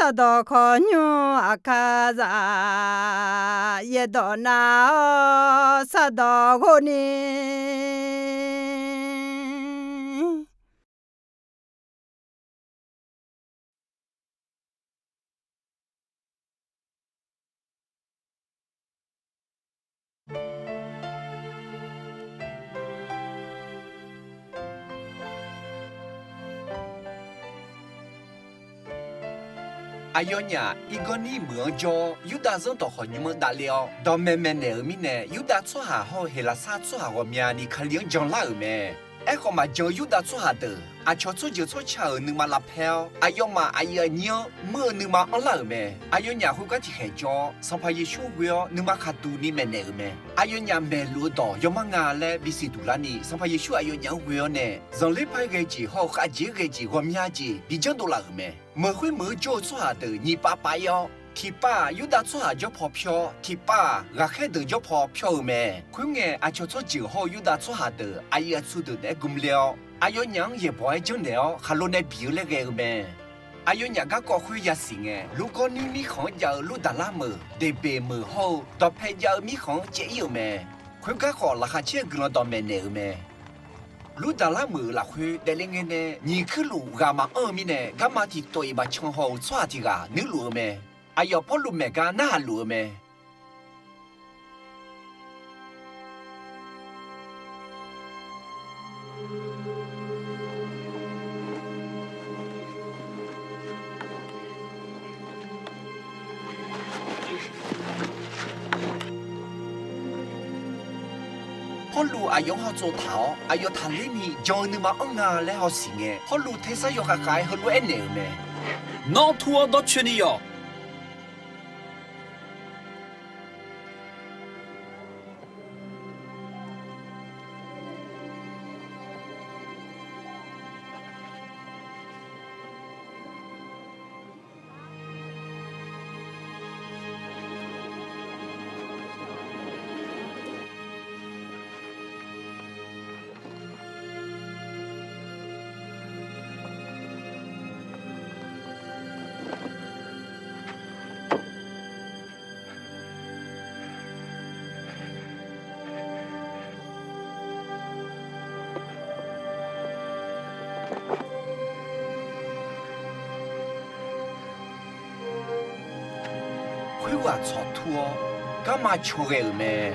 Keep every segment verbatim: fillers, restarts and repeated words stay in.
Sardawq khawqnymr aqkar zaq, yaerdawq nav-awr sardawq ghov ni. Aqyawfnyaf Irgawrnir meuq-anr jawr-awr, Yurdav zanrdawq khawqnymr-anr davler-awr, dawqmaeq maeqnaeq-euq mirnae, Yurdav tsawrhaq hawr-eu Heqlaqsar tsawrhaq ghawqmyani Kali-anr jan lar-euq mae. Aerkhawf, maqjan-eu Yurdav tsawrhaq deuq aqcawq tsawrjeuq tsawrca-euq nuima lavpaer-awr, aqyawfmaf aqyuif aqnyir-anr muir-eu nuima anrlar-euq mae. Aqyawfnyaf khoergar tiqkhaeq jawr-awr, Sanqpaq Yeqsur ghoe-awr nuima khaqduq ni maeqnaeq-euq mae. Aqyawfnyaf maeqluf-eu dawq yawmar nga laer bisiq duq larni, Sanqpaq Yeqsur aqyawfnyaf-anr ghoe-awr nae, zanqler paer ghae jeq hawr-eu khavjeq ghae jeq ghawqmya jeq bijawr dovlaf-euq mae. Meuq khoer meuq-eu jawr-eu tsawrhaq deuq nyiq pav pav ir-awr, tiqpav-aq, Yurdav tsawrhaq jawr paw pyawr-awr, tiqpav-aq, ghaqkhaer deuq jawr paw pyawr-eu mae. Khoerngae, aqcawq tsawrjeuq hawr-eu Yurdav tsawrhaq deuq aqyuif aqtsu deuq naeq-aer gmler-awr, aqyawfnyaf-anr yaeqbawq-aer janrnaeq-awr, khaqlo nae biq-eu laer ghae-eu mae. Aqyawfnyaf garkawv khoer yasiq ngae, Lurgawrnir mirkhanq-anr jav-eu Lurdaqlar meuq, Deqbeq meuq hawr-eu dawqpae jav-eu mirkhanq-anr caev ir-euq mae. Khoergar khawf, laqkhaq caer-eu guiqlanq dawqmaeq naeq-euq mae. Lurdaqlar meuq-euq lafkhoer daefle ngae nae, nyiq kuirluf ghaq maqanr-eu mirnae, garma tiqtawf-iq maqcan haw-euq tsawrhaq tiq ghaq nuirluf-eu mae. Aqyawf Pawrluv maeq gar narhaq luf-eu mae. Pawrluv aqyawf-anr hawtsov taq-awr, aqyawf taqler ni jan-eu nuima anr nga laer hawsiq ngae, Pawrluv tersar yawkhav khav-aer heulof-aer aernaeq-euq mae. Nawr tur-awr dawrcoeni yawq. Khoerghaq tsawq tur-awr, garma caw ghae-euq mae.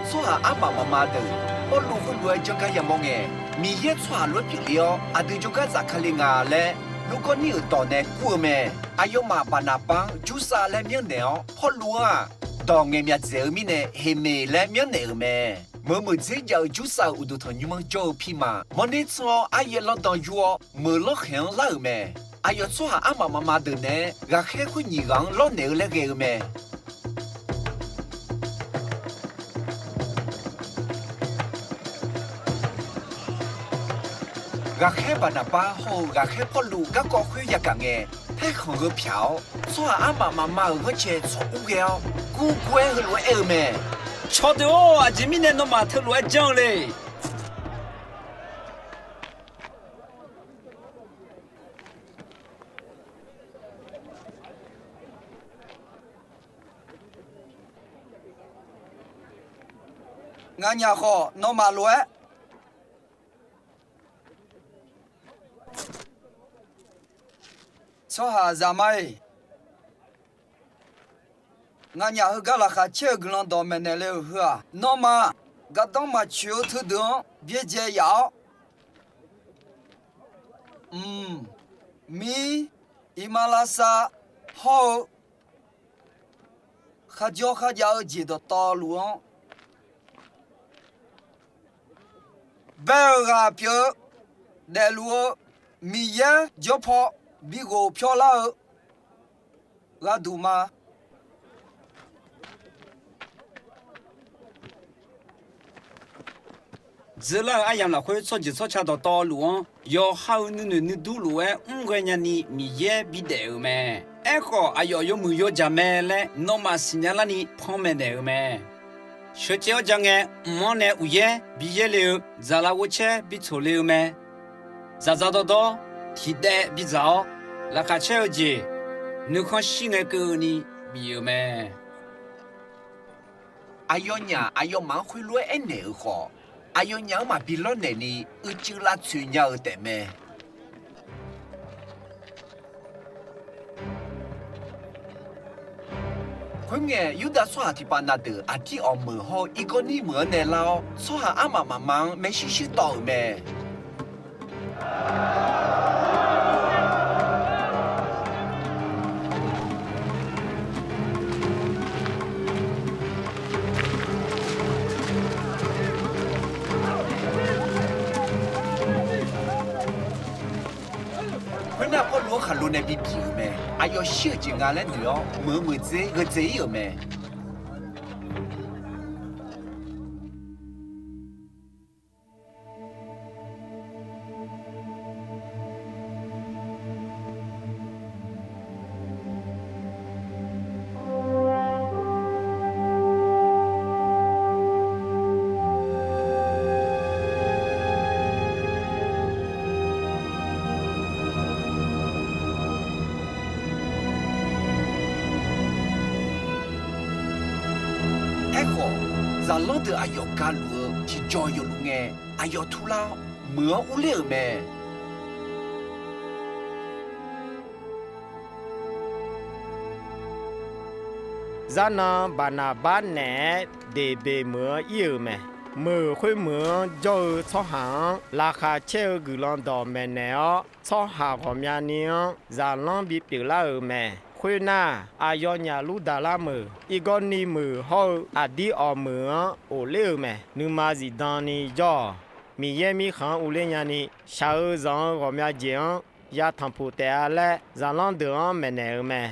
Tsawrhaq armaf mafma deuq Pawrluv khoerlof-aer janrgar yamawr ngae, Miqyaer tsawrhaq lof-aer pyeufler-awr, aqdui jawrgar zafkale nga laer, Lurgawrnir-euq dawq nae kur-eu mae. Aqyawfmaf Baqnaqbar-anr Jursav laer myanrnaeq-awr, Pawrluv-anr-aq, dawq ngaeqmyaq dzaeq-eu mirnae, Heqmeq laer myanrnaeq-euq mae. Meuq meuq dzer jav-eu Jursav-euq uqduq tanqnymr-anr jawr-eu pirma, mawrner tsanr-awr, aryaer lanrdan yur-awr, meuq lanrkhaeq-anr lar-euq mae. Aqyawf tsawrhaq armaf mafma deuq naeq-aer, ghaqkhaer khoer nyiq ghaq-anr lawrnaeq-eu laer ghae-eu mae. Ghaqkhaer Baqnaqbar hawr-eu ghaqkhaer Pawrluv garkawv khoer yagaq ngae, paerkhanq gheu pyaq-awr, tsawrhaq armaf mafma-euq ghanrcae tsawq ur ghae-awr, gurgur-aer heulof-aer aer-eu mae. Cawqdeuq-or, aqjeq mirnae nawmaf teulof-aer janr-eu le. Nganyaf khawf nawmaf lof-aer tsawrhaq zaqmar-iq, nganyaf heugar laqkhaq caer-eu guiqlanq dawqmaeq naeqle-euq heu-aq, nawmaf gardanr maqtsoeq-eu teudeuq-anr byaerdzae yaf-awr, mq, mir, iqmalavshav hawr-eu kharjawr kharjav-eu jeq dawqtawvluf-anr bae-euq ghaq pyeuf-eu daefluf-eu Miqyaer jawr paw bighof pyawrlar-eu gharduq ma. Dzeurlar-eu aryamq lafkhoer tsawrjeuq tsawrca dawqtawvluf-anr yawqha-euq nuinoeq nuidur lof-aer mr ghae nyani Miqyaer bidaef-euq mae. Aerkhawf, aqyawf yawmuiq yawjaq mae laer nawmaf siqnya larni panmaeq naeq-euq mae. Sheucaev-awr ja ngae, mq-anr nae uqyaer bi yaerle-eu dzaqlaf ghovcaer bi tsoq le-eu mae. Dzaqdzaq dawrdawr tiqdaev bidzaq-awr, laqkhaq caer-eu jeq nuikhanr shir ngae keuvni bif-euq mae. Aqyawfnyaf aqyawfmaf-anr khoerlof-aer aernaeq-euq khawf, aqyawfnyaf-anr maqbi lawrnaeq ni uicuiv lavtsoeq nya-eu taefmae. Khoerngae, Yurdav tsawrhaq tiqpav na deuq Aqdir Awq meuq hawr-eu Irgawrnir meuq-anr nae lar-awr, tsawrhaq armaf mafma-anr maershuir shuir tawv-euq mae. Khoernar, Pawrluv-anr khaqlo nae bibif-euq mae. Aqyawf shir-euq jeq nga laer noeq-awr, meuq-eu meuqdzer gheudzae-ir-euq mae. Aerkhawf, zaqlanr deuq aqyawf galuf-eu tiqjawr yawluf ngae, aqyawf turlar-awr, meuq-anr urler-euq mae. Zarnan Baqnaqbar naeq-aer Deqbeq meuq-anr ir-euq mae. Meuq khoermeuq-anr jawr-eu tsawrhaq-anr laqkhaq caer-eu guiqlanq dawq maeqnaeq-awr, tsawrhaq ghawqmyani-anr zaqlanr bipyeuf lar-euq mae. Khoernar, aqyawfnyaf Lurdaqlar meuq, Irgawrniv meuq hawr-eu Aqdir Awq meuq-anr ghofler-euq mae. Nuima zifdan ni jawr-awq. Miqyaer Mirkhanq-anr uvler nyani, shaq-eu zanq-eu ghawqmya jeq-anr ya tanqpuq taef-a laer, zaqlanr deuq-anr maeqnaeq-eu mae.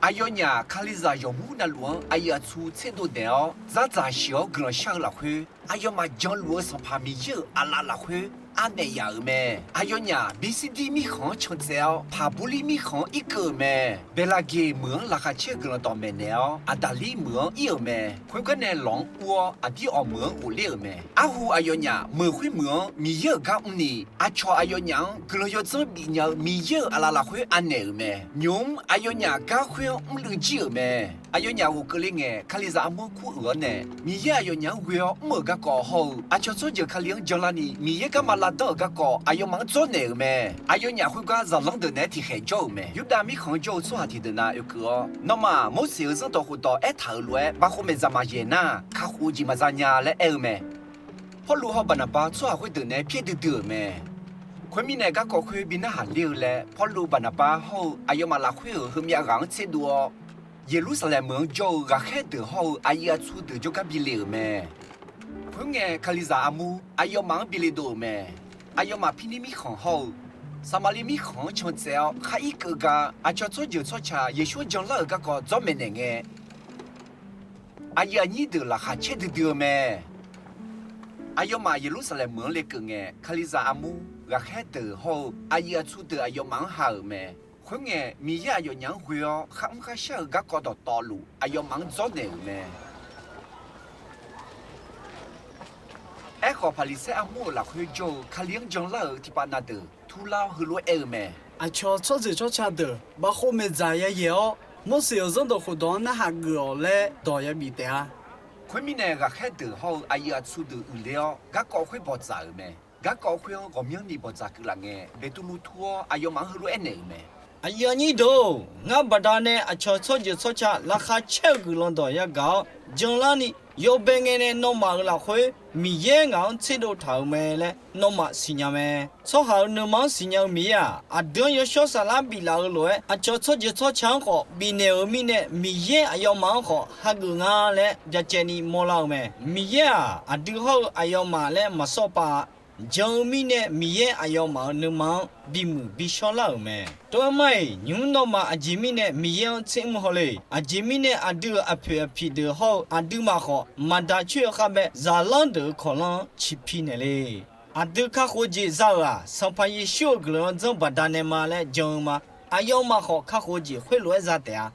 Aqyawfnyaf Kalizaq yawqmur navluf-anr aqyuif aqtsu tserdov daef-awr, dzardzaq shiq-awr guiqlanq shar-eu lafkhoer, aqyawfmaf janluf-eu Sanqpaq Miqyaer-euq aqlaf lafkhoer anaeq yaf-euq mae. Aqyawfnyaf Birsirdir mirkhanq-anr cantsaev-awr, Paqburlir mirkhanq-anr irkeuv-euq mae. Beqlaqgeq meuq-anr laqkhaq caer-eu guiqlanq dawq maeqnaeq-awr, Aqdaqlir meuq-anr ir-euq mae. Khoergar nae lawq-anr ur-awr, Aqdir Awq meuq-anr ghofler-euq mae. Arhu aqyawfnyaf meuq khoermeuq-anr Miqyaer-euq gar mrni, aqcawq aqyawfnyaf-anr guiqlanq yawdzanr bifnya-eu Miqyaer-euq aqlaf lafkhoer anaeq-euq mae. Nymq-mr aqyawfnyaf gar khoer-anr mrluiv jir-euq mae. Aqyawfnyaf ghofkeuv le ngae, Kalizaq armur kur uiq-awr nae, Miqyaer aqyawfnyaf-anr ghoe-awr mr-euq garkawv hawr-eu, aqcawq tsawrjeuq Kali-anr janlarni Miqyaer garma lavdanr-euq garkawv aqyawfmaf-anr dzawrnaeq-euq mae. Aqyawfnyaf khoergar zaqlanr deuq naeq-aer tiqkhaeq jawr-euq mae. Yurdav mirkhanq-anr jawr-eu tsawrhaq tiqdeuq na oekeuv-awr, Nawmaf Morseq-euq zanrdawq khofdawq aertaq-euq lof-aer bav khov maeqdzaq maqyaeq nar, kakhof-eu jeq maqza nya laer aer-eu mae. Pawrluv hawr Baqnaqbar tsawrhaq khoerdeuq naeq-aer pyaer duidui-euq mae. Khoermirnae, garkawv khoer bi narhaq ler-eu laer, Pawrluv, Baqnaqbar hawr-eu aqyawfmaf lafkhoer-euq heumyav ghaq-anr tserdov-awr, Yeqlursaqlaeq meuq-anr jawr-eu ghaqkhaer deuq hawr-eu aqyuif aqtsu deuq jawrgar bi le-euq mae. Khoerngae, Kalizaq armur aqyawfmaf-anr bi le dov-euq mae. Aqyawfmaf Pirnir mirkhanq hawr-eu Saqmaqliv mirkhanq-anr cantsaev-awr, khar irkeuv gar aqcawq tsawrjeuq tsawrca Yeqsur-anr janlar-euq garkawv dzawr maeqnaeq ngae, aqyuif aqnyir deuq laqkhaq caer duidui-eu mae. Aqyawfmaf Yeqlursaqlaeq meuq-anr lekeuv ngae, Kalizaq armur ghaqkhaer deuq hawr-eu aqyuif aqtsu deuq aqyawfmaf-anr ha-euq mae. Khoerngae, Miqyaer aqyawfnyaf-anr ghoe-awr kharmr kharshar-eu garkawv dawqtawvluf aqyawfmaf-anr dzawrnaeq-euq mae. Aerkhawf, Paqliqsaer armur-euq lafkhoer jawr-eu Kali-anr janlar-euq tiqpav na deuq turlar-awr heulof-aer aer-eu mae. Aqcawq tsawrjeuq tsawrca deuq bav khov maeqdzaq yayaeq-awr, Morseq-euq zanrdawq khofdawq-anr narhaq geuf-awq laer dawq yabif taef-a. Khoermirnae, ghaqkhaer deuq hawr-eu aqyuif aqtsu deuq uiqler-awr, garkawv khoer bawqdzaq-euq mae. Garkawv khoer-anr ghawqmyanrni bawqdzaq keuvlaf ngae, Beqtuvluv tur-awr aqyawfmaf-anr heulof-aer naeq-euq mae. Aqyuif aqnyir deuq-or, ngar baqdanae aqcawq tsawrjeuq tsawrca laqkhaq caer-eu guiqlanq dawq yagaq-awr janlarni, yawbae ngae nae nawmaf-euq lafkhoer Miqyaer ngaq-anr tserdov taq-euq mae laer nawmaf siqnya mae. Tsawrhaq-euq nuima-anr siqnya-eu Miqyaer-aq, aqdui-anr yawshawr saflar biflaf-eu lof-aer, aqcawq tsawrjeuq tsawrca-anr khawf bifnaeq-euq mirnae, Miqyaer aqyawfmaf-anr khawf hageuf nga laer byacaevni mawrlar-eu mae. Miqyaer-aq, aqdui hawr-eu aqyawfmaf laer maqsawr pav-a. Jan-eu mirnae Miqyaer aqyawfmaf-euq nuima-anr bimuiq bishawr lar-euq mae. Tov-aer mar-iq, nymq-mr nawmaf aqjeq mirnae Miqyaer-anr tser mr haw le. Aqjeq mirnae aqdui-euq aqpoeq aqpiq deuq hawr-eu aqduimaf khawf, maqda coer-eu kharbae zaqlanr deuq-euq kawqlanr-anr ciqpi naeq le. Aqdui kakhof-eu jeq za-euq-aq, Sanqpaq Yeqsur-euq guiqlanq-anr dzanr baqdanae ma laer jan-eu ma. Aqyawfmaf khawf kakhof-eu jeq khoerlof-aer za taef-a.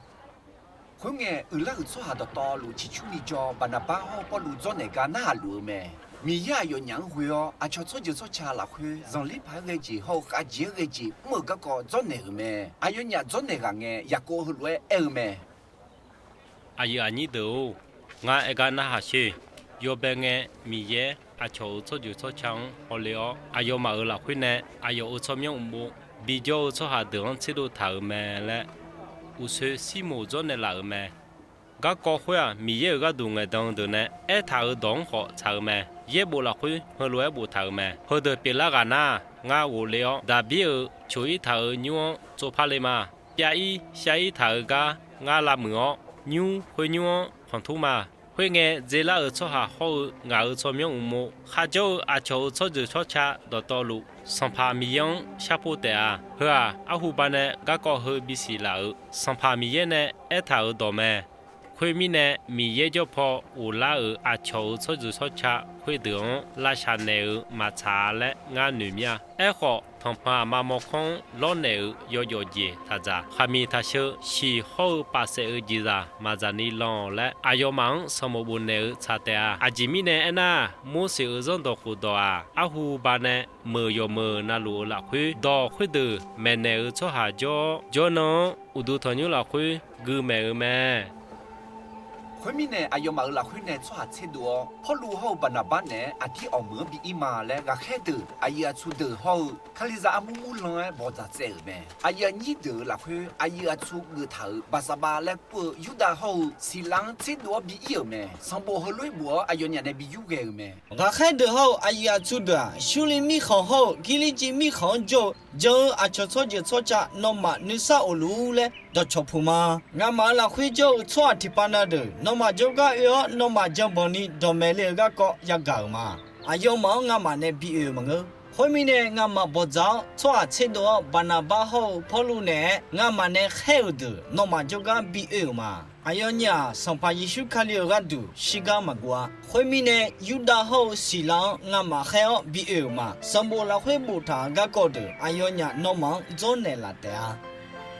Khoerngae, uiqlar-euq tsawrhaq dawqtawvluf ciqcurni jawr, Baqnaqbar hawr-eu Pawrluv dzawrnaeq gar narhaq luf-eu mae. Miqyaer aqyawfnyaf-anr ghoe-awr, aqcawq tsawrjeuq tsawrca lafkhoer zanqler paq-aer ghae jeq hawr-eu khavjeq-aer ghae jeq mr-euq garkawv dzawrnaeq-euq mae. Aqyawfnyaf dzawrnaeq ghaq ngae, Yaqkov heulof-aer aer-eu mae. Aqyuif aqnyir deuq-or, ngar aer gar narhaq sher. Yawbae ngae, Miqyaer aqcawq-euq tsawrjeuq tsawrca-anr hawle-awr, aqyawfmaf-euq lafkhoer nae aqyawf-euq tsawrmyanr uqmov bijawr-eu tsawrhaq deuq-anr tserdov taq-euq mae laer, uqsoe Sirmoq dzawrnaeq laf-euq mae. Garkawv khoer-aq, Miqyaer-euq gharduq ngaeqdan-eu deuq nae aertaq-euq dawq-anr khawf tsaq-eu mae. Yaerbof lafkhoer heulof-aer boftaq-euq mae. Heudeuq pyeuflar ghaq nar, ngar ghofle-awr, Daqbir-euq coq-ir taq-euq nymr-anr tsovpar le ma. Pyav-ir shav-ir taq-euq gar ngar lavmuiq-awr, nymr khoer nymr-anr khanqtur ma. Khoerngae, dzelar-euq tsawrhaq hawr-eu ngaq-euq tsawrmyanr uqmov, kharjawr-eu aqcawq-euq tsawrjeuq tsawrca dawqtawvluf, Sanqpaq Miqyaer-anr sharpov taef-a. Heu-aq, arhu banae garkawv heu bisiq laf-euq Sanqpaq Miqyaer nae aertaq-euq dawq mae. Khoermirnae, Miqyaer jawr paw ghoflar-euq aqcawq-euq tsawrjeuq tsawrca khoerdeuq-anr lavshaq naeq-euq maqtsaq-a laer ngar noeq mir-a. Aerkhawf, tanqpanq aqma mawrkawr-anr lawrnaeq-euq yawjawf jeq taq dzaq. Khaqmiq taqsheu shiq hawr-eu paf saef-eu jeqzaq maqdzaq ni lan-awq laer, aqyawfmaf-anr sanqbof bofnaeq-eu tsaq taef-a. Aqjeq mirnae aernar, Morseq-euq zanrdawq khofdawq-aq, arhu banae meuq yawqmeuq na luf-eu lafkhoer, dawq khoerdeuq maeqnaeq-euq tsawrhaq jawr-awr, jawrnan-anr uqduq tanqnymr lafkhoer gui maeq-euq mae. Khoermirnae, aqyawfmaf-euq lafkhoer nae tsawrhaq tserdov-awr, Pawrluv hawr-eu Baqnaqbar naeq-aer aqdir awqmeuq-anr bi ir ma laer ghaqkhaer deuq aqyuif aqtsu deuq hawr-eu Kalizaq armur murlan-aer bawqdzaq tsaev-euq mae. Aqyuif aqnyir deuq-euq lafkhoer aqyuif aqtsu geuftaq-euq Baqsaqbav laer kur-eu Yurdav hawr-eu Siqlav-anr tserdov-awr bi ir-euq mae. Sanqbof heulof-aer bof-awr aqyawfnyaf nae bi yur ghae-euq mae. Ghaqkhaer deuq hawr-eu aqyuif aqtsu deuq-aq, Surliv mirkhanq hawr-eu Girlirciv mirkhanq-anr jawr-eu jan-eu aqcawq tsawrjeuq tsawrca nawmaf nuisar of luf-ur laer dawqcawq puq ma. Ngamaf-euq lafkhoer jawr-eu tsawrhaq tiqpav na deuq, nawmaf jawrgar oe-awr nawmaf janbanq ni dawqmaeq le-euq garkawv yagaq-euq ma. Aqyawfmaf-anr ngamaf nae bi oe-euq maqngeur. Khoermirnae, ngamaf bawqdzaq-awr tsawrhaq tserdov-awr, Baqnaqbar hawr-eu Pawrluv naeq-aer ngamaf nae khaer-euq deuq nawmaf jawrgar bi oe-euq ma. Aqyawfnyaf-aq, Sanqpaq Yeqsur Kali-euq gharduq shirgar maqguv-a. Khoermirnae, Yurdav hawr-eu Siqlav-anr ngamaf khaer-awr bi oe-euq ma. Sanqbof lafkhoer boftaq-euq garkawv deuq aqyawfnyaf nawmaf-anr dzawrnaeq laf taef-a.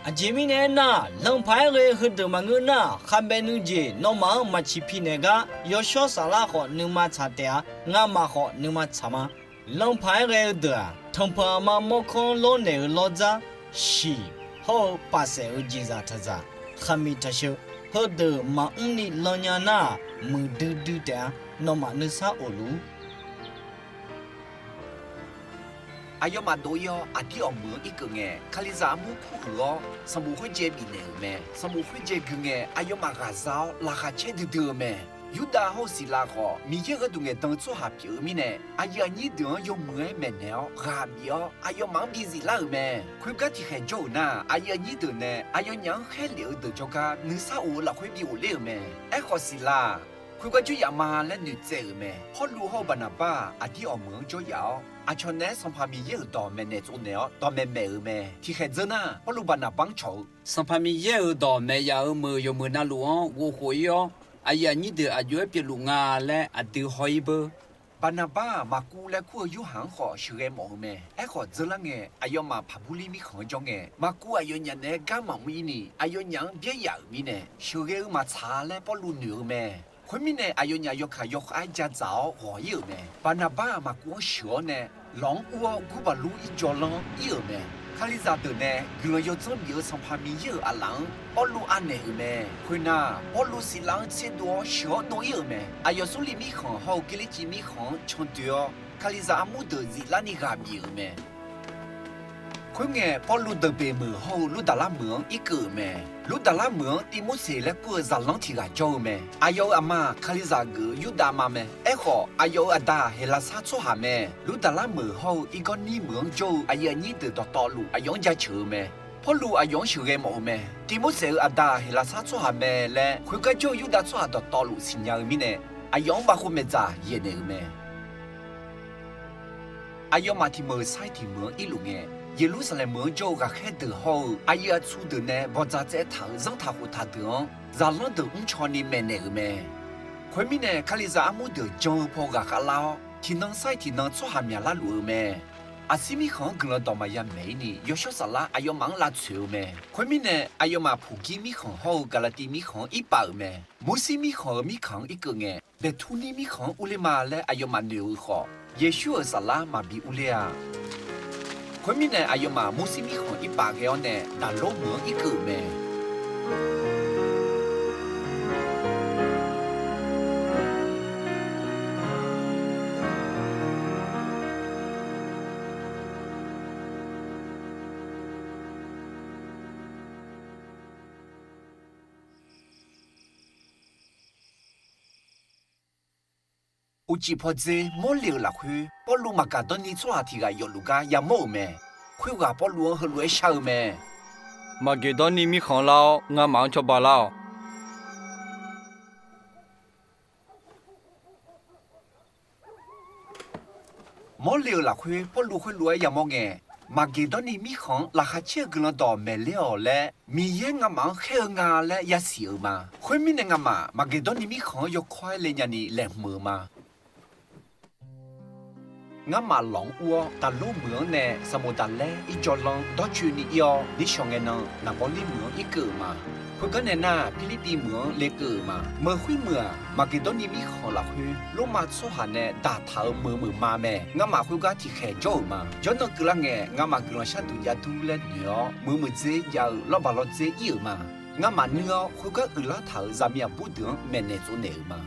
Aqjeq mirnae aernar, lanqpaq-aer ghae-eu heudeuq maqngeur nar, khavbaev nuijeq nawmaf-anr maq ciqpi naeq gar, Yawshawr Saflar khawf nuima tsaq taef-a. Ngamaf khawf nuima tsaq ma. Lanqpaq-aer ghae-eu deuq-aq, tanqpanq aqma mawrkawr-anr lawrnaeq-euq lawrdzar shiq hawr-eu paf saef-euq jeqzaq taq dzaq. Khaqmiq taqsheu, heudeuq maqmr ni lan nya nar-aq, muiqdui dui taef-a. Nawmaf nuisar of luf-ur. Aqyawfmaf dov-ir-awr aqdir awqmeuq-anr irkeuv ngae, Kalizaq armur kur uiq-awr sanqbof khoerjaev bifnaeq-euq mae. Sanqbof khoerjaev gui ngae, aqyawfmaf ghaqza-awr laqkhaq caer duidui-eu mae. Yurdav hawr-eu Siqlav khawf, Miqyaer-euq gharduq ngaeqdan-eu tsawrhaq pyeuf-eu mirnae, aqyuif aqnyir deuq-anr yawmuiq-aer maeqnaeq-awr ghaq bif-awr, aqyawfmaf-anr bi ziflar-euq mae. Khoergar tiqkhaeq jawr-euq nar, aqyuif aqnyir deuq nae aqyawfnyaf-anr khaerlef-eu deuq jawrgar nuisar of-eu lafkhoer bi ghofler-euq mae. Aerkhawf, Siqlav-aq, khoergar jawryaf ma laer noeqtsaev-euq mae. Pawrluv hawr-eu Baqnaqbar-aq, aqdir awqmeuq-anr jawryaf-awr, aqcawq naeq-aer Sanqpaq Miqyaer-euq dawq maeqnaeq tsovnaeq-awr dawqmaeq maeq-euq mae. Tiqkhaeq dzeur nar, Pawrluv Baqnaqbar-anr cawq-eu, Sanqpaq Miqyaer-euq dawq maeq yaf-euq meuq yawmuiq navluf-anr ghovkhof-ir-awr, aqyuif aqnyir deuq aq jov-aer pyeufluf nga laer aqdui haw-ir beur. Baqnaqbar-aq, Maqkuv laer kur-eu Yorhaq-anr khawf sheuqghae mawf-eu mae. Aerkhawf, dzeur lar ngae, aqyawfmaf Paqburlir mirkhanq-anr jawr ngae, Maqkuv aqyawfnyaf naeq-aer gar maqmr-ir ni, aqyawfnyaf-anr byaer yaf-euq mirnae, sheuqghae-eu maqtsaq-a laer Pawrluv noeq-eu mae. Khoermirnae, aqyawfnyaf yawkaq yawkhav-aer ja dzaq-awr ghawq-ir-euq mae. Baqnaqbar-aq, Maqkuv-anr sheuq-awr nae, lawq-anr ur-awr, gurbaqlur irjawvlanr-anr ir-euq mae. Kalizaq deuq nae guiqlanq yawdzanr bif-eu Sanqpaq Miqyaer-euq aqlaf-anr Pawrluv anaeq-euq mae. Khoernar, Pawrluv Siqlav-anr tserdov-awr sheuq-awr dov-ir-euq mae. Aqyawf Surliv mirkhanq hawr-eu Girlirciv mirkhanq-anr candoe-awr, Kalizaq armur deuq ziflar ni ghaq bif-euq mae. Khoerngae, Pawrluv Deuqbeq meuq hawr-eu Lurdaqlar meuq-anr irkeuv-euq mae. Lurdaqlar meuq-anr Tivmorseq laer kur-eu zaqlanr tiq ghaq jawr-eu mae. Aqyawf-euq aqma-aq, Kalizaq geuf-eu Yurdav ma mae. Aerkhawf, aqyawf-euq aqda-aq, Heqlaqsar tsawrhaq mae. Lurdaqlar meuq hawr-eu Irgawrnir meuq-anr jawr-eu aqyuif aqnyir deuq dawqtawvluf aqyawf-anr jaceuq-eu mae. Pawrluv aqyawf-anr sheuqghae mawf-eu mae. Tivmorseq-euq aqda-aq, Heqlaqsar tsawrhaq mae laer, khoergar jawr-eu Yurdav tsawrhaq dawqtawvluf siqnya-eu mirnae, aqyawf-anr bavkhov maeqdzaq yaeqnaeq-euq mae. Aqyawfmaf tiq meuq sar-iq tiq meuq-anr irluf ngae, Yeqlursaqlaeq meuq-anr jawr-eu ghaqkhaer deuq hawr-eu aqyuif aqtsu deuq nae bawqdzaq tsaev taq-euq zanrtaq khoftaq deuq-anr, zaqlanr deuq mrcaw ni maeqnaeq-euq mae. Khoermirnae, Kalizaq armur deuq jan-eu paw ghaqkhav lar-awr, tiqnan sar-iq tiqnan tsawrhaq myaqlar luf-eu mae. Aqsir mirkhanq-anr guiqlanq dawq maqya maeq-ir ni, Yawshawr Saflar aqyawfmaf-anr lavtsoeq-eu mae. Khoermirnae, aqyawfmaf Puqgir mirkhanq hawr-eu Gaqlaqtiv mirkhanq-anr irpav-euq mae. Murshir mirkhanq-euq mirkhanq-anr irkeuv ngae, Baeqturnir mirkhanq-anr urler ma laer aqyawfmaf noeq-euq khawf, Yeqsur-euq saflar maqbi urler-a. Khoermirnae, aqyawfmaf Murshir mirkhanq irpav ghae-awr nae Daqlor meuq-anr irkeuv-euq mae. Uqcif pawdzer Mawrle-euq lafkhoer, Pawrluv maqgaq dawrni tsawrhaq tiq ghaq yawfluf gar yamawr-euq mae. Khoerghaq Pawrluv-anr heulof-aer shar-eu mae. Maqgeq dawrni mirkhanq lar-awr, ngamaf-anr cawba lar-awq. Mawrle-euq lafkhoer Pawrluv khoerlof-aer yamawr ngae, Maqgeq dawrni mirkhanq-anr laqkhaq caer-eu guiqlanq dawq maeqler-awq laer Miqyaer ngamaf-anr khaer-eu nga laer yasiq-euq ma. Khoermirnae, ngamaf Maqgeq dawrni mirkhanq-anr yawkawr-aer le nyani laeqhmq-euq ma. Ngamaf lawq-anr ur-awr, Daqlor meuq-anr nae Saqmoqdaqlaer irjawvlanr dawrcoeni ir-awr, nishawq ngae nan Naqbawrler meuq-anr irkeuv-euq ma. Khoergar nae nar, Pirlirpiv meuq-anr lekeuv-euq ma. Meuq khoermeuq-aq, Maqgeqdawrni mirkhanq lafkhoer Lormav tsawrhaq nae daqtaq-euq meuq meuq ma mae. Ngamaf khoergar tiqkhaeq jawr-euq ma. Jawrnan keuvlar ngae, ngamaf guiqlanq sharduq jav dur laer noeq-awr, meuq meuqdzer jav-eu lawrbaq lawrdzer ir-euq ma. Ngamaf nuir-awr, khoergar uiqlar taq-euq zaqmiq aqbur deuq-anr maeqnaeq tsovnaeq-euq ma.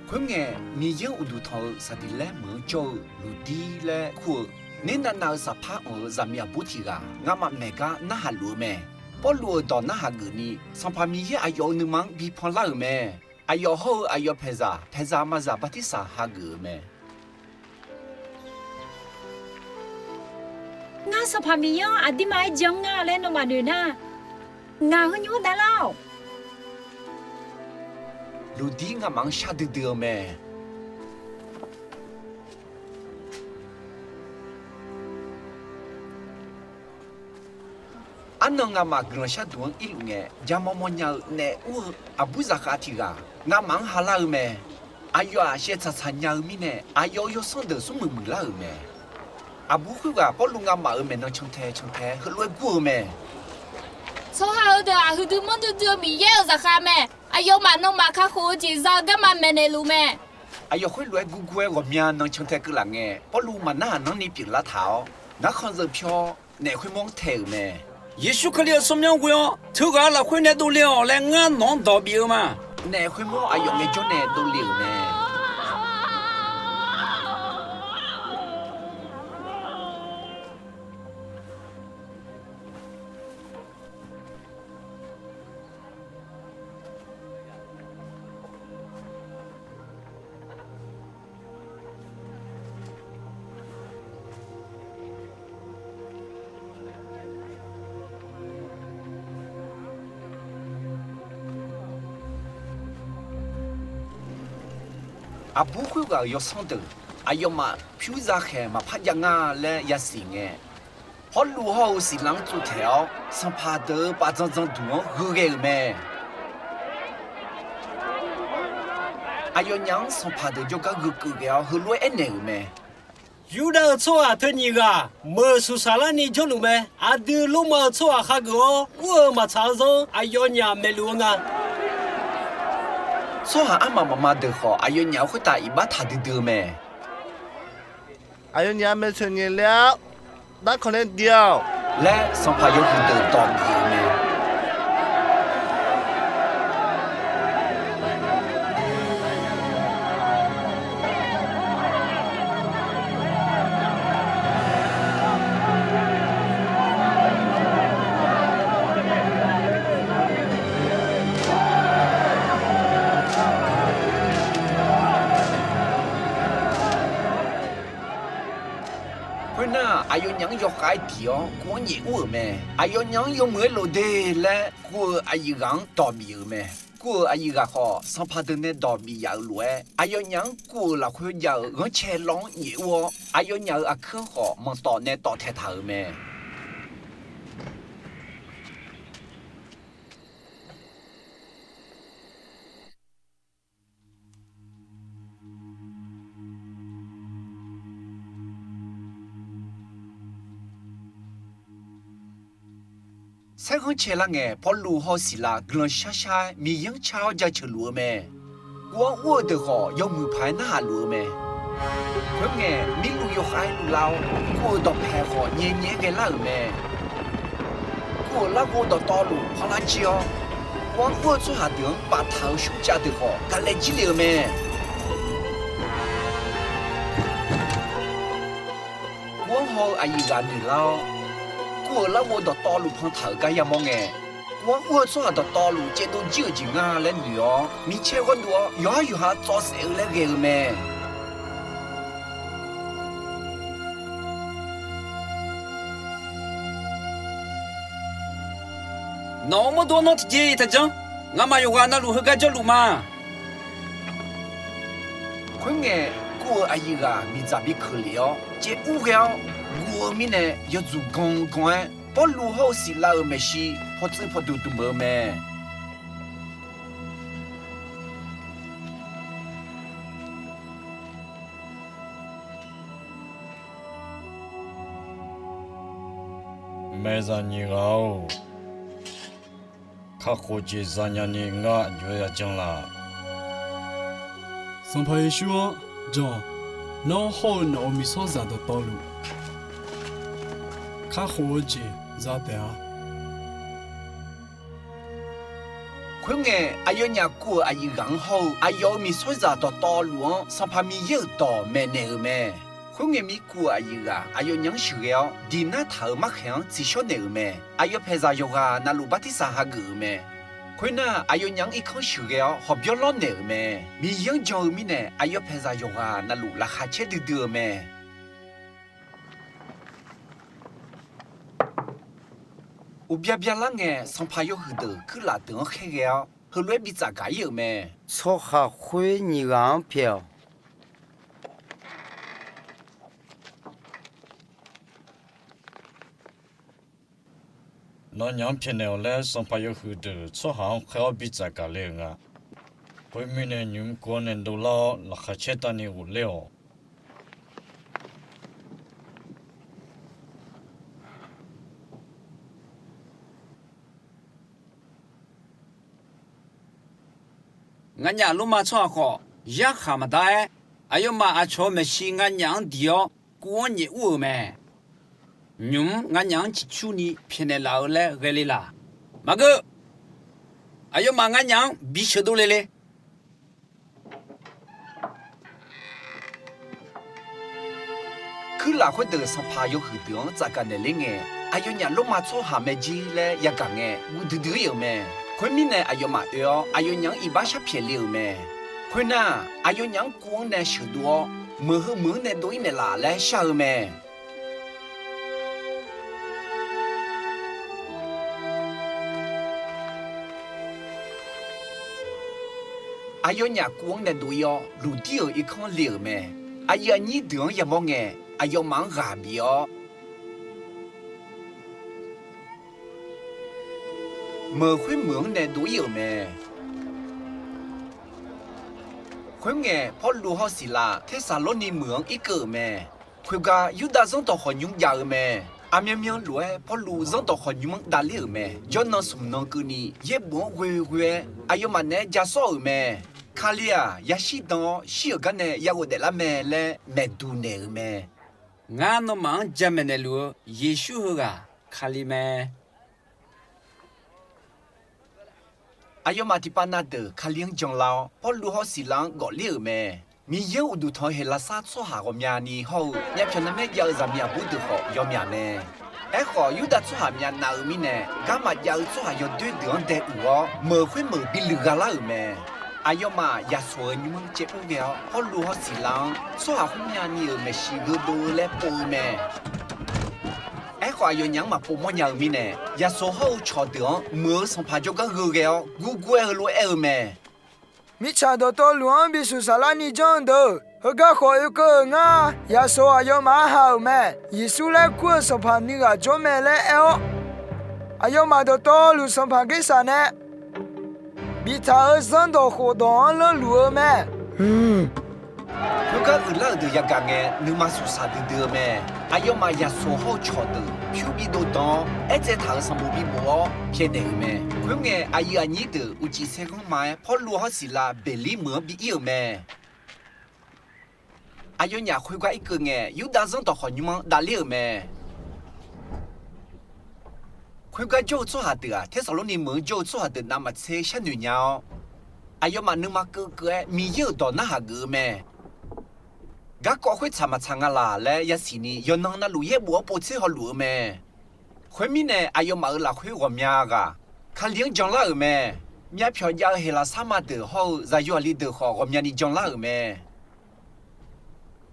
Khoerngae, Miqyaer-anr uqduq tanq-eu Saqdeqlaer meuq-anr jawr-eu Luqdir laer kur-eu, ner navnav-eu saqpar anq-euq zaqmiq aqbur tiq ghaq ngamaf maeq gar narhaq luf-eu mae. Pawrluv-euq dawq narhaq geufni, Sanqpaq Miqyaer aqyawf-euq nuima-anr bi panlar-euq mae. Aqyawf hawr-eu aqyawf paeqzaq, paeqzaq maqzaq bartirsaq hageuf-euq mae. Ngar Sanqpaq Miqyaer-anr aqdirma-aer jan-anr nga laer nawmaf noeq nar, ngaq heu nymr-anr davlar-awq. Luqdir ngamaf-anr shar duidui-eu mae. Arnan ngamaf guiqlanq sharduq-anr irluf ngae, ja mawrmawr nya-eu naef ur-eu aqbur zaqkhav tiq ghaq ngamaf-anr halar-eu mae. Aqyawf-aq, shaevtsaq tsaq nya-eu mirnae, aqyawf-euq yawsanr deuq smrmuiq muiqlar-euq mae. Aqbur khoerghaq Pawrluv ngamaf-euq maeqnan cantae cantae heulof-aer gur-eu mae. Tsawrhaq heudeuq-aq, huiqdui manrdui dui-eu Miqyaer-euq zaqkhav mae. Aqyawfmaf nawmaf kakhof-eu jeq za-eu garma maeqnaeq luf mae. Aqyawf khoerlof-aer gurgur-aer ghawqmya nan cantae keuvlaf ngae, Pawrluv maqnarhaq nanrni pyeuflar taq-awr, narkhan zeuq pyawr naef khoermawr-anr tae-euq mae. Yeqsur Kali-euq tsawrmyanr ghoe-awr, teughaq-euq lafkhoer nae dovle-awq laer ngar nawq-anr dawq bif-eu ma. Naef khoermawr aqyawf ngaejawr nae dovle-euq mae. Aqbur khoerghaq-euq yawsanr deuq, aqyawfmaf pyur zakhaeq maqpar jav nga laer yasiq ngae, Pawrluv hawr-eu Siqlav-anr tsovtaeq-awr, sanqpaq deuq-euq pav dzandzan duq-anr gheughae-euq mae. Aqyawfnyaf-anr sanqpaq deuq jawrgar gheukeuv ghae-awr, heulof-aer aernaeq-euq mae. Yurdav-euq tsawrhaq teu nyiq ghaq meuq suqsaq larni jawrluf mae. Aqdui Lormav-euq tsawrhaq hageuf-awr ur-eu maqtsaq-eu zanr aqyawfnyaf maeqluf-eu nga. Tsawrhaq armaf mafma deuq khawf, aqyawfnyaf-euq khoertav iqbax taq duidui-eu mae. Aqyawfnyaf maeqtsoeq nyaef le-awr, darkawq nae diq-awq laer, sanqpaq yawhuiq deuq dawq bif-euq mae. Khoernar, aqyawfnyaf-anr yawkhav-aer diq-awr, guv-anr nyaef ur-euq mae. Aqyawfnyaf-anr yawmuiq-aer lof de laer kur-eu aqyuif ghaq-anr dawq bif-euq mae. Kur-euq aqyuif ghaq khawf, sanqpaq deuq nae dawq bif yaf-euq lof-aer, aqyawfnyaf-anr kuv-euq lafkhoer jav-euq ghanrcae lawr-anr nyaef ur-awr, aqyawfnyaf-euq aqkuir-anr khawf manqtawf nae tawf taeq taq-euq mae. Saerghanr caelar ngae, Pawrluv hawr-eu Siqlav guiqlanq shar shar-aer Miqyaer-anr car-awr jaceuq luf-eu mae. Kuv-anr ur-eu deuq khawf, yawmuiq paq-aer narhaq luf-eu mae. Khoerngae, mirluf yawkhav-aer luvlar-awr, kuv-euq dawqpaeq khawf nyaev nyaev-aer ghaelar-euq mae. Kuv-euq larghov dawqtawvluf panlar jir-awr, kuv-anr ur-eu tsawrhaq deuq-anr baftaq-euq shmrcav deuq khawf gaqlae jir le-euq mae. Kuv-anr haw-eu aqyuif ghaq noeqlar-awr, kuv-euq larghov dawqtawvluf pantaq-euq gar yamawr ngae, kuv-anr ur-eu tsawrhaq dawqtawvluf caevdov jir-euq jeq nga laer noeq-awr, micaer ghawrdov-awr yawqhar yawqha tsawv saef-eu laer ghae-eu mae. Nawq-euq mawrdo-anr nawr tiqjeq-iq taqjanr. Ngamaf yawqghaq navluf heugar jawrluf ma. Khoerngae, kuv-euq aqyuif ghaq miqdzaq bi keuqlef-awr, caev ur ghae-awr guv-eu mirnae yawdzuq gan gan-aer, Pawrluv hawr-eu Siqlav-euq maeqshi pawtsuiv pawduq dmq-eu mae. Maeqzaq nyiq ghaq-or, kakhof jeq zanya ni ngar aqjox-aer yajanr laf. Sanqpaq Yeqsur-anr jan-awq. Nawr hawr-eu nawq-euq miqsawrzaq dawqtawvluf, kakhof-eu jeq za taef-a. Khoerngae, aqyawfnyaf kuv-euq aqyuif ghaq-anr hawr-eu aqyawf-euq miqsawrzaq dawqtawvluf-anr Sanqpaq Miqyaer-euq dawq maeqnaeq-euq mae. Khoerngae, mirkuv-euq aqyuif ghaq aqyawfnyaf-anr sheuqghae-awr, diq nartaq-euq markhaeq-anr tsiqshawr naeq-euq mae. Aqyawf paeqzaq yawqghaq navluf bartirsaq hageuf-euq mae. Khoernar, aqyawfnyaf-anr irkanr sheuqghae-awr hawqbyawr lawrnaeq-euq mae. Miqyaer-anr jan-eu mirnae, aqyawf paeqzaq yawqghaq navluf laqkhaq caer duidui-eu mae. Uqbya byalar ngae, sanqpaq yawhuiq deuq kuirlaf deuq-anr khaerghae-awr, heulof-aer bi tsafgaq ir-euq mae. Tsawrhaq khoer nyiq ghaq-anr pyaeq-awq. Nawnyaf-anr pyaeqnaeq-awq laer, sanqpaq yawhuiq deuq tsawrhaq-anr khaer-awr bi tsafgaq le-euq nga. Khoermirnae, nymq-mr kuv-anr nae dovlar-awr, laqkhaq caer tavni ghofler-awq. Nganyaf lormav tsawrhaq khawf, yarkhaq maqdar-aer, aqyawfmaf aqcawq-euq maeqshi nganyaf-anr diq-awr, kuv-anr nyaef ur-euq mae. Nymq-mr nganyaf-anr ciqcurni pyaeqnaeq laf-eu laer ghae le laq? Maqgeu. Aqyawfmaf nganyaf-anr bi sheuqdov le le. Kuirlaf khoerdeuq sanqpaq yawhuiq deuq-anr tsafgaq naeq ler ngae, aqyawfnyaf lormav tsawrhaq maerjir laer yagaq ngae, guv duidui ir-euq mae. Khoermirnae, aqyawfmaf oe-awr aqyawfnyaf-anr iqbax sharpyaeq le-euq mae. Khoernar, aqyawfnyaf-anr kuv-anr nae sheuqdov-awr, meuq heu meuq-anr nae dov ir naeqlaf laer shar-eu mae. Aqyawfnyaf kuv-anr nae dov ir-awr, luqdir-euq irkanr le-euq mae. Aqyuif aqnyir deuq-anr yamawr ngae, aqyawfmaf-anr ghaq bif-awr, meuq khoermeuq-anr nae dov ir-euq mae. Khoerngae, Pawrluv hawr Siqlav Tersaqlorni meuq-anr irkeuv-euq mae. Khoergar Yurdav zanrdawq khawqnymr jav-eu mae. Aqmyanmyan lof-aer Pawrluv zanrdawq khawqnymr-anr davler-euq mae. Jawrnan smq nan keuvni yaerbof-anr ghoeghoe-aer aqyawfmaf naeq-aer ja sawr-euq mae. Kali-aq, yashir dan-awr shir-euq gar nae ya ghofdaef lar mae laer maeqduq naeq-euq mae. Ngar nawmaf-anr jamaeq naeqluf-eu Yeqsur heughaq Kali mae. Aqyawfmaf tiqpav na deuq Kali-anr janlar-awr, Pawrluv hawr Siqlav-anr gawfler-euq mae. Miqyaer-anr uqduq tanq-eu Heqlaqsar tsawrhaq ghawqmyani hawr-eu myavpyawq narmaer jav-eu zaqmiq aqbur deuq khawf yawmyaq mae. Aerkhawf, Yurdav tsawrhaq myavnav-eu mirnae, garma jav-eu tsawrhaq yawdoer deuq-anr dae uiq-awr, meuq khoermeuq bi luiqgha lar-euq mae. Aqyawfmaf Yaqsoq-euq nymr-anr caev ur ghae-awr, Pawrluv hawr Siqlav-anr tsawrhaq khoer myani-euq maeqshi gheudov-eu laer pov-eu mae. Aerkhawf, aqyawfnyaf-anr maqpov mawrnya-eu mirnae, Yaqsoq hawr-eu cawqdeuq-anr muiq-eu sanqpaq jawrgar gheu ghae-awr, gurgur-aer heulof-aer aer-eu mae. Mirtsaq dawqtawvluf-anr bishuf saflar ni janr-eu deuq, heugar khawf oekeuv-euq ngar. Yaqsoq aqyawfmaf-anr ha-euq mae. Yeqsur laer kur-eu sanqpaq ni ghaq jawr mae laer aer-awr, aqyawfmaf dawqtawvluf sanqpaq Gersaq nae biftaq-euq zanrdawq khofdawq-anr leurluf-eu mae. Gar uiqlar-euq deuq yagaq ngae, nuima suqsaq duidui-eu mae. Aqyawfmaf yaqsoq hawr-eu cawqdeuq pyur bidov dan-awr, aertsaev taq-euq sanqbof bibof-awr pyaeqnaeq-euq mae. Khoerngae, aqyuif aqnyir deuq uqcif saerghanr ma-aer, Pawrluv hawr Siqlav Beqlir meuq-anr bi ir-euq mae. Aqyawfnyaf khoergar irkeuv ngae, Yurdav zanrdawq khawf nymr-anr davler-euq mae. Khoergar jawr-eu tsawrhaq deuq-aq, Tersaqlorniv meuq-anr jawr-eu tsawrhaq deuq navmaqtser sharnoeq nya-awr, aqyawfmaf nuima keuvkeuv-aer Miqyaer-euq dawq narhaq geuf-eu mae. Garkawv khoertsaq maqtsaq nga laq laer yasiq ni, yawqnan navluf yaerbof-anr povtser hawluf-eu mae. Khoermirnae, aqyawfmaf-euq lafkhoer ghawqmya ghaq Kali-anr janlar-euq mae. Myavpyawq jav-eu Heqlaqsar ma deuq hawr-eu zaqyo aqli deuq khawf, ghawqmyani janlar-euq mae.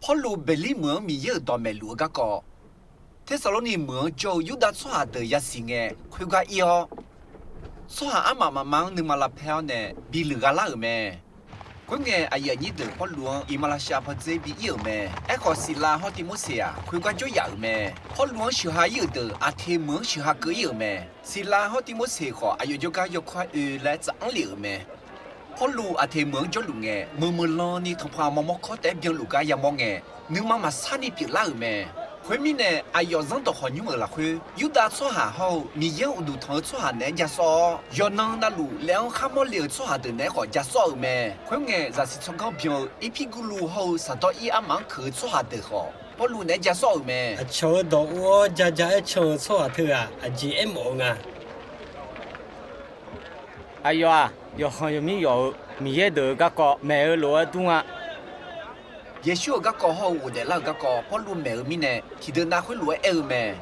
Pawrluv Beqlir meuq-anr Miqyaer-euq dawq maeqluf-eu garkawv, Tersaqlorniv meuq-anr jawr-eu Yurdav tsawrhaq deuq yasiq ngae, khoergar ir-awr, tsawrhaq armaf mafma-anr nuima lavpaer-awr nae bi luiqgha lar-euq mae. Khoerngae, aqyuif aqnyir deuq Pawrluv-anr iqmalavshav pawdzer bi ir-euq mae. Aerkhawf, Siqlav hawr Tivmorseq-aq, khoergar jawryaf-euq mae. Pawrluv-anr sheuqha ir-euq deuq Aqteq meuq-anr sheuqha keuv ir-euq mae. Siqlav hawr Tivmorseq khawf, aqyawf jawrgar yawkawr-aer oe laer tsaf-anr lef-euq mae. Pawrluv Aqteq meuq-anr jawrluf ngae, meuq meuq lan ni tanqpanq mawrmawr kawr taef-aer byanluf gar yamawr ngae, nuima maqsar ni pyeuflar-euq mae. Khoermirnae, aqyawf zanrdawq khawf nymr-euq lafkhoer, Yurdav tsawrhaq hawr-eu Miqyaer-anr uqduq tanq-eu tsawrhaq naeq-aer ja sawr-awr, yawqnan navluf laev-anr kharmawr le-euq tsawrhaq deuq naeq-aer khawf ja sawr-euq mae. Khoerngae, zaqsiq tsawrganr byan-eu Erpirgurluv hawr-eu Saqdawr-ir armaf-anr keuq-eu tsawrhaq deuq khawf, Pawrluv naeq-aer ja sawr-euq mae. Aqcawq-eu dawq ur-awr ja ja-aer can-eu tsawrhaq teu-aq, aqjeq aermawf-eu nga. Aqyawf-aq, yawqkhanq yawqmir yawf-euq Miqyaer deuq-euq garkawv maeq-eu lof-aer dur nga. Yeqsur-euq garkawv hawr-eu ghofdaef lar-euq garkawv Pawrluv maeq-eu mirnae, tiqdeuq nav khoerlof-aer aer-eu mae.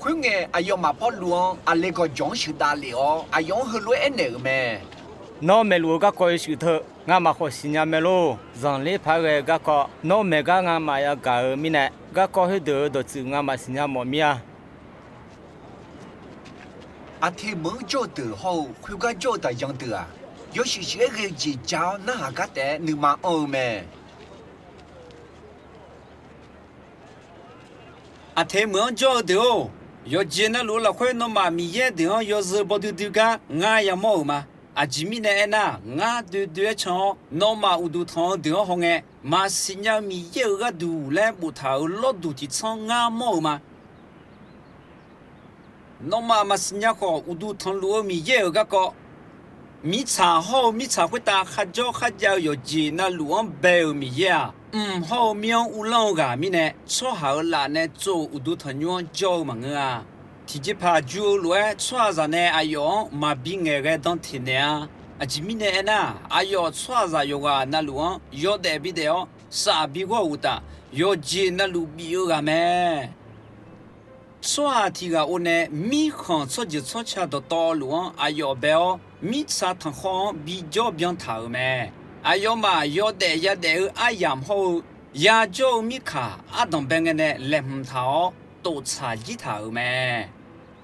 Khoerngae, aqyawfmaf Pawrluv-anr Aqleqgawqjawq-anr sheuqdav lef-awr, aqyawf-anr heulof-aer aernaeq-euq mae. Nawr maeqluf-eu garkawv yawshuif teu ngamaf khawf siqnya mae lor. Zanqler paq-aer ghae-eu garkawv nawr maeq gar ngamaf yagaq-euq mirnae, garkawv khoerdeuq-euq dawqtsuif ngamaf siqnya mawf mir-a. Aqteq meuq-anr jawr-eu deuq hawr-eu khoergar jawr-eu daqyan deuq-aq, yawshuif shuif-aer ghae-eu jeq ja-awr narhaq gar taef-aer nuima anr-eu mae. Aqteq meuq-anr jawr-eu deuq-or, yawqjeq navluf-eu lafkhoer nawmaf Miqyaer deuq-anr yawzeu baw duidui gar ngar yamawr-euq ma. Aqjeq mirnae aernar, ngar doe doe-aer can-awr nawmaf uqduq tanq-eu deuq-anr hawngae, maqsiq nya-eu Miqyaer-euq gharduq laer boftaq-euq lawrduq tiqtsanr ngar mawr-eu ma. Nawmaf maqsiq nya khawf, uqduq tanqluf-eu Miqyaer-euq garkawv, mirtsaq hawr-eu mirtsaq khoertav kharjawr kharjav-eu yawqjeq navluf-anr bae-euq Miqyaer-aq, mq hawr-eu mir-anr uvlanr-eu ghaq mirnae, tsawrhaq-euq laf nae tsov-euq uqduq tanqnymr-anr jawr-eu maqngeur-a. Tiqjeqpaq ju-eu lof-aer, tsawrhaqzaq nae aqyawf-anr maqbi ngaeqghae dan teq naeq-a. Aqjeq mirnae aernar, aqyawf tsawrhaqzaq yawqghaq navluf-anr yawdaef bidaef-awr saf bi ghawr-euq uqtaf, yawqjeq navluf bif-eu ghaq mae. Tsawrhaq tiq ghaq o nae mirkhanq tsawrjeuq tsawrca dawqtawvluf-anr aqyawf bae-awr, mirtsa tanqkhawr-anr bijawr byan taq-euq mae. Aqyawfmaf yawdaef yadaef-eu aryamq hawr-eu yajawr-eu mirkaq ardanq bae ngae nae laeqhmq taq-awr, toftsaq jir taq-euq mae.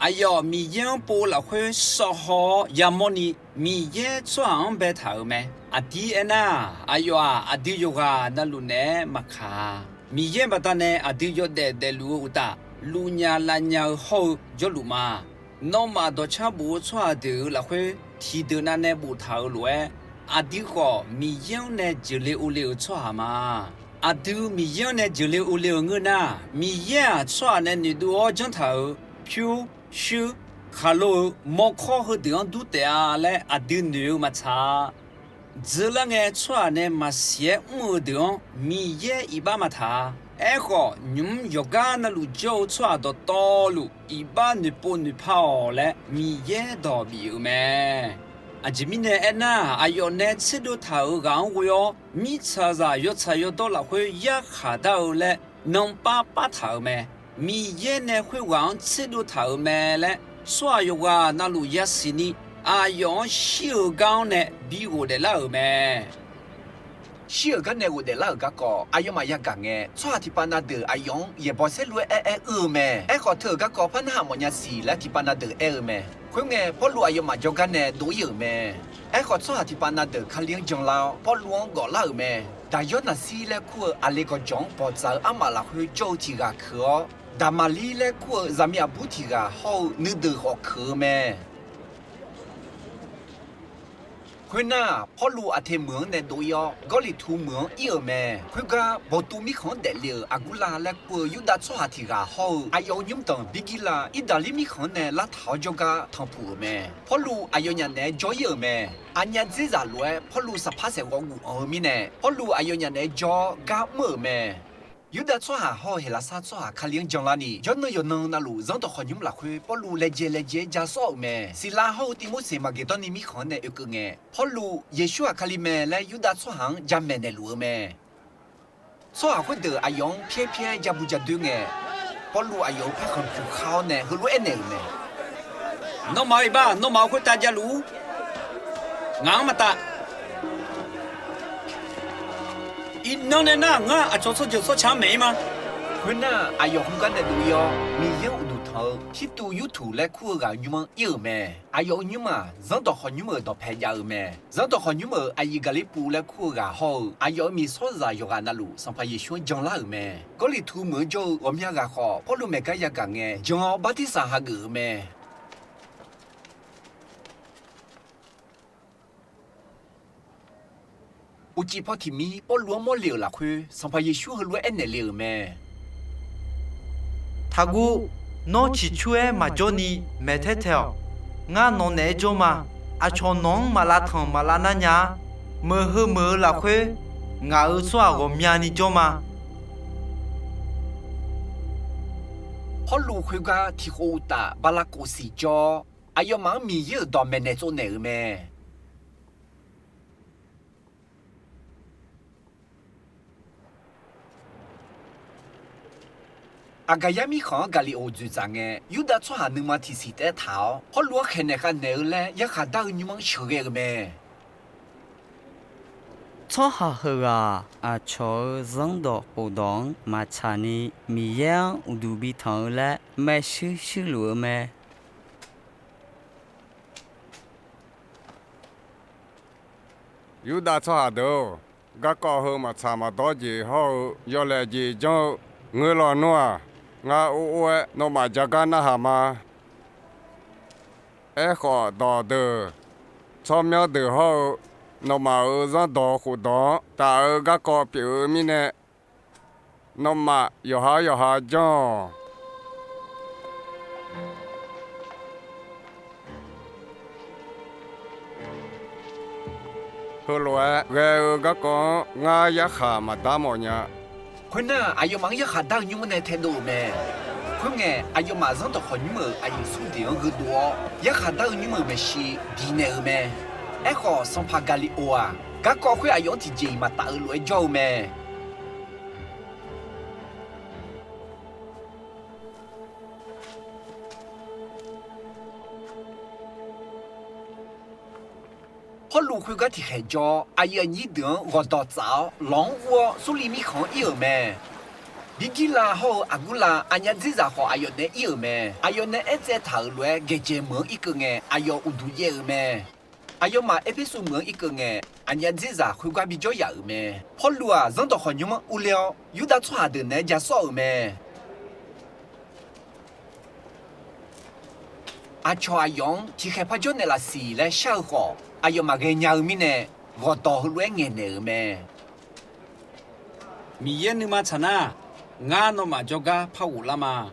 Aqyawf Miqyaer-anr pov-eu lafkhoer sawqhaw-awr yamawrni, Miqyaer tsawrhaq-anr baetaq-euq mae. Aqdir aernar, aqyawf-aq, aqdui yawqghaq navluf naeq-aer maqkaq-a. Miqyaer baqdanae aqdui yawdaef daefluf-eu uqtaf, luf nya lav nya-eu hawr-eu jawrluf ma. Nawmaf dawqcar bof-eu tsawrhaq deuq-euq lafkhoer, tiqdeuq navnae boftaq-euq lof-aer, aqdui khawf Miqyaer-anr nae jeuqle ovle-euq tsawrhaq ma. Aqdui Miqyaer-anr nae jeuqle ovle-euq ngeur nar, Miqyaer-aq, tsawrhaq nae noeqdov-awr janr taq-euq pyur, shuir, khaqlo-eu mawrkawr heudeuq-anr dur taef-a laer aqdui noeq-eu maqtsaq-a. Dzeurlar ngae, tsawrhaq nae maqsiq-aer mr-eu deuq-anr Miqyaer iqbax maqtaq-a. Aerkhawf, nymq-mr yawqgar navluf jawr-eu tsawrhaq dawqtawvluf iqbax noeqpov noeqpar-awq laer Miqyaer dawq bif-euq mae. Aqjeq mirnae aernar, aqyawf nae tserdov taq-euq ghaq-anr ghoe-awr, mirtsaqzaq yawtsaq yawdawr lafkhoer yarkhaq dar-eu laer nanpar par taq-euq mae. Miqyaer nae khoerghaq-anr tserdov taq-euq mae laer, tsawrhaq yawqghaq navluf yasiq ni, aqyawf-anr shir-euq gar-anr nae bi ghofdaef lar-euq mae. Shir-euq gar nae ghofdaef lar-euq garkawv aqyawfmaf yagaq ngae, tsawrhaq tiqpav na deuq aqyawf-anr yaeqbawq saerlu-aer aer-aer ur-eu mae. Aerkhawf, teu-euq garkawv par narhaq mawfnya siq laer tiqpav na deuq aer-eu mae. Khoerngae, Pawrluv aqyawfmaf jawrgar nae dov-ir-euq mae. Aerkhawf, tsawrhaq tiqpav na deuq Kali-anr janlar-awr, Pawrluv-anr gawflar-euq mae. Daqyawr Naqsir laer kur-eu Aqleqgawqjawq-anr bawqdzaq-eu armaf lafkhoer jawr-eu tiq ghaq keuq-awr, Daqmaqlir laer kur-eu zaqmiq aqbur tiq ghaq hawr-eu nuideuq khawf keuq-eu mae. Khoernar, Pawrluv Aqteq meuq-anr nae dov-ir-awr, Gawrliqtu meuq-anr ir-euq mae. Khoergar, Bawqtuv mirkhanq-anr daefle-euq Aqgurlav laer kur-eu Yurdav tsawrhaq tiq ghaq hawr-eu, aqyawf-euq nymr danq Birgirlav Irdaqlir mirkhanq-anr nae lartaq-awr jawrgar tanqpuq-euq mae. Pawrluv aqyawfnyaf naeq-aer jawr-ir-euq mae. Aqnyaf dzer zaq lof-aer Pawrluv saqpar saeqghawv guf-anr-eu mirnae, Pawrluv aqyawfnyaf naeq-aer jawr-awr gar mr-euq mae. Yurdav tsawrhaq hawr-eu Heqlaqsar tsawrhaq Kali-anr janlarni, jawrnan yawqnan navluf zanrdawq khawqnymr lafkhoer Pawrluv laejae laejae-aer ja sawr-euq mae. Siqlav hawr-eu Tivmorseq Maqgeqdawrni mirkhanq-anr nae oekeuv ngae, Pawrluv Yeqsur-aq Kali mae laer Yurdav tsawrhaq-anr jamaeq naeqluf-eu mae. Tsawrhaq khoerdeuq aqyawf-anr pyaer pyaer ja bu ja doer ngae, Pawrluv aqyawf-euq paerkhanq pyeuf khar-awr nae heulof-aer aernaeq-euq mae. Nawmaf-euq iqbax nawmaf-euq khoertav javluf-ur. Ngaq-anr maqtaf. Iqnan nae nar, ngar aqcawq tsawrjeuq tsawrca-anr maeq-ir ma. Khoernar, aqyawf khoergar nae dov-ir-awr, Miqyaer-anr uqduq tanq-eu Tirtuv Yurtuq laer kur-eu ghaq-euq nymr-anr ir-euq mae. Aqyawf-euq nymr-aq, zanrdawq khawqnymr-euq dawqpae jav-eu mae. Zanrdawq khawqnymr-euq aqyuif Gaqliqpuv laer kur-eu ghaq hawr-eu aqyawf-euq miqsawrzaq yawqghaq navluf Sanqpaq Yeqsur-anr janlar-euq mae. Gawrliqtu meuq-anr jawr-eu ghawqmya ghaq khawf, Pawrluv maeq gar yagaq ngae, jan-awr bartirsaq hageuf-euq mae. Uqcif paw tiq mir Pawrluv-anr mawrle-euq lafkhoer, Sanqpaq Yeqsur heulof-aer aernaeq le-euq mae. Taqguv. Nawr ciqcur-aer maqjawr ni maeq taer taeq-awq. Ngar nawq naeq-aer jawr ma. Aqcawq nawq-anr maq lavtanq maq lavnar nya-ar. Meuq heu meuq-eu lafkhoer, ngaq-euq tsawrhaq ghawqmyani jawr ma. Pawrluv khoergar tiqkhof uqtaf, bala khof siq jawr-awr, aqyawfmaf-anr Miqyaer-euq dawq maeqnaeq tsovnaeq-euq mae. Aqgaqyar mirkhanq-anr Gaqliqoq dzoeqdzaq ngae, Yurdav tsawrhaq nuima tiqsiq taef-aer taq-awr, Pawrluv-anr khaeqnaeq khavnaeq-eu laer yarkhaq dar-eu nymr-anr sheuqghae-euq mae. Tsawrhaq heughaq-aq, aqcawq-euq zanrdawq khofdawq-anr maqtsaq ni, Miqyaer-anr uqduq bi tanq-eu laer maershuir shuirluf-eu mae. Yurdav tsawrhaq deuq-or, garkawv heu maqtsaq maqdawr jeq hawr-eu yawlaeq jeq janr-eu ngeur lawnmr-aq, ngar or or-aer nawmaf ja gar narhaq ma. Aerkhawf, dawqdeuq, tsawrmyanr deuq hawr-eu nawmaf-euq zanrdawq khofdawq-anr taf-eu garkawv pyeuf-eu mirnae, nawmaf yawqha yawqha janr-awq. Heulof-aer ghae-eu garkawv-anr ngar yarkhaq maqdar mawf nya. Khoernar, aqyawfmaf-anr yarkhaq dar-eu nymr nae taedov-euq mae. Khoerngae, aqyawfmaf zanrdawq khawqnymr-euq aqyuif smr deuq-anr gheudov-awr, yarkhaq dar-eu nymr-euq maeqshi diqnaeq-euq mae. Aerkhawf, sanqpaq Gaqliqoq-aq, garkawv khoer aqyawf-anr tiqjeq-iq maqtaf-eu lof-aer jawr-eu mae. Pawrluv khoergar tiqkhaeq jawr-awr, aqyuif aqnyir deuq-anr ghawqdawq tsaf-awr, lawq-anr ur-awr Surliv mirkhanq-anr ir-euq mae. Birgirlav hawr-eu Aqgurlav aqnyaf dzerzaq khawf aqyawf naeq-aer ir-euq mae. Aqyawf nae aertsaev taq-euq lof-aer, Gaeqjaeq meuq-anr irkeuv ngae, aqyawf uqduq jaev-euq mae. Aqyawfmaf Erpersu meuq-anr irkeuv ngae, aqnyaf dzerzaq khoergar bijawr yaf-euq mae. Pawrluv-aq, zanrdawq khawqnymr-anr urler-awr, Yurdav tsawrhaq deuq naeq-aer ja sawr-euq mae. Aqcawq aqyawf-anr tiqkhaeq par jawrnaeq laf siq laer shar-eu khawf, aqyawfmaf ghaenya-eu mirnae, ghawqdawq heulof-aer ngaeqnaeq-euq mae. Miqyaer nuima tsaq nar, ngar nawmaf jawrgar par ghoflar ma.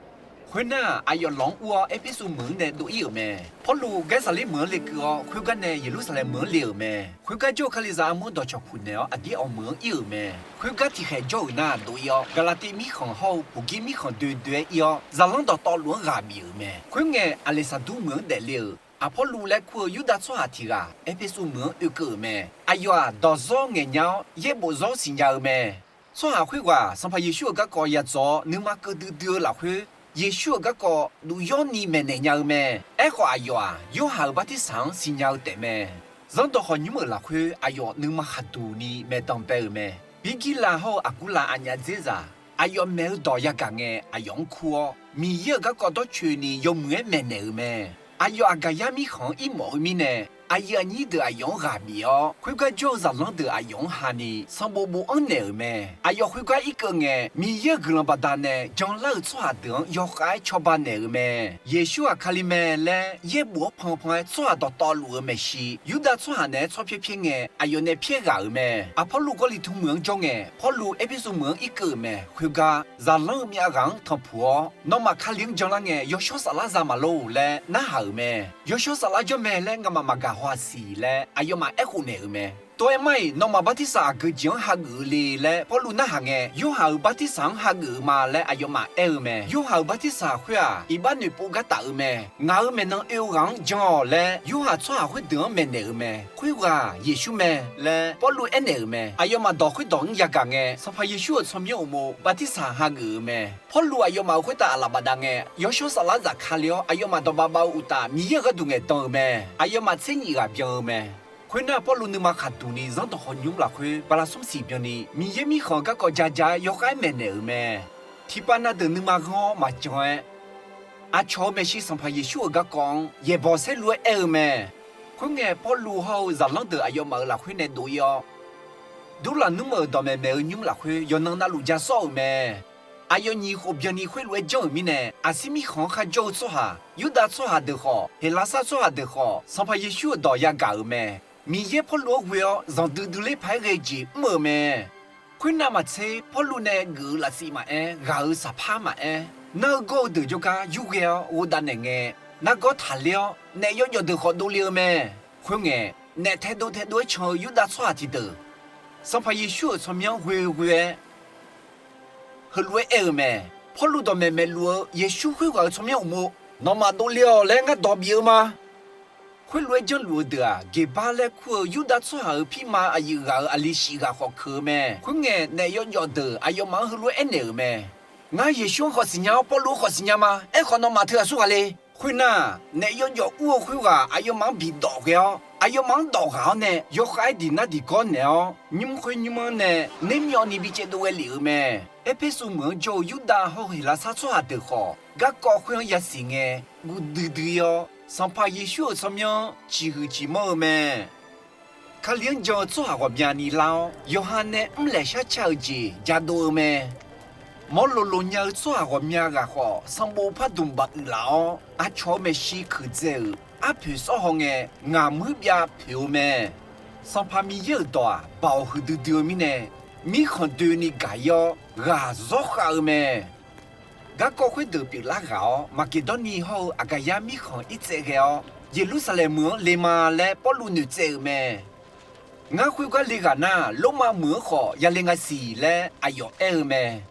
Khoernar, aqyawf lawq-anr ur-awr Erpersu meuq-anr nae dov-ir-euq mae. Pawrluv Gaersaqler meuq-anr lekeuv-awr, khoergar nae Yeqlursaqlaeq meuq-anr le-euq mae. Khoergar jawr-eu Kalizaq armur dawqcawq puq naeq-awr, Aqdir Awq meuq-anr ir-euq mae. Khoergar tiqkhaeq jawr-euq nar, dov-ir-awr, Gaqlaqtiv mirkhanq hawr-eu Puqgir mirkhanq doe doe-aer ir-awr, zaqlanr dawqtawvluf-anr ghaq bif-euq mae. Khoerngae, Aqleqsaqdur meuq-anr daefle-euq Aqpawrluv laer kur-eu Yurdav tsawrhaq tiq ghaq Erpersu meuq-anr oekeuv-euq mae. Aqyawf-aq, dawqzawr ngaeq nya-awr, yaerbof zawr siqnya-eu mae. Tsawrhaq khoerghaq Sanqpaq Yeqsur-euq garkawv ya dzaw-awr, nuima keuv duidui-eu lafkhoer, Yeqsur-euq garkawv duq yawr ni maeqnaeq nya-eu mae. Aerkhawf, aqyawf-aq, Yorhaq-euq bartirsaq-anr siqnya-eu taef mae. Zanrdawq khawqnymr-euq lafkhoer aqyawf nuima khaqduq ni maeqdanq bae-euq mae. Birgirlav hawr-eu Aqgurlav aqnyaf dzerzaq, aqyawf maeq-eu dawq yagaq ngae, aqyawf-anr kur-awr, Miqyaer-euq garkawv dawrcoeni yawmuiq-aer maeqnaeq-euq mae. Aqyawf Aqgaqyar mirkhanq-anr irmawf-eu mirnae, aqyuif aqnyir deuq aqyawf-anr ghaq bif-awr, khoergar jawr-eu zaqlanr deuq aqyawf-anr hani sanqbof bofanr naeq-euq mae. Aqyawf khoergar irkeuv ngae, Miqyaer-euq guiqlanq baqdanae janlar-euq tsawrhaq deuq-anr yawkhav-aer cawba naeq-euq mae. Yeqsur-aq Kali mae laer yaerbof-anr panpan-aer tsawrhaq dawqtawvluf-eu maeqshi, Yurdav tsawrhaq naeq-aer tsawr pyaer pyaer ngae, aqyawf nae pyaer ghaq-euq mae. Aqpawrluv Gawrliqtu meuq-anr jawr ngae, Pawrluv Erpersu meuq-anr irkeuv-euq mae. Khoergar, zaqlanr-eu myav ghaq-anr tanqpuq-awr, Nawmaf Kali-anr janlar ngae, yawshawr saflar za maqlor laer narhaq-euq mae. Yawshawr saflar jawr mae laer ngamaf maqgaq haw-aq siq laer, aqyawfmaf aerkhof naeq-euq mae. Tov-aer mar-iq, nawmaf bartirsaq aqgeu jeq-anr hageuf-eu le laer Pawrluv narhaq ngae, Yorhaq-euq bartirsaq-anr hageuf-eu ma laer aqyawfmaf aer-eu mae. Yorhaq-euq bartirsaq khoer-aq, iqbax noeqpov gar taf-eu mae. Ngaq-euq maeqnan oe-eu ghaq-anr jan-awq laer, Yorhaq tsawrhaq khoerdeuq-anr maeqnaeq-euq mae. Khoerghaq-aq, Yeqsur mae laer Pawrluv aernaeq-euq mae. Aqyawfmaf dawq khoerdawq-anr yagaq ngae, Sanqpaq Yeqsur-euq tsawrmyanr uqmov bartirsaq hageuf-euq mae. Pawrluv aqyawfmaf-euq khoertav aqlaf bafdav ngae, yawshawr saflar zafkale-awr, aqyawfmaf dawqbav bav-eu uqtaf, Miqyaer-euq gharduq ngaeqdan-euq mae. Aqyawfmaf tser nyif ghaq byan-eu mae. Khoernar, Pawrluv nuima khaqduq ni zanrdawq hawnymr lafkhoer bala smr siq byanni, Miqyaer mirkhanq-euq garkawv ja ja-aer yawkhav-aer maeqnaeq-euq mae. Tiqpav na deuq nuima ghanr-awr maqjan-aer, aqcawq-euq maeqshi Sanqpaq Yeqsur-euq garkawv-anr yaeqbawq saerlu-aer aer-eu mae. Khoerngae, Pawrluv hawr-eu zaqlanr deuq aqyawfmaf-euq lafkhoer nae dov-ir-awr, durlaqnmr-euq dawqmaeq maeq-eu nymr lafkhoer yawqnan navluf ja sawr-euq mae. Aqyawf nyiq khof byanni khoerlof-aer janr-euq mirnae, Aqsir mirkhanq-anr kharjawr-eu tsawrhaq, Yurdav tsawrhaq deuq khawf, Heqlaqsar tsawrhaq deuq khawf, Sanqpaq Yeqsur-euq dawq yagaq-euq mae. Miqyaer Pawrluv-anr ghoe-awr zanqdui dui ler paq-aer ghae jeq mr-euq mae. Khoernav maqtser, Pawrluv nae geuf-eu lafsif maqaer, ghaq-euq saqpar maqaer, nar-eu gawr-eu deuq jawrgar yurghae-awr ghovdav naeq ngae, nargawr taqler-awr, naef yawjawf deuq khawf dovle-eu mae. Khoerngae, naef taedov taedov-aer can-eu Yurdav tsawrhaq tiqdeuq, Sanqpaq Yeqsur-euq tsawrmyanr ghoe ghoe-aer, heulof-aer aer-eu mae. Pawrluv dawqmaeq maeqluf-eu Yeqsur khoerghaq-euq tsawrmyanr uqmov, nawmaf dovle-awq laer ngar dawq bif-eu ma. Khoerlof-aer janrluf-eu deuq-aq, Geqbar laer kur-eu Yurdav tsawrhaq-euq pirma aqyuif ghaq-euq aqli shif ghaq khawf keuq-eu mae. Khoerngae, naef yawjawf deuq aqyawfmaf-anr heulof-aer aernaeq-euq mae. Ngar Yeqsur-anr khawf siqnya-awr, Pawrluv-anr khawf siqnya ma. Aerkhawf, nawmaf teughaq aqsur ghaq le. Khoernar, naef yawjawf ur-eu khoerghaq aqyawfmaf-anr bidawf ghae-awr, aqyawfmaf-anr dawf ghaq-awr nae, yawkhav-aer diq nar diq gawr naeq-awr, nymr khoer nymr-anr nae nermyawvni bi caevdov ghae lef-euq mae. Erpersu meuq-anr jawr-eu Yurdav hawr-eu Heqlaqsar tsawrhaq deuq khawf, garkawv khoer-anr yasiq ngae, guv duidui-awr, Sanqpaq Yeqsur-euq tsawrmyanr-anr ciqhuiq ciqmanr-eu mae. Kali-anr jan-eu tsawrhaq ghawqmyani lar-awr, yawqha nae mrlaeq shar ca-euq jeq jadov-eu mae. Mawrloqloq nya-eu tsawrhaq ghawqmya ghaq khawf, sanqbof pardmq bafuiq laf-awr, aqcawq-euq maeqshi keuqdzae-euq arpoeq sawr haw ngae, ngaq muir byav poeq-eu mae. Sanqpaq Miqyaer-euq dawq-aq, baoq huiqdui dui-eu mirnae, mirkhanq doeni gaq-ir-awr, ghaq zawr khav-eu mae. Garkawv khoerdeuq pyeuflar ghaq-awr, Maqgeqdawrniv hawr-eu Aqgaqyar mirkhanq irtsaev ghae-awr, Yeqlursaqlaeq meuq-anr le ma laer Pawrluv noeqtsaev-euq mae. Ngar khoergar le ghaq nar, Lormav meuq-anr khawf yale nga siq laer aqyawf aer-eu mae.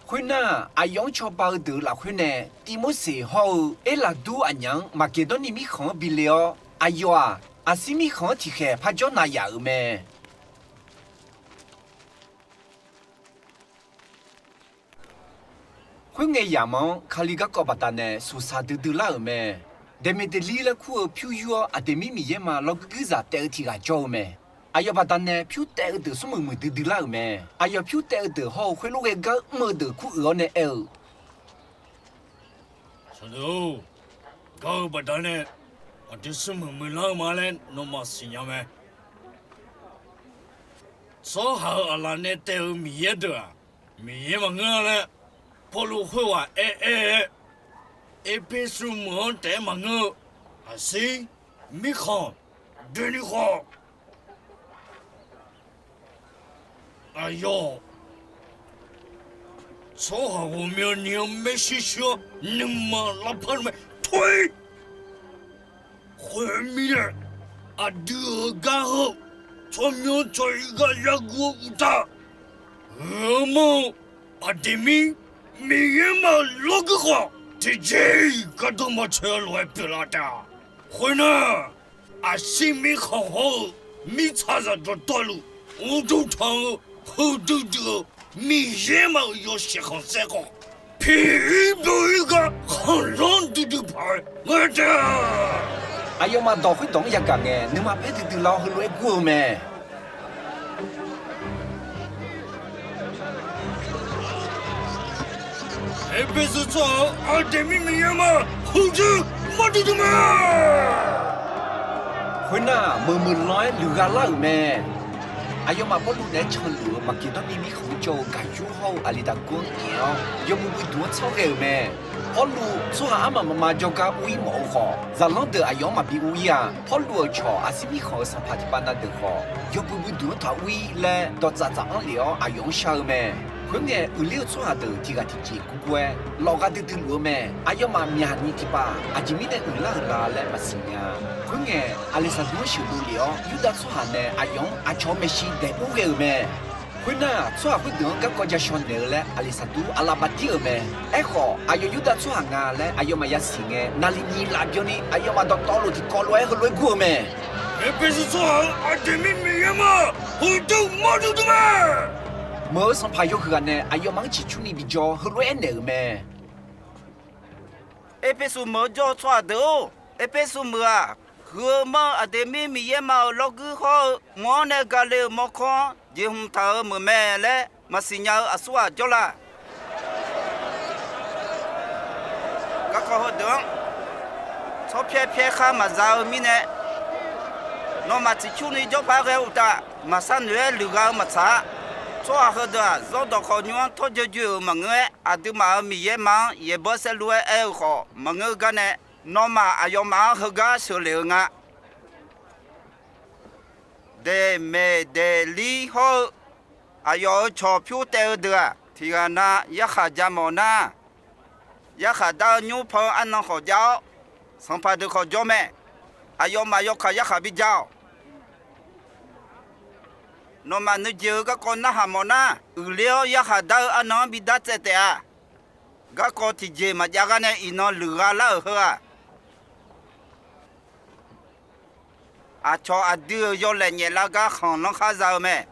Khoernar, aqyawf-anr cawba-eu deuq-euq lafkhoer nae, Tivmorseq hawr-eu Erlaqdur aqnyaf-anr Maqgeqdawrniv mirkhanq-anr bi le-awr, aqyawf-aq, Aqsir mirkhanq-anr tiqkhaeq par jawr nav yaf-euq mae. Khoerngae, yamq-anr Kali garkawv baqdanae suqsaq duidui lar-euq mae. Daeqmeqdeqlir laer kur-eu pyur yur-awr, Aqdeqmir miqyaer ma lawrguir guirzaq taef-eu tiq ghaq jawr-eu mae. Aqyawf baqdanae pyur taef-eu deuq smrmuiq muiqdui dui lar-euq mae. Aqyawf pyur taef-eu deuq hawr-eu khoerlof ghae gar mr-eu deuq kur uiq-awr nae aer-eu, Saqdeuq-or, gar-eu baqdanae aqdui smrmuiq muiqlar-eu ma laer nawmaf siqnya mae. Tsawrhaq-euq aqlaf nae taev-eu miqyaer deuq-aq, miqyaer maqngeur-a laer Pawrluv khoerghaq aer aer-aer, Erpersu meuq-anr taef-aer maqngeur-eu, Aqsir mirkhanq doeni khawf, aqyawf tsawrhaq ghawqmyani-anr maershuir shuir-awr, nuima lavpar nuima tor-ir. Khoermirnae, aqdui-euq gar heu tsawrmyanr tsawr-ir gar yar guv-eu uqtaf, gheurmanr-eu Aqdeqmir miqyaer ma-euq lawrguir khawf, tiqjeq-iq gardanr maqtsoeq-a lof-aer pyeuflar taef-a. Khoernar, Aqsir mirkhanq hawr-eu mirtsaqzaq dawqtawvluf, uqduq tanq-eu, heudui dui-eu, miqyaer ma-euq yawshaef khanqsaer khawf, piq-ir byov-ir gar khanqlanr duidui paq-aer ngae taef-a. Aqyawfmaf dawq khoerdawq-anr yagaq ngae, nuima paer duidui lar-awr heulof-aer gur-eu mae. Erpersu tsawrhaq-euq Aqdeqmir miqyaer ma, huqdui mawrduq duq mae. Khoernar, meuq meuq lan-aer luiqgha lar-euq mae. Aqyawfmaf Pawrluv naeq-aer canluf-eu Maqgeqdawrniv mirkhanq-anr jawr-eu gaqyur hawr-eu Aqliqdaqgur-anr nyaef-awr, yawmuiq muiqduq-anr tsanr ghae-euq mae. Pawrluv tsawrhaq armaf mafma jawrgar ur-ir mawf-eu khawf, zaqlanr deuq aqyawf-anr maqbi ur-ir-a. Pawrluv-euq cawq Aqsir mirkhanq-euq sanqpaq tiqpav na deuq khawf, yawmuiq muiqduq-anr taq ur-ir laer dawqtsaf tsaf-anr lef-awr aqyawf-anr shar-eu mae. Khoerngae, uiqler-eu tsawrhaq deuq tiq ghaq tiqjeq gurgur-aer lawfgha duidui luf-eu mae. Aqyawfmaf myaq ni tiqpav aqjeq mirnae uiqlar-euq la laer maqsiq nya. Khoerngae, Aqleqsaqdur-anr sheuqdov lef-awr, Yurdav tsawrhaq nae aqyawf-anr aqcawq-euq maeqshi daeq ur ghae-euq mae. Khoernar, tsawrhaq khoerdeuq-anr garkawv ja shaw naeq-eu laer Aqleqsaqdur aqlaf bafdir-euq mae. Aerkhawf, aqyawf Yurdav tsawrhaq nga laer aqyawfmaf yasiq ngae, naqliq nyiq laf byanni aqyawfmaf dawqtawvluf tiqkawv lof-aer heulof-aer gur-eu mae. Erpersu tsawrhaq-euq Aqdeqmir Miqyaer ma, heudeuq mawrduq duq mae. Meuq-euq sanqpaq yawhuiq ghaq nae aqyawfmaf-anr ciqcurni bijawr, heulof-aer aernaeq-euq mae. Erpersu meuq-anr jawr-eu tsawrhaq deuq-or, Erpersu meuq-aq, huiq-eu manr-eu Aqdeqmir Miqyaer ma-euq lawrguir hawr-eu, mq-anr nae gale-euq mawrkawr-anr jeqhmq taq-euq meuq mae laer maqsiq nya-eu aqsurghaq jawrlar. Garkawv heudeuq-anr tsawrpyaer pyaer khar maqza-eu mirnae, nawmaf ciqcurni jawrpar ghae-eu uqtaf, maqshar noeq-aer luiqgha-eu maqtsaq-a. Tsawrhaq heudeuq-aq, zawrdawq khawf nymr-anr tawrjoe joe-euq maqngeur-aer, aqduimaf-euq Miqyaer ma-anr yaeqbawr saerlu-aer aer-eu khawf maqngeur gar nae, nawmaf aqyawfmaf-anr heugar sheuqlef-eu nga. Daeqmaeq daeqlir hawr-eu aqyawf-euq cawq pyur taev-eu deuq-aq, tiq ghaq na yarkhaq ja mawf nar, yarkhaq dar-eu nymr pan-eu arnan khawf jav-awr, sanqpaq deuq khawf jawr mae. Aqyawfmaf yawkaq yarkhaq bijav-awq. Nawmaf nuijeq-eu garkawv narhaq mawf nar, uiqler-awr yarkhaq dar-eu arnan-anr bidar tsaev taef-a. Garkawv tiqjeq maqjav gar nae iqnan luiqgha lar-euq heu-aq, aqcawq aqdui-euq yawlaeq nyaeflar gar khanqlanr khar za-eu mae.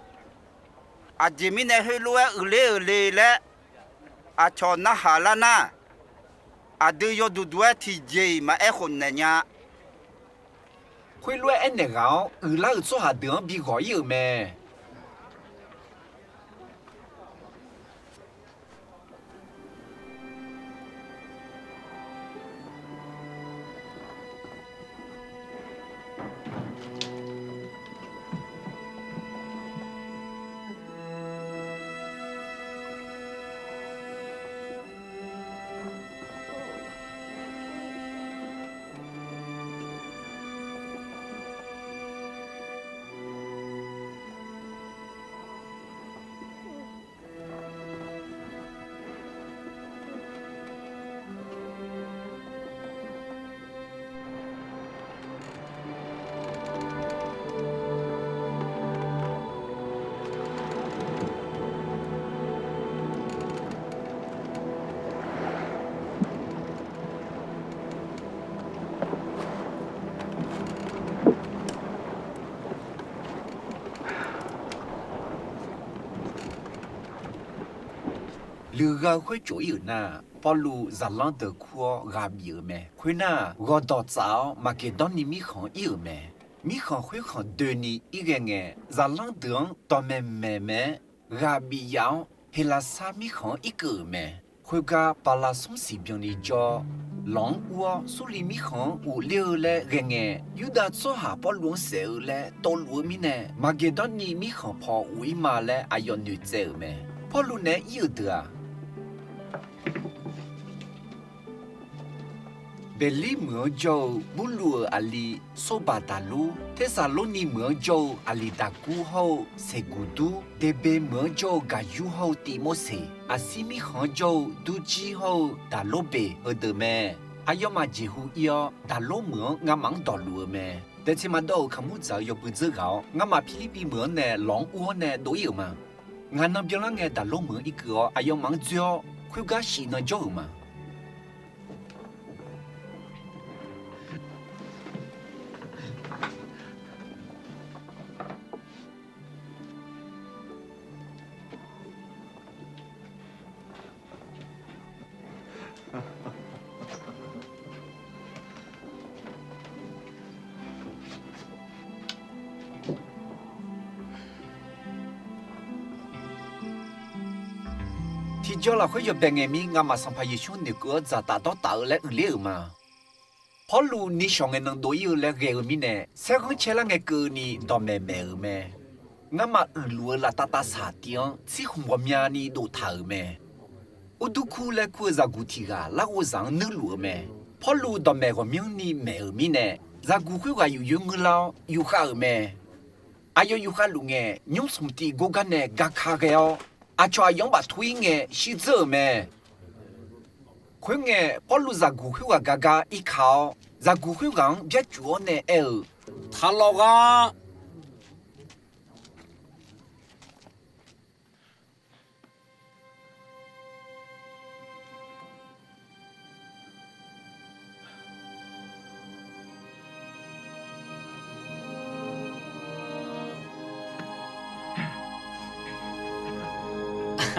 Aqjeq mirnae khoerlof-aer uiqler-euq le laer aqcawq narhaq lar nar, aqdui yawduq duq-aer tiqjeq-iq maqaer khofnaeq nya-a. Khoerlof-aer aernaeq ghaq-awr, uiqlar-euq tsawrhaq deuq-anr bi ghawq-ir-euq mae. Luiqgha-eu khoer tsof-ir-euq nar, Pawrluv zaqlanr deuq kur-awr ghaq bif-euq mae. Khoernar, ghawqdawq tsaf-awr Maqgeqdawrniv mirkhanq-anr ir-euq mae. Mirkhanq khoerkhanq doeni ir ghae ngae, zaqlanr deuq-anr dawqmaeq maeq maeq-aer ghaq bif yaf-awr, Heqlaqsar mirkhanq-anr irkeuv-euq mae. Khoergar bala smr siq byanni jawr-awr, lanq-anr ur-awr Surliv mirkhanq-anr ghofler-eu laer ghae ngae, Yurdav tsawrhaq Pawrluv-anr saef-eu laer tovluf-eu mirnae, Maqgeqdawrniv mirkhanq paw ghof-ir ma laer aqyawf noeqtsaev-euq mae. Pawrluv naeq-aer ir-euq deuq-aq, Beqlir meuq-anr jawr-eu Burluv-euq aqli Sorbaq daqlur, Tersaqlorniv meuq-anr jawr-eu Aqliqdaqgur hawr-eu Seqguqdur, Deqbeq meuq-anr jawr-eu Gaqyur hawr-eu Tivmorseq, Aqsir mirkhanq-anr jawr-eu Durjir hawr-eu Daqlorbeq heudeuq mae. Aqyawfmaf jeqhu ir-awr, Daqlor meuq-anr ngamaf-anr dawqluf-eu mae. Daeqtseq maqdawv-euq kaqmur dzaq-eu yawbui dzeur ghaq-awr, ngamaf Pirlirpiv meuq-anr nae lanq-anr ur-awr nae dov-ir-euq ma. Ngaq nan byanlar ngae, Daqlor meuq-anr irkeuv-awr, aqyawfmaf-anr dzoer-awr, khoergar shif nan jawr-euq ma. Tiqjaw lafkhoer yawbae ngae mir, ngamaf Sanqpaq Yeqsur noeqkeuv-anr dzaqtaf dawrtaf-eu laer uiqler-euq ma. Pawrluv nishawq ngae nan dov-ir-eu laer ghae-eu mirnae, saerghanr caelar ngae keuvni dawqmaeq maeq-euq mae. Ngamaf uiqluf-eu laftav tavsaq tiv-anr tsirkhmq ghawqmyani doftaq-euq mae. Urdukur laer kur-eu zaqguq tiq ghaq larghov zaq-anr nuirluf-eu mae. Pawrluv dawqmaeq ghawqmyanrni maeq-euq mirnae, zaqguq khoerghaq yuf yoer ngeurlar-awr yufkhav-euq mae. Aqyawf yufkhav luf ngae, nymr smq tiv gor gar nae gaka ghae-awr, aqcawq aqyawf-anr baftov-ir ngae shirdzeur-euq mae. Khoerngae, Pawrluv zaqguq khoerghaq gar gar irka-awr, zaqguq khoerghaq-anr byarcuf-awr nae aer-eu, Taq lawq ghaq.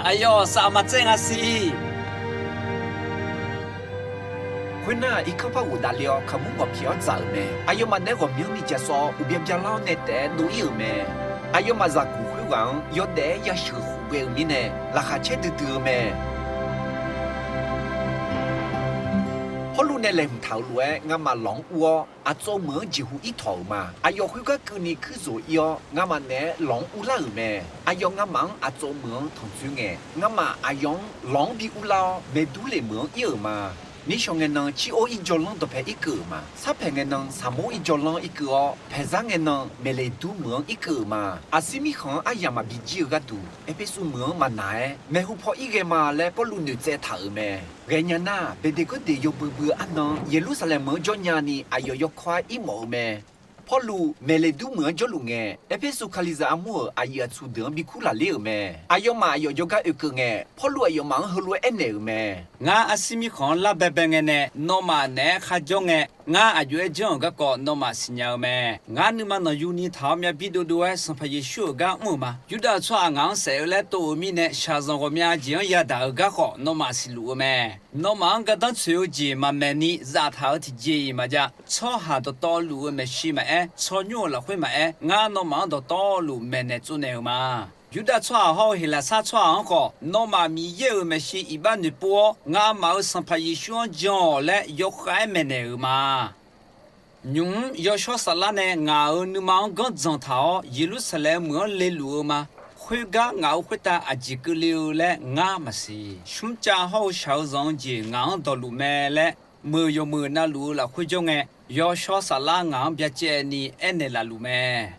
Aqyawf saf maqtsaev nga siq. Khoernar, irkanr par ghofdav le-awr, kaqmur ngawq pyaeq-awr dzaq-euq mae. Aqyawfmaf naeq-aer ghawqmyanrni ja sawv-awr, uqbya byalar-awr nae taef-aer dov-ir-euq mae. Aqyawfmaf zaqguq khoerghaq-anr yawdaef-aer yasheuq khof ghae-eu mirnae, laqkhaq caer duidui-eu mae. Pawrluv nae laeqhmq taq-euq lof-aer ngamaf lawq-anr ur-awr, aqtsov meuq-anr jeqhu ir tawq-euq ma. Aqyawf khoergar keuvni kuir zoq-ir-awr, ngamaf naeq-aer lawq-anr urlar-euq mae. Aqyawf ngamaf-anr aqtsov meuq-anr tanqtsoer ngae, ngamaf aqyawf-anr lawq-anr bi urlar-awr, maeqdur leq meuq-anr ir-euq ma. Nishawq ngae nan, Ciror ir jawrlanr dawqpae irkeuv-euq ma. Sarpaeq ngae nan, Saqmor ir jawrlanr irkeuv-awr, paeqzar ngae nan, Maeqleqdur meuq-anr irkeuv-euq ma. Aqsir mirkhanq-anr aryamq maqbi jir-eu gharduq, Erpersu meuq-anr maqnaq-aer, maeqhu paw ir ghae ma laer Pawrluv noeqtsaev taq-euq mae. Ghaenya nar, Beqdeqgawrdeq yawbui bui arnan-anr Yeqlursaqlaeq meuq-anr jawr nyani aqyawf yawkawr-aer ir mawf-eu mae. Pawrluv Maeqleqdur meuq-anr jawrluf ngae, Erpersu Kalizaq armur-euq aqyuif aqtsu deuq-anr bi kurlaf ler-euq mae. Aqyawfmaf aqyawf jawrgar oekeuv ngae, Pawrluv aqyawfmaf-anr heulof-aer aernaeq-euq mae. Ngar arsiv mirkhanq-anr lar baebae ngae nae, nawmaf naeq-aer kharjawr ngae, ngar aq jov-aer janr-euq garkawv nawmaf siqnya-eu mae. Ngar nuima nanqyuni taq-awr myavbir dovdov-aer Sanqpaq Yeqsur-euq gar mr-euq ma. Yurdav tsawrhaq ngaq-anr saef-eu laer tov-euq mirnae, shaqzanq ghawqmya jeq-anr yadaq-eu garkawv nawmaf siqluf-eu mae. Nawmaf-anr gardanr tsoeq-eu jeq maqmaeq ni zaftaq-euq tiqjeq-iq maqjav. Tsawrhaq dawqtawvluf-eu maeqshi maqaer, tsawrnymr-euq lafkhoer maqaer, ngar nawmaf-anr dawqtawvluf maeqnaeq tsovnaeq-euq ma. Yurdav tsawrhaq hawr-eu Heqlaqsar tsawrhaq-anr khawf, nawmaf Miqyaer-euq maeqshi iqbax noeqpov-awr, ngamaf-euq Sanqpaq Yeqsur-anr jan-awq laer yawkhav-aer maeqnaeq-euq ma. Nymq-mr Yawshawr Saflar nae ngaq-euq nuima-anr ganr dzanq taq-awr, Yeqlursaqlaeq meuq-anr leluf-eu ma. Khoergar ngaq-euq khoertav aqjeq keuvle-eu laer ngar maqsiq. Shmrcav hawr-eu shaq-eu zanq-eu jeq ngaq-anr dawqluf mae laer, meuq yawmuiq navluf-eu lafkhoer jawr ngae, Yawshawr Saflar ngaq-anr byacaevni aernaeq laf luf mae.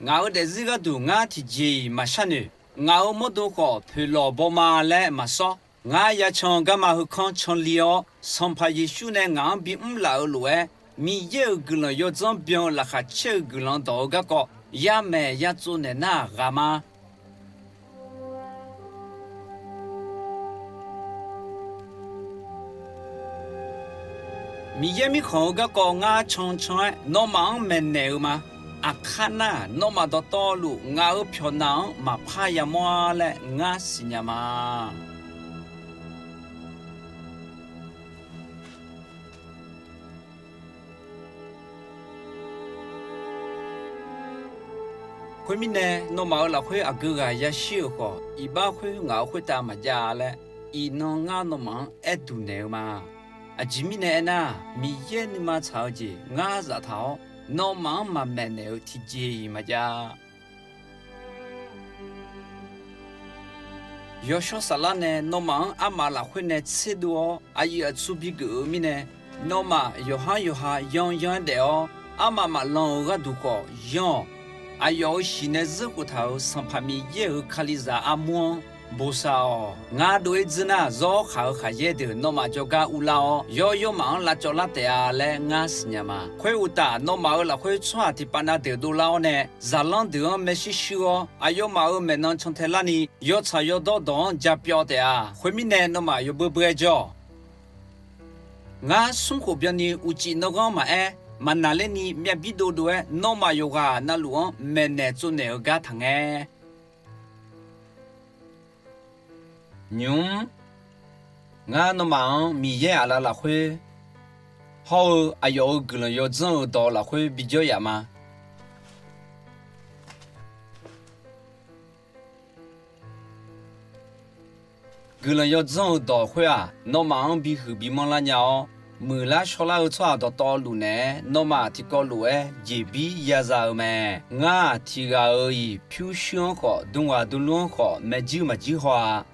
Ngaq-euq daefzir gharduq ngar tiqjeq-iq maqshar noeq. Ngaq-euq mawrdo khawf poeqlawq baw ma laer maqsawr. Ngar yacan garma heukanr canli-awr, Sanqpaq Yeqsur nae ngaq-anr bimr laf-euq lof-aer, Miqyaer-euq guiqlanq yawdzanr byan-eu laqkhaq caer-eu guiqlanq dawq-eu garkawv, yamaeq yatsov naeq nar-aq ghaq ma. Miqyaer mirkhanq-eu garkawv ngar cancan-aer nawmaf-anr maeqnaeq-eu ma. Aqkar nar, nawmaf dawqtawvluf ngaq-euq pyawqnaq-anr maqpar yamawr-ar laer ngar siqnya ma. Khoermirnae, nawmaf-euq lafkhoer aqgeu ghaq yashir-euq khawf, iqbax khoer ngaq-euq khoertav maqjav-a laer, iqnan ngar nawmaf-anr aer duq naeq-eu ma. Aqjeq mirnae aernar, Miqyaer nuima tsaq-eu jeq ngar zaftaq-awr, nawmaf-anr maqmaeq naeq-eu tiqjeq-iq maqjav. Yawshawr Saflar nae nawmaf-anr armaf lafkhoer nae tserdov-awr, aqyuif aqtsu bigeuf-eu mirnae, nawmaf yawqhar yawqha yanyan-aer daef-awr, armaf maqlan-euq gharduq khawf yanr-awq. Aqyawf-euq shiq nae zeur khoftaq-euq Sanqpaq Miqyaer-euq Kalizaq armur-anr bosav-awq. Ngar dov-ir dzeur nar, zawr khaq-euq khaqyaer deuq nawmaf jawrgar uvlar-awr, yawr yawrmaf-anr lavcawv lar taef-a laer ngar siqnya ma. Khoeruqtaf, nawmaf-euq lafkhoer tsawrhaq tiqpav na deuq dovlar-awr nae, zaqlanr deuq-anr maershuir shuir-awr, aqyawfmaf-euq maeqnan cantae larni, yawtsaq yawdawr dawq-anr ja pyawv taef-a. Khoermirnae, nawmaf yawbeu beu-aer jawr-awq. Ngar smr khof byanni uqcif nanrghanr maqaer, maqnaqlerni myav bir dovdov-aer, nawmaf yawqghaq navluf-anr maeqnaeq tsovnaeq-eu gar taqngae. Nymq-mr, ngar nawmaf-anr Miqyaer aqlaf lafkhoer hawr-eu aqyawf-euq guiqlanq yawdzanr-eu dawq lafkhoer bijawr yaf ma. Guiqlanq yawdzanr-eu dawq khoer-aq, nawmaf-anr bihuiq bimanr lar nya-awr, muiqlar shawrlar-eu tsawrhaq dawqtawvluf naeq-aer, nawmaf tiqkawv lof-aer jeqbir yaza-eu mae. Ngar-aq, tiq ghaq-euq-iq pyurshuir-anr khawf, dmghaq dmlur-anr khawf, maeqjuir maqjuir haw-a.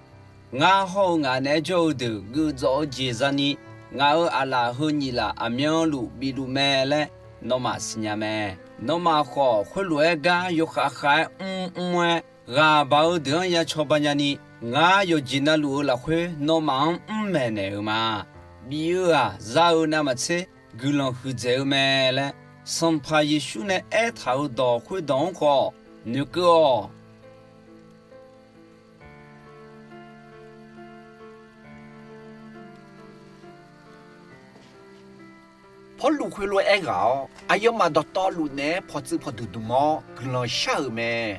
Ngar hawr-eu ngaq naeq-aer jawr-eu deuq geufdzawf-eu jeq zani, ngaq-euq aqlaf heu nyiq laf aqmyanluf bifluf mae laer nawmaf siqnya mae. Nawmaf khawf, khoerlof-aer gar yawkhav khav-aer mrmr-aer, ghaq baq-eu deuq-anr ya cawba nyani, ngar yawqjeq navluf-eu lafkhoer nawmaf-anr mr maeqnaeq-euq ma. Bif-eu-aq, za-eu navmaqtser guiqlanq huiqdzaeq-eu mae laer, Sanqpaq Yeqsur nae aertaq-euq dawq khoerdawq-anr khawf noeqkeuv-awq. Pawrluv khoerlof-aer aerghaq-awr, aqyawfmaf dawqtawvluf naeq-aer pawqtsuif pawqdmq dmq-awr guiqlanq shar-euq mae.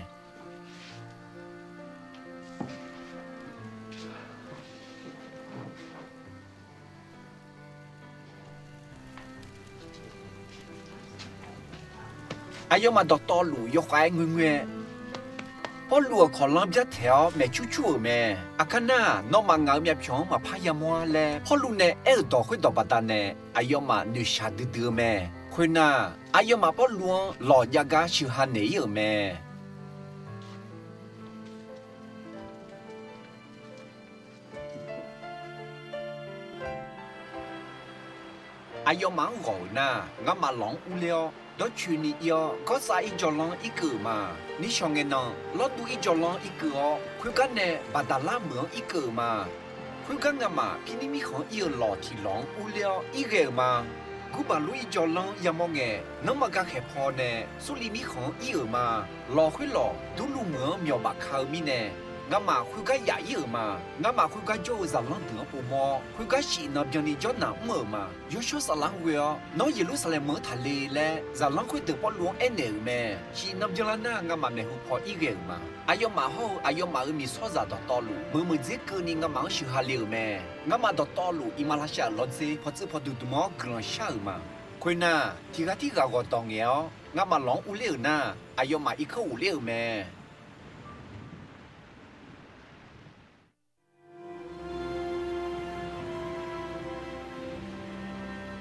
Aqyawfmaf dawqtawvluf yawkhav-aer ngoerngoer-aer, Pawrluv-euq kawqlanr byartaeq-awr maeqcur cur-euq mae. Aqkar nar-aq, nawmaf ngaq-euq myavpyawq-anr maqpar yamawr-ar laer Pawrluv nae aer-euq dawq khoerdawq baqdanae aqyawfmaf noeqshaq duidui-eu mae. Khoernar, aqyawfmaf Pawrluv-anr lawq jav gar sheuqha naeq-ir-euq mae. Aqyawfmaf-anr ghawq-euq nar, ngamaf lawq-anr urler-awr, dawrcoeni ir-awr, gawrsav ir jawrlanr irkeuv-euq ma. Nishawq ngae nan, lawrduv ir jawrlanr irkeuv-awr, khoergar nae Baqdaqlar meuq-anr irkeuv-euq ma. Khoergar ngamaf Pirnir mirkhanq-anr ir-euq lawq tiq lawq-anr urler-awr irghae-euq ma. Gurbaqlur ir jawrlanr yamawr ngae, nanrma ga khaeq paw nae Surliv mirkhanq-anr ir-euq ma. Lawq khoerlawq Durluv meuq-anr myawq bafka-eu mirnae, ngamaf khoergar yaf ir-euq ma. Ngamaf khoergar jawr-eu zaqlanr deuq-anr povmawr-awr, khoergar shif nan byanni jawr naq mr-euq ma. Yawshawr Saflar ghoe-awr, Nawr Yeqlursaqlaeq meuq-anr taqle laer, zaqlanr khoerdeuq Pawrluv-anr aernaeq-euq mae. Shif nan byanlar nar, ngamaf maeqhu paw irghae-euq ma. Aqyawfmaf hawr-eu aqyawfmaf-euq miqsawrzaq dawqtawvluf, meuq meuqdzer keuvni ngamaf-anr sheuqha le-euq mae. Ngamaf dawqtawvluf, iqmalavshav-euq lawrdzer pawqtsuif pawqdmq dmq-awr guiqlanq shar-euq ma. Khoernar, tiq ghaq tirghaq ghawqdawq ngaeq-awr, ngamaf lawq-anr urler-euq nar, aqyawfmaf irkanr ghofler-euq mae.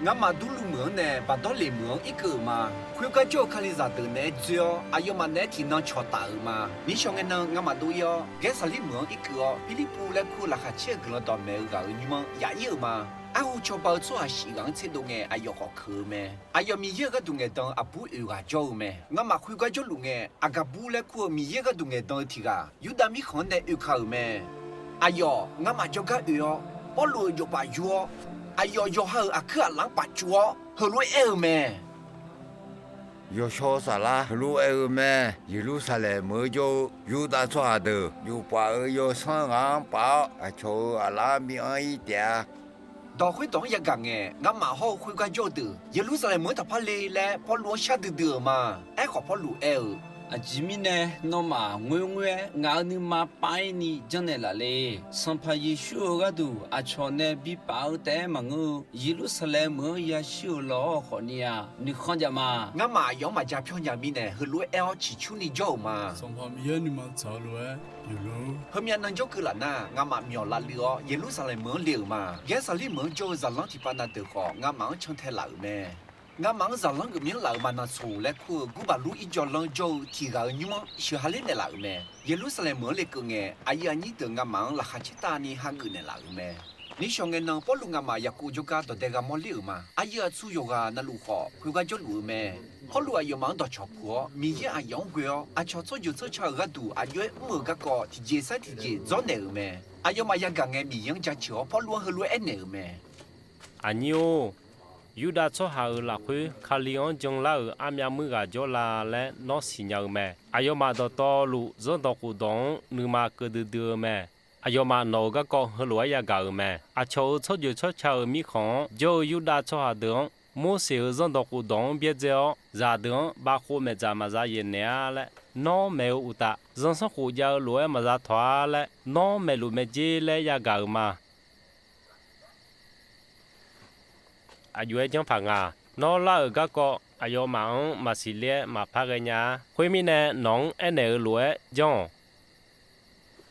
Ngamaf Durluv meuq-anr nae Baqdawrleq meuq-anr irkeuv-euq ma. Khoergar jawr-eu Kalizaq deuq naeq-aer dzoer-awr, aqyawfmaf naeq-aer tiqnan cawqtaf-euq ma. Nishawq ngae nan, ngamaf dov ir-awr, Gaersaqlir meuq-anr irkeuv-awr, Pirlirpuv laer kur-eu laqkhaq caer-eu guiqlanq dawqmaeq-eu ghaq-euq nymr-anr yaf ir-euq ma. Arhu cawba-eu tsawrhaq shif ghaq-anr tserdov ngae, aqyawf khawf keuq-eu mae. Aqyawf Miqyaer-euq gharduq ngaeqdan aqbur oeq ghaq jawr-eu mae. Ngamaf khoergar jawrluf ngae, Aqgaqbur laer kur-eu Miqyaer gharduq ngaeqdan-eu tiq ghaq Yurdav mirkhanq-anr nae oeka-euq mae. Aqyawf ngamaf jawrgar oe-awr, Pawrluv-euq jofpaf yur-awr, aqyawf yawqha-euq aqkuir aqlaf-anr paf cuf-awr, heulof-aer aer-eu mae. Yawshawr Saflar heulof-aer aer-eu mae. Yeqlursaqlaeq meuq-eu jawr-eu Yurdav tsawrhaq deuq, jofpaf-euq yawsanr ghaq-anr paf-awr, aqcawq-euq aqlaf-anr bi anr-ir taef-a. Dawq khoerdawq-anr yagaq ngae, ngamaf hawr-eu khoergar jawr-eu deuq Yeqlursaqlaeq meuq-anr taqpar le laer Pawrluv-anr shar duidui-euq ma. Aerkhawf, Pawrluv aer-eu, Aqjeq mirnae nawmaf ngoerngoer-aer ngaq-euq nuima pav-ir ni janrnaeq laf le. Sanqpaq Yeqsur-euq gharduq aqcawq nae bipaf-eu taef-aer maqngeur-eu, Yeqlursaqlaeq meuq-anr yashir-euq lawq-awr khawfni-aq, nuikhanr jav ma. Ngamaf aqyawf-anr maqja pyawr nya mirnae, heulof-aer aer-awr ciqcurni jawr-euq ma. Sanqpaq Miqyaer nuima tsaq-eu lof-aer pyeufluf. Heumyav nan jawrkeuv laf nar, ngamaf myawq lavluiv-awr, Yeqlursaqlaeq meuq-anr le-euq ma. Gaersaqlir meuq-anr jawr-eu zaqlanr tiqpav na deuq khawf, ngamaf-anr can tae laf-euq mae. Ngamaf-anr zaqlanr geufmyanr laf-euq Maqnaqsoq laer kur-eu Gurbaqlur ir jawrlanr jawr-eu tiq ghaq-euq nymr-anr sheuqha ler naeqlaf-euq mae. Yeqlursaqlaeq meuq-anr lekeuv ngae, aqyuif aqnyir deuq ngamaf-anr laqkhaq caer tavni hageuf naeqlaf-euq mae. Nishawq ngae nan, Pawrluv ngamaf Yaqkov jawrgar dawqdae ghamawr ler-euq ma. Aqyuif aqtsu yawqghaq na luf khawf, khoergar jawrluf-eu mae. Pawrluv aqyawfmaf-anr dawqcawq puq-awr, Miqyaer aqyawf-anr ghoe-awr, aqcawq tsawrjeuq tsawrca-euq gharduq aq jov-aer mr-euq garkawv tiqjeq sar tiqjeq dzawrnaeq-euq mae. Aqyawfmaf yagaq ngae, Miqyaer-anr jaceuq-awr, Pawrluv-anr heulof-aer aernaeq-euq mae. Aqnyir-or, Yurdav tsawrhaq-euq lafkhoer Kali-anr janlar-euq armyav muir ghaq jawrla laer nawr siqnya-eu mae. Aqyawfmaf dawqtawvluf, zanrdawq khofdawq-anr nuima keuv duidui-eu mae. Aqyawfmaf nawq-euq garkawv heulof-aer yagaq-euq mae. Aqcawq-euq tsawrjeuq tsawrca-euq mirkhanq-anr jawr-eu Yurdav tsawrhaq deuq-anr, Morseq-euq zanrdawq khofdawq-anr byaerdzae-awr, zaqdeuq-anr bavkhov maeqdzaq maqza yaeq naeq-ar laer, nawr maeq-eu uqtaf, zanrsanrkhof jav-eu lof-aer maqza tawq-ar laer, nawr maeqluf maeqjer laer yagaq-euq ma. Aq jov-aer janrpaq nga. Nawr lar-euq garkawv aqyawfmaf-anr maqsiq ler-aer maqpar ghaenya-ar. Khoermirnae, nawq-anr aernaeq-euq lof-aer janr-awq.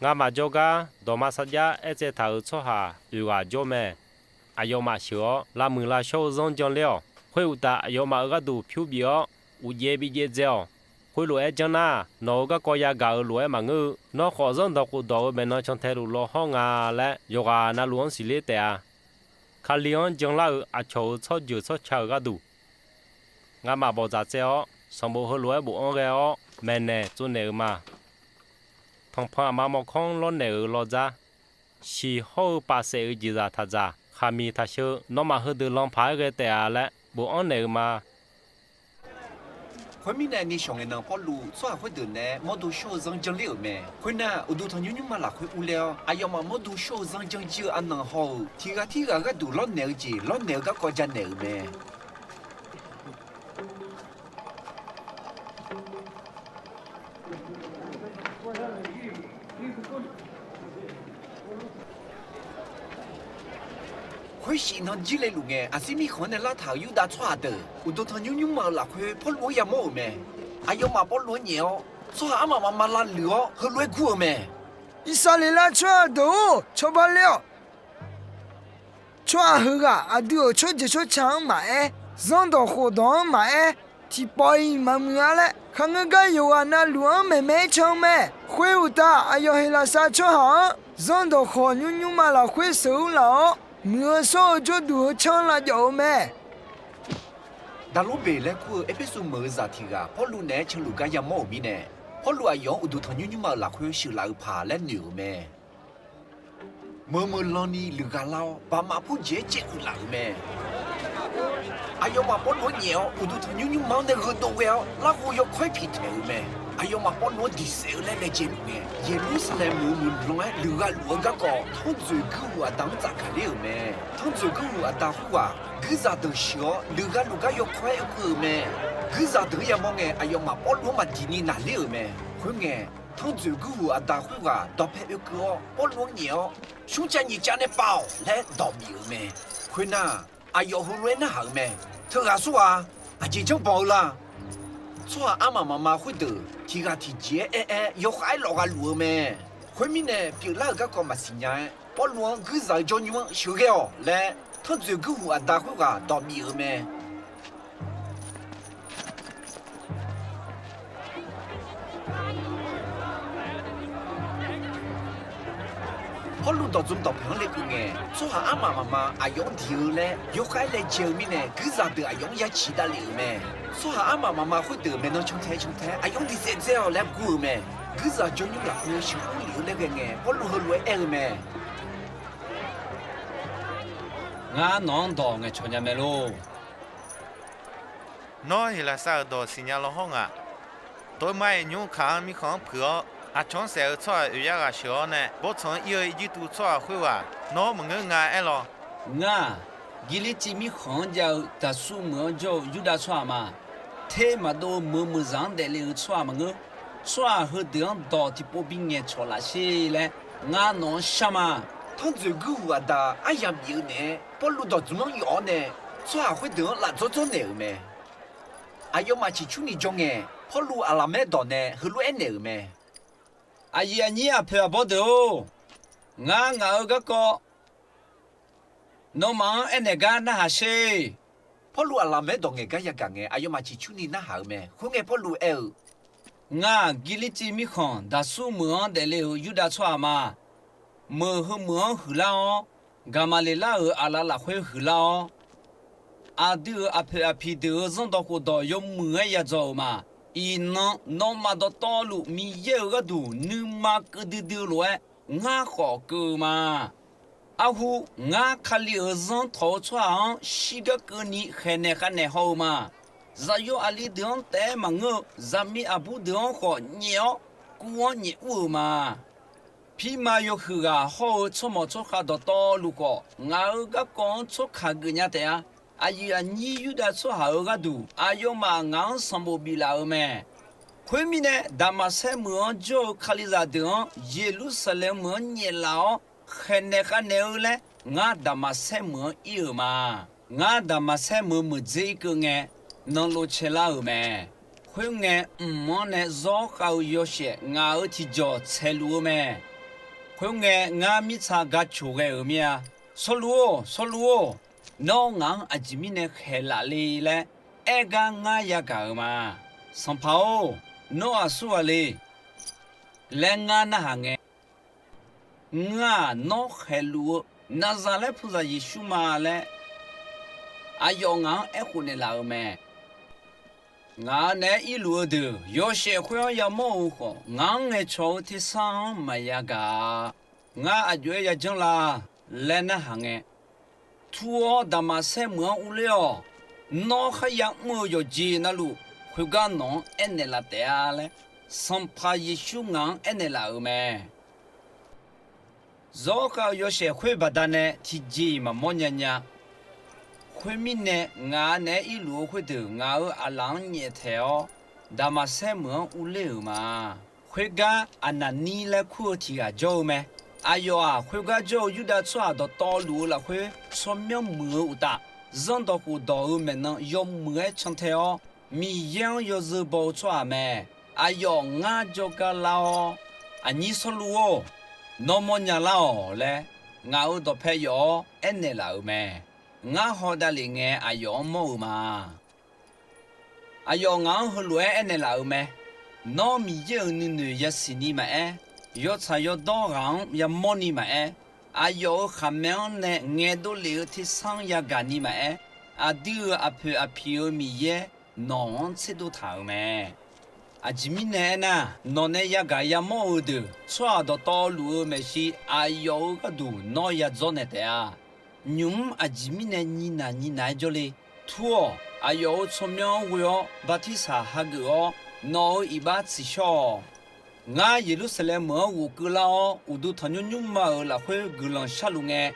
Ngamaf jawrgar dawqma sarjax aertsaev taq-euq tsawrhaq oeq ghaq jawr mae. aqyawfmaf sheuq-awr, lavmuiq lavshawr-eu zanr janler-awq. Khoeruqtaf, aqyawfmaf-euq gharduq pyur bif-awr, uqjaev bi jaev dzae-awq. Khoerlof-aer janr nar, nawq-euq garkawv yagaq-euq lof-aer maqngeur-eu, nawr khawf zanrdawq khofdawq-euq maeqnan cantae luf law hawr nga laer, yawqghaq navluf-anr siqler taef-a. Kali-anr janlar-eu aqcawq-euq tsawrjeuq tsawrca-euq gharduq, ngamaf bawqdzaq tsaev-awr, sanqbof heulof-aer bofanr ghae-awr maeqnaeq tsovnaeq-euq ma. Tanqpanq aqma mawrkawr-anr lawrnaeq-euq lawr dzar, shiq hawr-eu paf saef-euq jeqzaq taqdzaq, khaqmiq taqsheu, nawmaf heudeuq lan paq-aer ghae taef-a laer bofanr naeq-euq ma. Khoermirnae, nishawq ngaenan Pawrluv tsawrhaq khoerdeuq naeq-aer mawrdo shawr-eu zanr janr ler-euq mae. Khoernar, uqduq tanqnymr nymrma lafkhoer urler-awr, aqyawfmaf mawrdo shawr-eu zanr janr jir-eu arnan hawr-eu, tiq ghaq tirghaq gharduq lawrnaeq-eu jeq lawrnaeq-eu garkawv janaeq-euq mae. Khoershif nan jir leluf ngae, Aqsir mirkhanq-anr nae lartaq-euq Yurdav tsawrhaq deuq uqduq tanqnymr nymrma-euq lafkhoer Pawrluv-anr yamawr-euq mae. Aqyawfmaf Pawrluv-anr nyaef-awr, tsawrhaq armaf mafma lavluiq-awr heulof-aer gur-eu mae. Irsaqleqlav tsawrhaq deuq-or, cawba le-awq. Tsawrhaq heughaq aqdui-euq tsawrjeuq tsawrca-anr maqaer, zanrdawq khofdawq-anr maqaer, tiqpawf-iq maqmuiq-a laer, khaqngeur gar yawqghaq navluf-anr maeqmaeq-aer can-eu mae. Khoeruqtaf, aqyawf Heqlaqsar tsawrhaq-anr zanrdawq khawf nymr nymrma lafkhoer sheuq-ur laf-awr, muiq-eu shawr-eu jawrduq heu canr lavjawf-eu mae. Daqlorbeq laer kur-eu Erpersu meuq-eu zaq tiq ghaq Pawrluv naeq-aer canluf gar yamawr-euq mirnae, Pawrluv aqyawf-anr uqduq tanqnymr nymrma-euq lafkhoer sheuqlaf-euq paq laer noeq-euq mae. Meuq meuq lanni luiqghaq lar-awr, baqmaf pur jeq-aer caev uiq laf-euq mae. Aqyawfmaf Pawrluv-anr nyaef-awr, uqduq tanqnymr nymrma-anr nae gheudov ghae-awr, larghov yawkawr-aer piqtaeq-euq mae. Aqyawfmaf Pawrluv-anr diqsaef-eu laer laejae luf ngae, Yeqlursaqlaeq meuq-eu muiqbyan-aer luiqghaq luf-eu garkawv, tanrjoeq guirhuq aqda-anr tsafkaq ler-euq mae. Tanrjoeq guirhuq aqda khoerghaq guirzaq deuq sheuq-awr, luiqghaq luf gar yawkawr-aer oekeuv-euq mae. Guirzaq deuq-anr yamawr ngae, aqyawfmaf Pawrluv-anr maqdiq ni naqler-euq mae. Khoerngae, tanrjoeq guirhuq aqda khoerghaq dawqpae oekeuv-awr, Pawrluv-anr nyaef-awr, smrcav nyiq cav nae pav-awq laer dawq bif-euq mae. Khoernar, aqyawf heulof-aer narhaq-euq mae. Teughaq sawrghaq aqjeq janrbanq-eu la? Tsawrhaq armaf mafma khoerdeuq tiq ghaq tiqjeq-aer aer-aer yawkhav-aer lawfgha luf-eu mae. Khoermirnae, pyeuflar-euq garkawv maqsiq nya-aer, Pawrluv-anr guirzaq-eu jawrnymr-anr sheuqghae-awq laer, tanrjoeq guirhuq aqda khoerghaq dawq bif-euq mae. Pawrluv dawqdzmq dawqpaeq-anr lekeuv ngae, tsawrhaq armaf mafma aqyawf-anr diq-eu laer yawkhav-aer laejae-eu mirnae, guirzaq deuq aqyawf-anr ya ciq davlef-euq mae. Tsawrhaq armaf mafma khoerdeuq maeqnan cantae cantae-aer aqyawf-anr diqsaef dzae-awq laer gur-eu mae. Guirzaq jawrnymr lafkhoer sheuqur lef-eu laer ghae ngae, Pawrluv heulof-aer aer-eu mae. Ngar nawq-anr dawq ngaeqcawq nya mae lor. Nawr Heqlaqsar-euq dawq siqnya law hawr ngaq. Tormav-iq nymr kaq-anr mirkhanq-anr puiq-awr, aqcawq-anr saef-eu tsawrhaq oeq yar ghaq sheuq-awr nae bawrtsanq-anr ir-eu Irjirtuv tsawrhaq khoerghaq nawr maqngeur nga aer lawq. Ngar-aq, Girlirciv mirkhanq-anr jav-eu Daqsur meuq-anr jawr-eu Yurdav tsawrhaq ma. Ter maqdov-eu meuq meuqzaq-anr daefle-eu tsawrhaq maqngeur. Tsawrhaq heudeuq-anr dawq tiqpov bingaeq cawq laf sher laer ngar nawq-anr shar ma. Tanrjoeq guirhuq aqda aryamq bif-eu naeq-aer, Pawrluv dawqdzmq-anr yawf-awr nae tsawrhaq khoerdeuq-anr laf dzawr dzawr naeq-euq mae. Aqyawfmaf ciqcurni jawr ngae, Pawrluv aqlaf maerdawq nae heulof-aer naeq-euq mae. Aqyuif aqnyir aqpoeq aqbawr deuq-or, ngar ngaq-euq garkawv nawmaf-anr aernaeq gar narhaq sher. Pawrluv aqlaf maerdawq ngaeq gar yagaq ngae, aqyawfmaf ciqcurni narhaq-euq mae. Khoerngae, Pawrluv aer-eu, Ngaq Girlirciv mirkhanq Daqsur meuq-anr daefle-euq Yurdav tsawrhaq ma. Meuq heu meuq-anr huiqlar-awr, Gaqmaqleqlar-euq aqlaf lafkhoer huiqlar-awr, aqdui-euq aqpoeq aqpiq deuq-euq zanrdawq khofdawq yawmuiq-aer yadzaw-euq ma. Iqnan nawmaf dawqtawvluf Miqyaer-euq gharduq nuima keuv duidui-eu lof-aer ngar khawf keuv-eu ma. Arhu, ngar Kali-euq zanr tawq-eu tsawrhaq-anr shirgar keuvni khaeqnaeq khavnaeq haw-eu ma. Zaqyo aqli deuq-anr taef-aer maqngeur-eu, zaqmiq aqbur deuq-anr khawf nyaef-awr, kuv-anr nyaef ur-euq ma. Pirma yawhuiq ghaq hawr-eu tsawrmawq tsawrkhav dawqtawvluf khawf, ngaq-euq garkawv-anr tsawrkaq geufnya taef-a. Aqyuif aqnyir Yurdav tsawrhaq-euq gharduq aqyawfmaf ngaq-anr sanqbof biflaf-euq mae. Khoermirnae, Daqmaqsaer meuq-anr jawr-eu Kalizaq deuq-anr Yeqlursaqlaeq meuq-anr nyaeflaf-awr khaeqnaeq khavnaeq-eu laer, ngar Daqmaqsaer meuq-anr ir-euq ma. Ngar Daqmaqsaer meuq meuqdzer irkeuv ngae, nanlov caelar-euq mae. Khoerngae, mq-anr nae zawr khav-eu yawshaef ngaq-euq tiqjawq tsaeqluf-eu mae. Khoerngae, ngar mirtsa ga coq ghae-euq mir-a. Sawrluv-or, Sawrluv-or, nawr ngaq-anr aqjeq mirnae khaeqlaf le laer aer gar ngar yagaq-euq ma. Sanqpaq-or, nawr aqsur ghaq le laer ngar narhaq ngae, ngar-aq, nawr khaeqluf-eu Naqzaqlaer puqzaq Yeqsur ma laer aqyawf ngaq-anr aerkhof naeqlaf-euq mae. Ngaq-anr naeq-aer irluf-eu deuq yawshaef khoer-anr yamawr-eu khawf, ngaq-anr ngaeqcawq-eu tersar-anr maqya gaq-a. Ngar aqjox-aer yajanr la laer narhaq ngae, tur-awr Daqmaqsaer meuq-anr urler-awq. Nawr kharya mr-eu yawqjeq navluf, khoergar nawq-anr aernaeq laf taef-a laer, Sanqpaq Yeqsur ngaq-anr aernaeq laf-euq mae. Zawrkhav-eu yawshaef khoer baqdanae tiqjeq-iq maqmawr nya nya. Khoermirnae, ngaq-anr naeq-aer irluf-eu khoerdeuq ngaq-euq aqlaf-anr nyaeftaeq-awr, Daqmaqsaer meuq-anr urler-euq ma. Khoergar Aqnaqnir laer kur-eu tiq ghaq jawr-eu mae. Aqyawf-aq, khoergar jawr-eu Yurdav tsawrhaq dawqtawvluf-eu lafkhoer tsawrmyanr muiq-eu uqtaf, zanrdawq khofdawq-euq maeqnan yawmuiq-aer cantae-awr, Miqyaer-anr yawzeu baw-eu tsawrhaq mae. Aqyawf ngar jawrgar lar-awr, Aqnyir Sawrluv-or, nawr mawrnya lar-awq laer, ngaq-euq dawqpae yawf-awr aernaeq laf-euq mae. Ngar haw davlef ngae aqyawf-anr mawr-eu ma. Aqyawf ngaq-anr heulof-aer aernaeq laf-euq mae. Nawr Miqyaer-euq nuinoeq yasiq ni maqaer, yawtsaq yawdawr ghaq-anr yamawr ni maqaer, aqyawf-euq khaqmae-anr nae ngaeqdov lef-eu tersar-anr yagaq ni maqaer, aqdui-euq aqpoeq aqpiq-euq Miqyaer nawq-anr tserdov taq-euq mae. Aqjeq mirnae aernar, nawq nae yagaq yamawr-eu deuq tsawrhaq dawqtawvluf-eu maeqshi aqyawf-euq gharduq nawr yadzawr naeq taef-a. Nymq-mr aqjeq mirnae nyiq naq nyiq naq-aer jawrle. Tur-awq. Aqyawf-euq tsawrmyanr-anr ghoe-awr bartirsaq hageuf-awr, nawq-euq iqbax tsiqshawr-awq. Ngar Yeqlursaqlaeq meuq-anr ghofkeuv lar-awr, uqduq tanqnymr nymrma-euq lafkhoer guiqlanq sharluf ngae,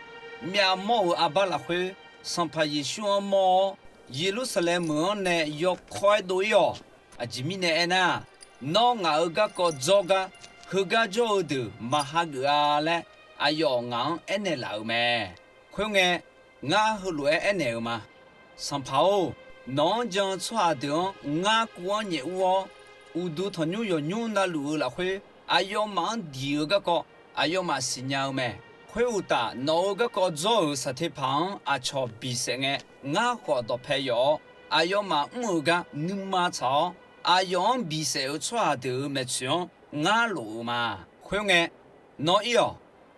myavmawr-euq arbar lafkhoer Sanqpaq Yeqsur-anr mawr-awr, Yeqlursaqlaeq meuq-anr nae yawkawr-aer dov-ir-awq. Aqjeq mirnae aernar, nawr ngaq-euq garkawv dzawrgar, heugar jawr-eu deuq maq hageuf-a laer, aqyawf ngaq-anr aernaeq laf-euq mae. Khoerngae, ngar heulof-aer aernaeq-euq ma. Sanqpaq-or, nawq-anr jan-eu tsawrhaq deuq-anr ngar kuv-anr nyaef ur-awr, uqduq tanqnymr yawqnymr navluf-eu lafkhoer aqyawfmaf-anr diq-eu garkawv aqyawfmaf siqnya-eu mae. Khoeruqtaf, nawq-euq garkawv dzawr-euq saqteqpaq-anr aqcawq bisaef ngae, ngar khawf dawqpae yawf-awr, aqyawfmaf mr-euq gar nuima tsaq-awr, aqyawf-anr bisaef-euq tsawrhaq deuq-euq maeqtsoeq-anr ngar lof-euq ma. Khoerngae, nawr ir-awq.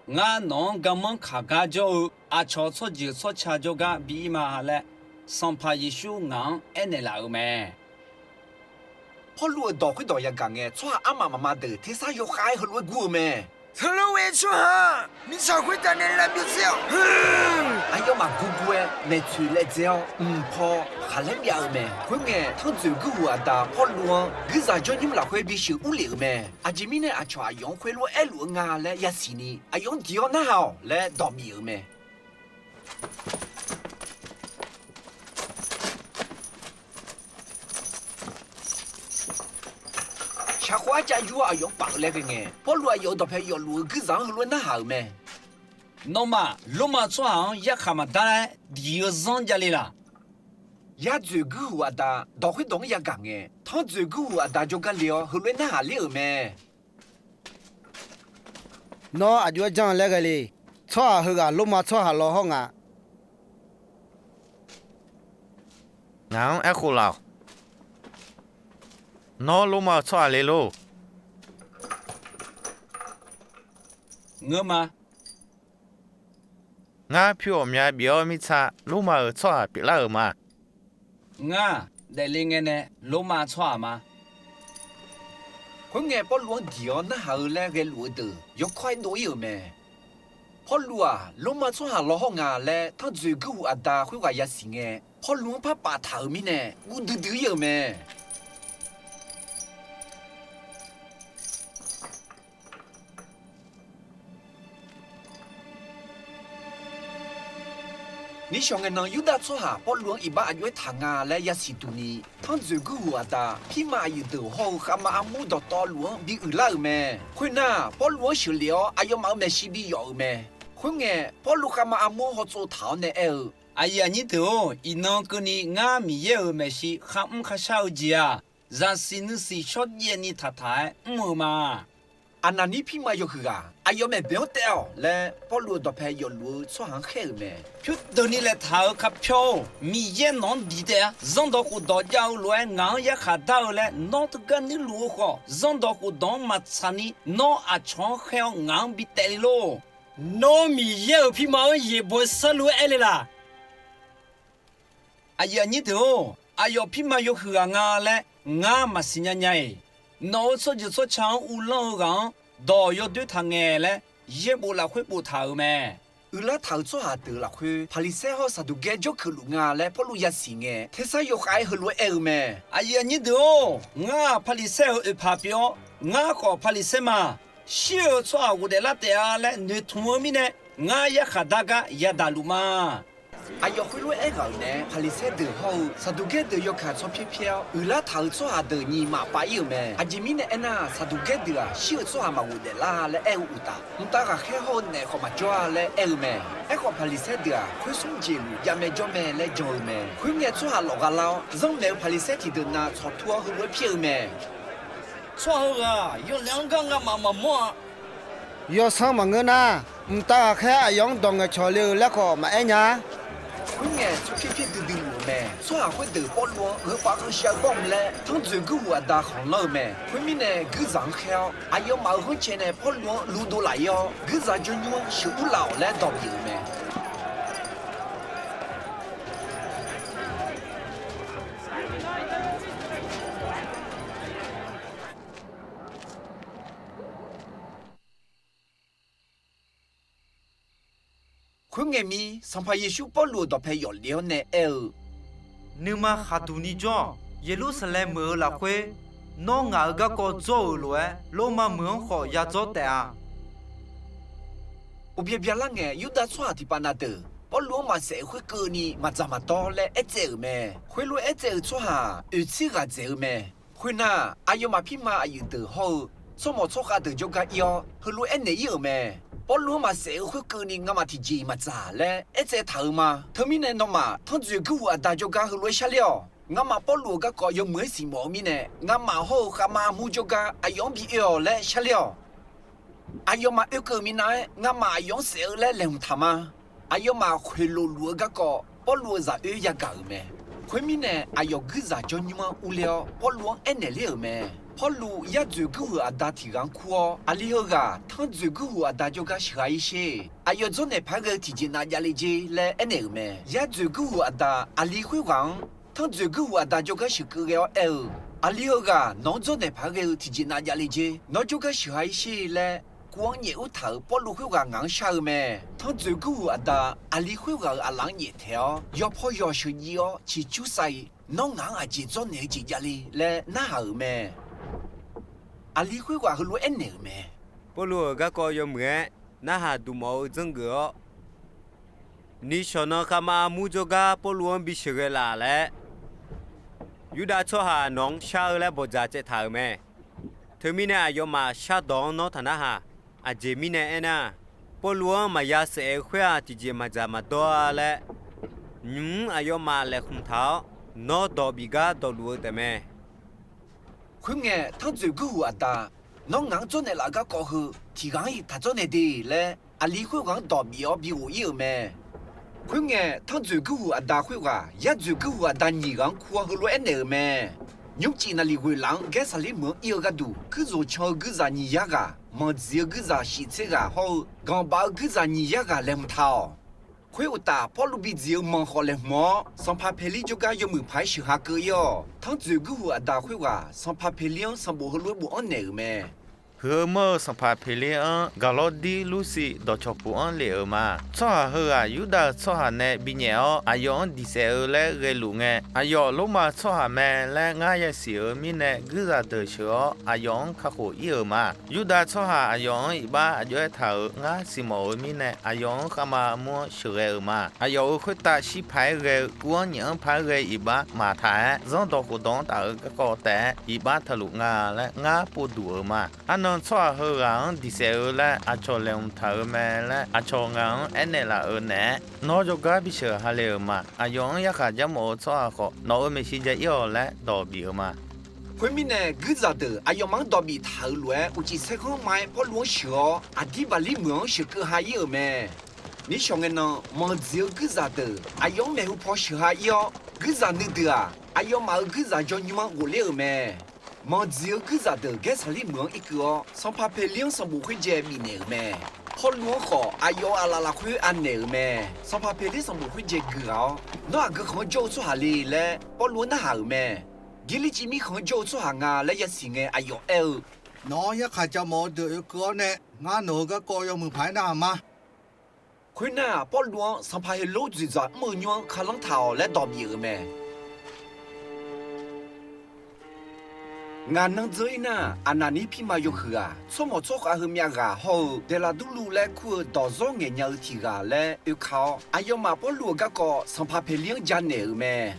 Ngar nawq-anr garmanr kaq gar jawr-eu aqcawq tsawrjeuq tsawrca jawrgar bi ir ma laer, Sanqpaq Yeqsur ngaq-anr aernaeq laf-euq mae. Pawrluv-euq dawq khoerdawq yagaq ngae, tsawrhaq armaf mafma deuq tersar yawkhav-aer heulof-aer gur-eu mae. Teulof-aer tsawrhaq mirtsaq khoertav nae lavbyov tser-awq. Aqyawfmaf gurgur-aer maeqtsoeq laevdzae-awr, mq paw khaqlaer byav-eu mae. Khoerngae, tanrdzoeq gurhuq aqda Pawrluv-anr guirzaq jawrnymr lafkhoer bisheuq urlef-euq mae. Aqjeq mirnae aqcawq aqyawf-anr khoerlof-aer aerluf-eu nga laer yasiq ni, aqyawf-anr diq-awr narhaq-awq laer dawq bif-euq mae. Shaqkhov arcav yur-awr aqyawf-anr paf-eu laer ghae ngae, Pawrluv aqyawf-euq dawqpae yawfluf-eu guirzaq-anr heulof-aer narhaq-euq mae. Nawmaf Lormav tsawrhaq-anr yarkhaq maqdar-aer diq-eu zanr javle laq? Yardzoeq gurhuq aqda dawq khoerdawq-anr yagaq ngae, tanrdzoeq gurhuq aqda jawrgar le-awr heulof-aer narhaq ler-euq mae. Nawr aqjox-aer janr-eu laer ghae le. Tsawrhaq heughaq Lormav tsawrhaq law hawr nga. Ngaq-anr aerkhof laf-awq. Nawr Lormav-euq tsawrhaq le lor? Ngeur ma. Ngar pyur ghawqmya bif-awr mirtsa Lormav-euq tsawrhaq pyeuflar-euq ma. Ngar daefle ngae nae Lormav tsawrhaq ma. Khoerngae, Pawrluv-anr diq-awr narhaq-eu laer ghaeluf-eu deuq yawkawr-aer dov-ir-euq mae. Pawrluv-aq, Lormav tsawrhaq law hawr nga laer tanrdzoeq gurhuq aqda khoerghaq yasiq ngae, Pawrluv-anr parpaf taq-euq mirnae guv duidui-ir-euq mae. Nishawq ngae nan, Yurdav tsawrhaq Pawrluv-anr iqbax aqjox-aer taq nga laer yasiq duq ni, tanrdzoeq gurhuq aqda, pirma aqyuif deuq hawr-eu khavma armur dawqtawvluf-anr bi uiqlar-euq mae. Khoernar, Pawrluv-anr sheuqlef-awr, aqyawfmaf-euq maeqshi bi yawf-euq mae. Khoerngae, Pawrluv khavma armur-anr hawtsov taq-awr nae aer-eu, Aqyuif aqnyir deuq-or, iqnan keuvni ngar Miqyaer-euq maeqshi kharmr kharshar-eu jeq-aq, zaqsiq nuisiq shawrjaev ni taqtaq-aer mr-eu ma. Aqnaqnir pirma yawhuiq ghaq aqyawf maeq boeq-anr taev-awq laer, Pawrluv-euq dawqpae yawfluf-eu tsawrhaq-anr khaer-euq mae. Pyurdeuqni laeqtaq-euq Karpyawr-or, Miqyaer nawq-anr diq taef-a. Zanrdawq khofdawq jav-eu lof-aer ngaq-anr yarkhaq dar-eu laer nawr teugar nuirluf-eu khawf, zanrdawq khofdawq-anr maqtsaq ni nawr aqcawq-anr khaer-awr ngaq-anr bi taev le lor. Nawr Miqyaer-euq pirma-anr yaeqbawq-eu seurluf-aer aer le laq. Aqyuif aqnyir deuq-or, aqyawf pirma yawhuiq ghaq nga laer ngar maqsiq nya nya-iq. Nawq-euq tsawrjeuq tsawrca-anr uvlanr-eu ghaq-anr dawq yawdoer taq ngae laer, yaerbof lafkhoer boftaq-euq mae. Uiqlar taq-euq tsawrhaq deuq lafkhoer Paqliqsaer hawr-eu Saqduqgaer jawrkeuqluf nga laer Pawrluv yasiq ngae, tersar yawkhav-aer heulof-aer aer-eu mae. Aqyuif aqnyir deuq-or, ngar-aq Paqliqsaer-euq oeqpaq pyeuf-awr, ngar khawf Paqliqsaer ma. Shir-euq tsawrhaq ghofdaef lar taef-a laer noeqtmq-eu mirnae, ngar yarkhaq dar gar yadaq luf ma. Aqyawf khoerlof-aer aerghaq-euq naeq-aer, Paqliqsaer deuq hawr-eu Saqduqgaer deuq yawkaq tsawrpyaer pyaer-awr, uiqlar taq-euq tsawrhaq deuq nyiq maf pav-ir-euq mae. Aqjeq mirnae aernar, Saqduqgaer deuq-aq, shir-euq tsawrhaq maqghofdaef lar laer aer-eu uqtaf, mqtav ghaqkhaer hawr-eu naef khawf maqjawr-a laer aer-eu mae. Aerkhawf, Paqliqsaer deuq-aq, khoer smr jeq luf javmae jawrmae laer jan-eu mae. Khoerngae, tsawrhaq lawfgha lar-awr, zanrmaeq-eu Paqliqsaer tiqdeuq nav tsawqtur-awr heulof-aer pyaer-eu mae. Tsawrhaq heughaq yawlaeq-anr gar ngamaf maqmawr-a. Yawsanr maqngeur nar, mqtav ghaqkhaer aqyawf-anr dawq ngaeqcawq le-eu laer khawf maqaer nya. Khoerngae, tsawrpyaer pyaer duidui luf-eu mae. Tsawrhaq khoerdeuq Pawrluv-anr gheupav ghanshav-eu bawrmq laer tanrjoeq guirhuq aqda khanqlanr-eu mae. Khoermirnae, guirzaq-anr khaer-awr, aqyawfmaf-euq ghanrcae nae Pawrluv-anr ludov laf-ir-awr, guirzaq jawrnymr-anr sheuqur laf-awq laer dawq bif-euq mae. Khoerngae mir, Sanqpaq Yeqsur Pawrluv-euq dawqpae yawf lef-awr nae aer-eu, Nuima khaqduq ni jawr-awq. Yeqlursaqlaeq meuq-eu lafkhoer, nawr ngaq-euq garkawv dzawr-euq lof-aer, Lormav meuq-anr khawf yadzawr taef-a. Uqbya byalar ngae, Yurdav tsawrhaq tiqpav na deuq Pawrluv-anr maqsaef-eu khoerkeuvni maqdzaq maqdawr laer aertsaev-euq mae. Khoerlof-aer aertsaev-euq tsawrhaq-aq, oeqtser ghaq dzaeq-eu mae. Khoernar, aqyawfmaf pirma aqyuif deuq hawr-eu tsawrmawq tsawrkhav deuq jawrgar ir-awr, heulof-aer aernaeq-ir-euq mae. Pawrluv-anr maqsaef-eu khoerkeuvni ngamaf tiqjeq-iq maqdzaq laer aertsaev taq-euq ma. Teumirnae nawmaf, tanrjoeq guirhuq aqda jawrgar heulof-aer sharler-awq. Ngamaf Pawrluv-euq garkawv yawmuiq-aer siqmawf-eu mirnae, ngamaf hawr-eu khavma armur jawrgar aqyawf-anr bi oe-awq laer sharler-awq. Aqyawfmaf oekeuv minav-aer ngamaf aqyawf-anr saef-eu laer laeqhmq taq ma. Aqyawfmaf khoeqlof luf-eu garkawv Pawrluv-euq zaq oer yagaq-euq mae. Khoermirnae, aqyawf guirzaq jawrnymr-anr urler-awr, Pawrluv-anr aernaeq ler-euq mae. Pawrluv yar dzoeq guirhuq aqda tiq ghaq-anr kur-awr, aqli heughaq tanr dzoeq guirhuq aqda jawrgar sheuqghae-ir sher. Aqyawf dzawrnaeq paq-aer ghae-eu tiqjeq nav javle jer laer aernaeq-euq mae. Yar dzoeq guirhuq aqda aqli khoerghaq-anr tanr dzoeq guirhuq aqda jawrgar sheuqkeuv ghae-awr aer-eu, Aqli heughaq nawq-anr dzawrnaeq paq-aer ghae-eu tiqjeq nav javle jer. Nawr jawrgar sheuqghae-ir sher laer, kuv-anr nyaef ur taq-euq Pawrluv khoerghaq ngaq-anr shar-eu mae. Tanr dzoeq guirhuq aqda aqli khoerghaq-euq aqlaf-anr nyaef taeq-awr, yawpaw yawq sheuqjiv-awr ciqcur sav-ir. Nawr ngaq-anr aqjeq dzawrnaeq-eu jeq javle laer narhaq-euq mae. Aqli khoerghaq heulof-aer aernaeq-euq mae. Pawrluv-euq garkawv yawmuiq-aer narhaq duqmawf-eu dzanr geuf-awr, Nishawq nan khavma armur jawrgar Pawrluv-anr bi sheuqghae laf laer, Yurdav tsawrhaq nawq-anr shar-eu laer bawqdzaq caev taq-euq mae. Teumirnae aqyawfmaf shardawq-anr nawr taq narhaq. Aqjeq mirnae aernar, Pawrluv-anr maqya saef-eu khoer-aq, tiqjeq maqdzaq maqdawr-a laer, nymq-mr aqyawfmaf laeqhmq taq-awr, nawr dawq bif gar dawqluf-eu taefmae. Khoerngae, tanr dzoeq guirhuq aqda, Nawr ngaq-anr dzawrnaeq laf-eu garkawv heu tiq ghaq-anr-iq taq dzawrnaeq de laer, aqli khoerghaq-anr dawq bif-awr bighof-ir-euq mae. Khoerngae, tanr dzoeq guirhuq aqda khoerghaq yar dzoeq guirhuq aqda nyiq ghaq-anr kur-awr heulof-aer naeq-euq mae. Nymrcif naqliq ghoeq laf-anr Gaersaqlir meuq-anr ir-eu gharduq, kuirzmq can-eu guirzaq nyiq yar ghaq, manqdziq-eu guirzaq shif tser ghaq hawr-eu, ganqbaf-eu guirzaq nyiq yar ghaq laeqhmq taq-awq. Khoeruqtaf, Pawrluv bidziq-eu manq khawf laeqhmq-awr, sanqpaq Peqlir jawrgar yawmuiq paq-aer sheuqghae keuv-ir-awq. Tanr dzoeq guirhuq aqda khoerghaq sanqpaq Peqlir-anr sanqbof heulof-aer bofanr naeq-euq mae. Huiq-eu manr-eu sanqpaq Peqlir-anr Gaqlawrdir Lursiv dawqcawq puq-anr lef-euq ma. Tsawrhaq heughaq Yurdav tsawrhaq nae binyaef-awr, aqyawf-anr diq saef-eu laer ghaeluf ngae, aqyawf Lormav tsawrhaq mae laer ngar yasiq-euq mirnae, guirzaq deuq sheuq-awr aqyawf-anr kakhof-ir-euq ma. Yurdav tsawrhaq aqyawf-anr iqbax aqjox-aer taq-euq ngar siqmawf-eu mirnae, aqyawf-anr khavma armur-anr sheuqghae-euq ma. Aqyawf-euq khoertav shir paq-aer ghae-eu kuv-anr nyaef-anr paq-aer ghae iqbax maqtaq-aer, zanrdawq khofdawq-anr taf-eu garkawv taef-aer iqbax taqluf nga laer ngar povduq-euq ma. Arnan tsawrhaq heughaq-anr diq saef-eu laer aqcawq laeqhmq taq-euq mae laer aqcawq ngaq-anr aernaeq laf-euq naeq-aer, nawr jawrgar bisheuq ha le-euq ma. Aqyawf-anr yarkhaq jar mawf-eu tsawrhaq khawf, nawq-euq maeqshi ja ir-awq laer dawq bif-euq ma. Khoermirnae, guirzaq deuq aqyawfmaf-anr dawq biftaq-euq lof-aer, uqcif saerkhanr ma-aer Pawrluv-anr sheuq-awr, Aqdirbalir meuq-anr sheuqkeuv ha-ir-euq mae. Mirshawq ngae nan, manqdziq-eu guirzaq deuq aqyawf-anr maeqhu paw sheuq ha-ir-awr, guirzaq nuideuq-aq, aqyawfmaf-euq guirzaq jawr nymr-anr ghofler-euq mae. Manqdziq-eu guirzaq deuq Gaersaqlir meuq-anr irkeuv-awr, Sanqpaq Peqlir-anr sanqbof khoerjae bifnaeq-euq mae. Pawrluv-anr khawf, aqyawf-euq aqlaf lafkhoer anaeq-euq mae. Sanqpaq Peqlir sanqbof khoerjae gui ghaq-awr, Nawr aqgeu khanq-anr jawr-eu tsawrhaq le laer Pawrluv-anr narhaq-euq mae. Girlirciv mirkhanq-anr jawr-eu tsawrhaq nga laer yasiq ngae, aqyawf aer-eu, Nawq-anr yarkhaq ja mawf-eu deuq oekeuv-awr nae, ngar nawq-euq garkawv yawmuiq paq-aer narhaq ma. Khoernar, Pawrluv-anr Sanqpaq Heqlor dzoeqdzaq mr-eu nymr-anr kalanr taq-awq laer dawq bif-euq mae. Ngaq nan dzeur-ir nar, Aqnaqnir pirma yawhuiq-aq, tsawrmawq tsawrkhav heumyav ghaq hawr-eu Daeqlaqdurluv laer kur-eu dawqzawr ngaeqnya-eu tiq ghaq laer oeka-awr, aqyawfmaf Pawrluv-euq garkawv Sanqpaq Peqlir-anr janaeq-euq mae.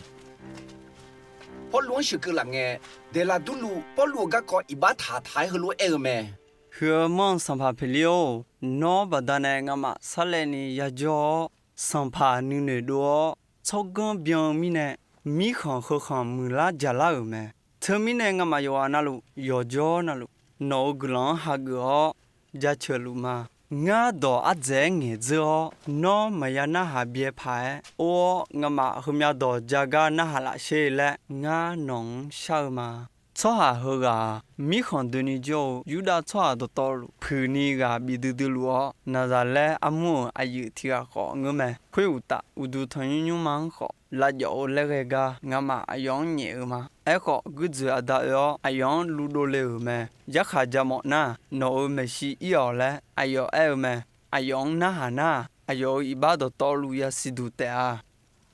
Pawrluv-anr sheuqkeuv laf ngae, Daeqlaqdurluv Pawrluv-euq garkawv iqbax taq taq-aer heulof-aer aer-eu mae. Huiq-eu manr-eu Sanqpaq Peqlir-or, nawr baqdanae ngamaf sarlaevni yajawr-awr, sanqpaq nuinoeq dov-awr tsawrganr byan-eu mirnae, mirkhanq heukhanq muiqlar jaqlar-euq mae. Teumirnae ngamaf yawqghaq navluf yawqjawr navluf nawq-euq guiqlanq-anr hageuf-awr jaceuq luf ma. Ngar dawq ardzaeq-aer ngaeqdzeur-awr, nawr maqya narhaq byae paq-aer or-awr, ngamaf heumyav dawq ja gar narhaq laf sher laer ngar nawq-anr shar-eu ma. Tsawrhaq heughaq-aq, mirkhanq doeni jawr-eu Yurdav tsawrhaq dawqtawvluf puiqni ghaq bif duidui luf-awr, Naqzaqlaer armur-euq aqyuif tiq ghaq khawf ngeur mae. Khoeruqtaf, uqduq tanqnymr nymrma-anr khawf lavjawf-eu laer ghae gar, ngamaf aqyawf-anr nyaef-eu ma. Aerkhawf, guirdzoeq aqda oe-awr aqyawf-anr luvdov le-euq mae. Yarkhaq ja mawf nar, nawq-euq maeqshi ir-awq laer aqyawf aer-eu mae. Aqyawf-anr narhaq nar, aqyawf-euq iqbax dawqtawvluf yasiq duq taef-a.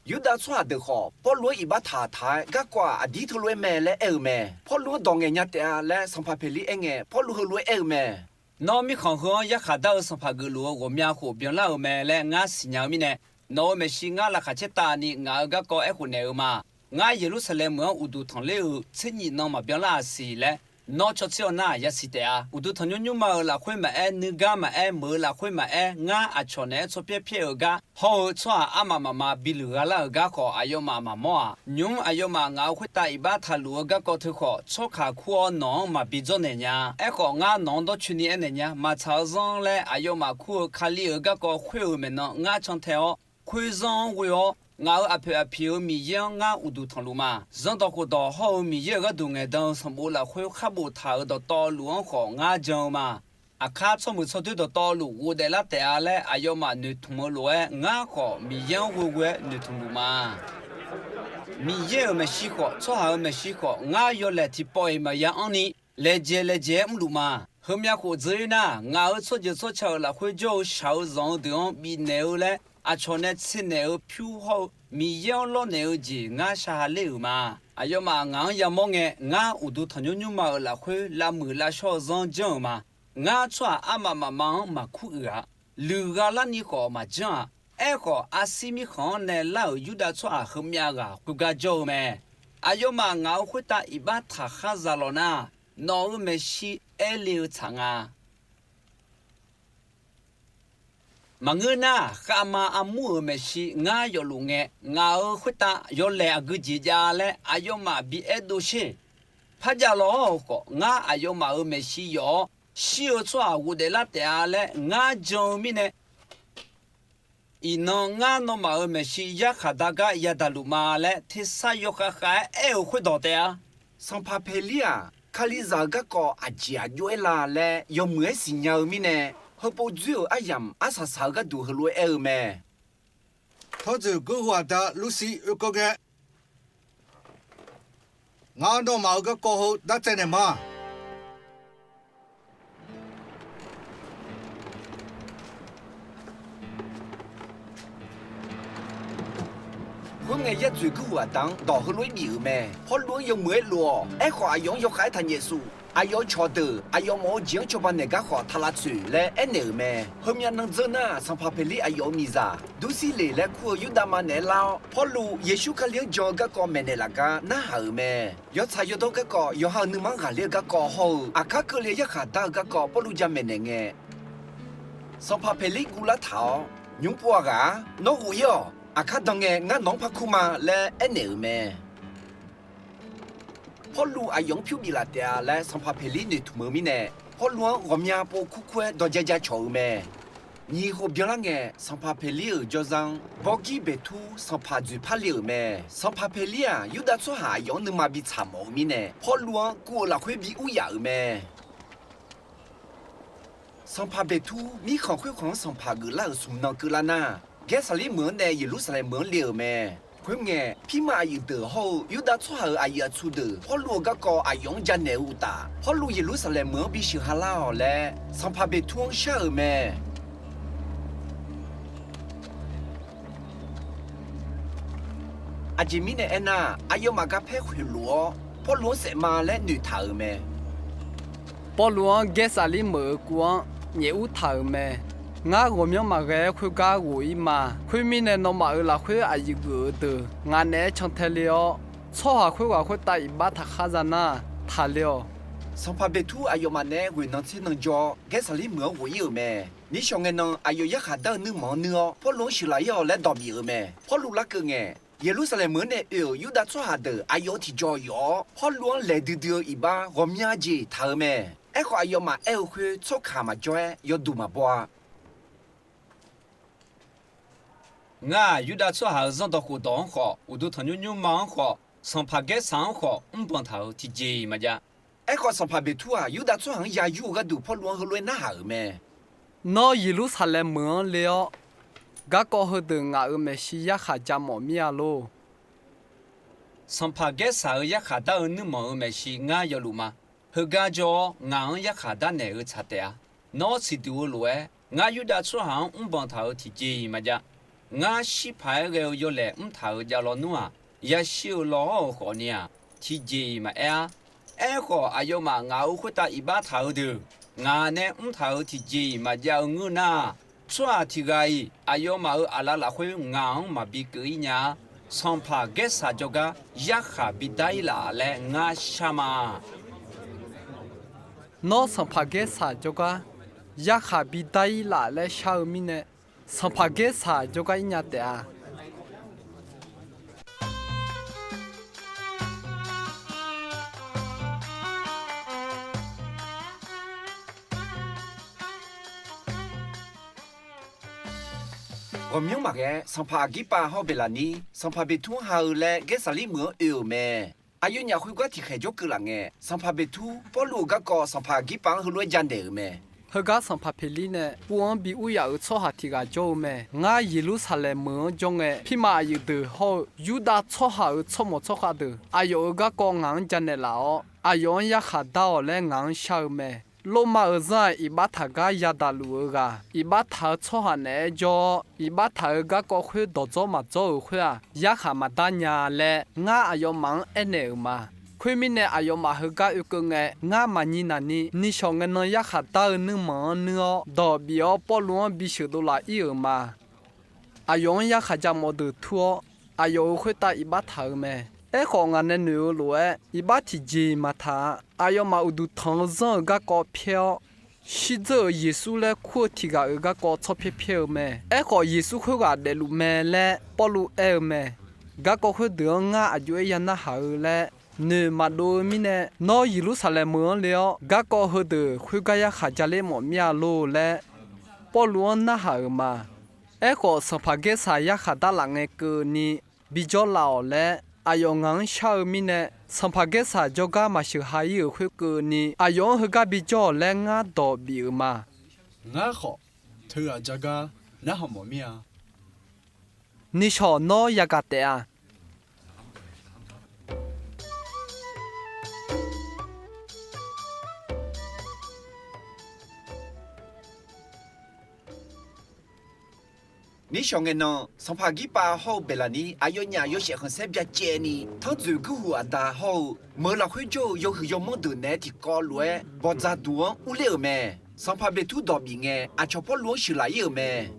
Yurdav tsawrhaq deuq khawf, Pawrluv-anr iqbax taq taq-aer, garkawv-aq aqdir teulof-aer mae laer aer-eu mae. Pawrluv-anr dawq ngaeqnya taef-a laer Sanqpaq Peqlir aer ngae, Pawrluv heulof-aer aer-eu mae. Nawr mirkhanq heu-anr yarkhaq dar-eu sanqpaq geufluf-eu ghawqmya khof byanlar-euq mae laer ngar siqnya-eu mirnae, nawq-euq maeqshi ngar laqkhaq caertavni ngaq-euq garkawv aerkhof naeq-eu ma. Ngar Yeqlursaqlaeq meuq-anr uqduq tanqler-euq tser nyif nan maqbyan lar-a siq laer, nawr caw tser-awr nar yasiq taef-a. Uqduq tanqnymr nymrma-euq lafkhoer maqaer, nuigar maqaer, meuq-eu lafkhoer maqaer, ngar aqcawq naeq-aer tsawrpyaer pyaer-euq gar hawr-eu tsawrhaq armaf mafma biluiq gha lar-euq gar khawf, aqyawfmaf maqmawr-aq. Nymq-mr aqyawfmaf ngaq-euq khoertav iqbax taqluf-eu garkawv teu khawf, tsawrkaq kur-awr nawq-anr maqbi dzawrnaeq nya. Aerkhawf, ngar nawq-anr dawrcoeni aernaeq nya. Maqtsaq-eu zanr laer aqyawfmaf kur-eu Kali-euq garkawv khoer-euq maeqnan ngar cantae-awr, khoer zanr-anr ghoe-awr, ngaq-euq aqpoeq aqpiq-euq Miqyaer-anr ngar uqduq tanqluf ma. Zanrdawq khofdawq hawr-eu Miqyaer-euq gharduq ngaeqdan-eu sanqbof lafkhoer khar boftaq-euq dawqtawvluf-anr khawf ngar jan-eu ma. Aqkar tsawrmuiq tsawrdoer dawqtawvluf ghofdaef lar taef-a laer aqyawfmaf noeqtmq-eu lof-aer, ngar khawf Miqyaer-anr ghoeghoe-aer noeqtmq luf ma. Miqyaer-euq maeqshi khawf, tsawrhaq-euq maeqshi khawf, ngar yawlaeq tiqpawf-iq maqya anrni, laejae laejae-aer mrluf ma. Heumyav khof dzeur-ir nar, ngaq-euq tsawrjeuq tsawrca-euq lafkhoer jawr-eu shaq-eu zanq-eu deuq-anr bifnaeq-eu laer, aqcawq nae tser naeq-eu pyur hawr-eu Miqyaer-anr lawrnaeq-eu jeq ngar shar ha ler-euq ma. Aqyawfmaf ngaq-anr yamawr ngae, ngar uqduq tanqnymr nymrma-euq lafkhoer lavmuiq lavshawr-eu zanr janr-euq ma. Ngar tsawrhaq armaf mafma-anr maqkur uiq-a. Luiqgha larni khawf maqjanr-aq. Aerkhawf, Arsir mirkhanq-anr nae lar-euq Yurdav tsawrhaq heumyav ghaq khoergar jawr-eu mae. Aqyawfmaf ngaq-euq khoertav iqbax taqkhar za lawq nar, nawq-euq maeqshi aer le-eu tsaq nga. Maqngeur nar, khavma armur-euq maeqshi ngar yawfluf ngae, ngaq-euq khoertav yawlaeq aqgeu jeq jav-a laer aqyawfmaf bi aerdov sher. Parjav law hawr-eu khawf, ngar aqyawfmaf-euq maeqshi yawf-awr, shir-eu tsawrhaq ghofdaef lar taef-a laer ngar jan-eu mirnae, iqnan ngar nawmaf-euq maeqshi yarkhaq da gar yadaq luf ma laer tersar yawkhav khav-aer aer-euq khoerdawq taef-a. Sanqpaq Peqlir-aq, Kalizaq-euq garkawv aqjeq aqjox-aer la laer yawmuiq-aer siqnya-eu mirnae, heupov dzoer-euq aryamq arsaq saq-eu gharduq heulof-aer aer-eu mae. Tawrdzoeq Gurhu aqda Lursiv oekeuv ngae, ngar nawmaf-euq garkawv heu dartsaev naeq ma. Khoerngae, yar dzoeq Gurhu aqda-anr dawq heulof-aer bif-euq mae. Pawrluv-anr yawmuiq-aer lof-awq. Aerkhawf, aqyawf-anr yawkhav-aer taqnyaef suf. Aqyawf-euq cawqdeuq aqyawf mawf-eu jeq-anr cawba naeq gar khawf taq lavtsoeq laer aernaeq-euq mae. Heumyav nan dzeur nar, Sanqpaq Peqlir aqyawf-euq miqzaq Dursirleq laer kur-eu Yurdav ma naeq-aer lar-awr, Pawrluv Yeqsur Kali-anr jan-eu garkawv maeqnaeq laf gar narhaq-euq mae. Yawtsaq yawdawr garkawv, yawqha-euq nuima-anr ghaqler-eu garkawv hawr-eu, aqkar keuvle yarkhaq dar-eu garkawv Pawrluv jamaeq naeq ngae, Sanqpaq Peqlir guvlar taq-awr, Nymr pov-a ghaq-ar, nawr ghof-ir-awq. Aqkar dan ngae ngar nawq-anr par kur ma laer aernaeq-euq mae. Pawrluv aqyawf-anr pyur biflaf taef-a laer sanqpaq Peqlir noeqtmq-eu mirnae, Pawrluv-anr ghawqmya pov kurkur-aer dawqjae ja cawq-eu mae. Nyiq khof byanlar ngae, sanqpaq Peqlir-euq jawrzar-anr Bawrgir Beqtur sanqpaq dzoeqpar le-euq mae. Sanqpaq Peqlir-aq, Yurdav tsawrhaq aqyawf-anr nuima bitsaq mawf-eu mirnae, Pawrluv-anr kuv-eu lafkhoer bi ur yaf-euq mae. Sanqpaq Beqtur mirkhanq khoerkhanq-anr sanqpaq geuflar-euq smq nan keuvlar nar, Gaersaqlir meuq-anr nae Yeqlursaqlaeq meuq-anr le-euq mae. Khoerngae, pirma aqyuif deuq hawr-eu Yurdav tsawrhaq-euq aqyuif aqtsu deuq Pawrluv-euq garkawv aqyawf-anr janaeq-eu uqtaf, Pawrluv Yeqlursaqlaeq meuq-anr bisheuq ha lar-awq laer, sanqpaq Beqtur-anr shar-euq mae. Aqjeq mirnae aernar, aqyawfmaf garpaer khoeqlof-awr, Pawrluv-anr saef ma laer noeqtaq-euq mae. Pawrluv-anr Gaersaqlir meuq-euq kuv-anr nyaef ur taq-euq mae. Ngar ghawqmyanr maqghae-aer khoergar ghof-ir ma. Khoermirnae, nawmaf-euq lafkhoer aqyuif geuf-eu deuq ngaq naeq-aer cantae le-awr, tsawrhaq khoerghaq khoertav iqbax taqkhar za nar, taqle-awq. Sanqpaq Beqtur aqyawfmaf naeq-aer ghoeq nan tser nan jawr-awr, Gaersaqlir meuq-anr ghof-ir-euq mae. Nishawq ngae nan, aqyawf yarkhaq dar-eu nuirmanq-anr nuir-awr, Pawrluv-anr sheuqlaf-ir-awq laer dawq bif-euq mae. Pawrluv larkeuv ngae, Yeqlursaqlaeq meuq-anr nae oe-euq Yurdav tsawrhaq deuq aqyawf-euq tiqjawq yawf-awr, Pawrluv-anr laeq duidui-eu iqbax ghawqmya jeq taq-eu mae. Aerkhawf, aqyawfmaf aer-eu khoer tsawrkaq maqjawr-aer yawduq maqbaw-a. Ngar-aq, Yurdav tsawrhaq-euq zanrdawq khofdawq-anr khawf, uqduq tanqnymr nymrma-anr khawf, sanqpaq Gaersaq-anr khawf, mrbanq taq-euq tiqjeq-iq maqjav. Aerkhawf, sanqpaq Beqtur-aq, Yurdav tsawrhaq-anr ya yur-eu gharduq Pawrluv-anr heulof-aer narhaq-euq mae. Nawr Yeqlursaqlaeq meuq-anr le-awr, garkawv heudeuq ngaq-euq maeqshi yarkhaq ja mawf mir-a lor. Sanqpaq Gaersaq-euq yarkhaq dar-eu nuirmanq-euq maeqshi ngar yawluf ma. Heugar jawr-awr, ngaq-anr yarkhaq darnaeq-eu tsaq taef-a. Nawr siqduq-eu lof-aer, ngar Yurdav tsawrhaq-anr mrbanq taq-euq tiqjeq-iq maqjav. Ngar shir paq-aer ghae-eu yawlaeq mrtaq-euq javlaw nmr-aq, yashir-eu law hawr-euq khawfni-aq, tiqjeq-iq maqaer-ar. Aerkhawf, aqyawfmaf ngaq-euq khoertav iqbax taq-eu deuq ngaq nae mrtaq-euq tiqjeq-iq maqjav-eu ngeur nar-aq, tsawrhaq tiq ghaq-iq aqyawfmaf-euq aqlaf lafkhoer ngaq-anr maqbi keuv-ir nya-ar. Sanqpaq Gaersaq jawrgar yarkhaq bidar-ir laf laer ngar shar ma. Nawr sanqpaq Gaersaq jawrgar yarkhaq bidar-ir laf laer shar-eu mirnae, sanqpaq Gaersaq jawrgar ir nya taef-a. Ghawqmyanr maqghae-aer, sanqpaq Aqgirpav hawr-eu Beqlaqnir sanqpaq Beqtur-anr ha-eu laer Gaersaqlir meuq-anr oe-euq mae. Aqyawfnyaf khoergar tiqkhaeq jawrkeuv laf ngae, sanqpaq Beqtur Pawrluv-euq garkawv sanqpaq Aqgirpav-anr heulof-aer janaeq-euq mae. Heugar sanqpaq Peqlir nae ur-anr bi ur yaf-euq tsawrhaq tiq ghaq jawr-eu mae. Ngar Yeqlursaqlaeq meuq-anr jawr ngae, pirma aqyuif deuq hawr-eu Yurdav tsawrhaq-euq tsawrmawq tsawrkhav deuq aqyawf-euq garkawv ngaq-anr janaeq laf-awr, aqyawf-anr yarkhaq dar-awq laer ngaq-anr shar-eu mae. Lormav-euq zanr-aq, iqbax taq gar yadaq luf-eu ghaq, iqbax taq-eu tsawrhaq naeq-aer jawr-awr, iqbax taq-eu garkawv khoer dawqdzawr maqdzawr-euq khoer-aq, yarkhaq maqdar nya laer ngar aqyawfmaf-anr aernaeq-euq ma. Khoermirnae, aqyawfmaf heugar oekeuv ngae, ngar maqnyi naq ni, nishawq ngae nan yarkhaq dar-eu nuirmanq-anr nuir-awr, dawq bif-awr Pawrluv-anr bisheuq dovlaf-ir-euq ma. Aqyawf-anr yarkhaq ja mawf deuq tur-awr, aqyawf-euq khoertav iqbax taq-euq mae. Aerkhawf, ngaq nae noeq-eu lof-aer, iqbax tiqjeq-iq maqtaq-a. Aqyawfmaf uqduq tanq-eu zanr-euq garkawv pyaer-awr, shirdzeur-euq Yeqsur laer kur-eu tiq ghaq-euq garkawv tsawrpyaer pyaer-eu mae. Aerkhawf, Yeqsur khoerghaq daefluf mae laer Pawrluv aer-eu mae. Garkawv khoerdeuq-anr ngar aqjox-aer ya narhaq-eu laer noeq maqdov-eu mirnae, nawr Yeqlursaqlaeq meuq-anr le-awr, garkawv heudeuq khoergar yarkhaq ja ler mawf mir-a lor laer, Pawrluv-anr narhaq-euq ma. Aerkhawf, sanqpaq Gaersaq yarkhaq darlaf ngae keuvni bijawr laf-awq laer aqyawf ngaq-anr shar-eu mirnae, sanqpaq Gaersaq jawrgar maqsheuq ha-ir-euq khoerkeuvni, aqyawf-anr heugar bijawr-awq laer ngar dawq bif-euq ma. Ngar khawf, teughaq ja gar narhaq mawf mir-a. Nishawq nawr yagaq taef-a. Nishawq ngae nan, sanqpaq Aqgirpav hawr-eu Beqlaqnir aqyawfnyaf yawshaef khanqsaer byacaevni, tanrdzoeq gurhuq aqda hawr-eu meuq lafkhoer jawr-eu yawhuiq yawmanr deuq naeq-aer tiqkawv lof-aer bawqdzaq duq-anr urler-euq mae. Sanqpaq Beqtur dawq bif ngae, aqcawq Pawrluv-anr sheuqlaf-ir-euq mae.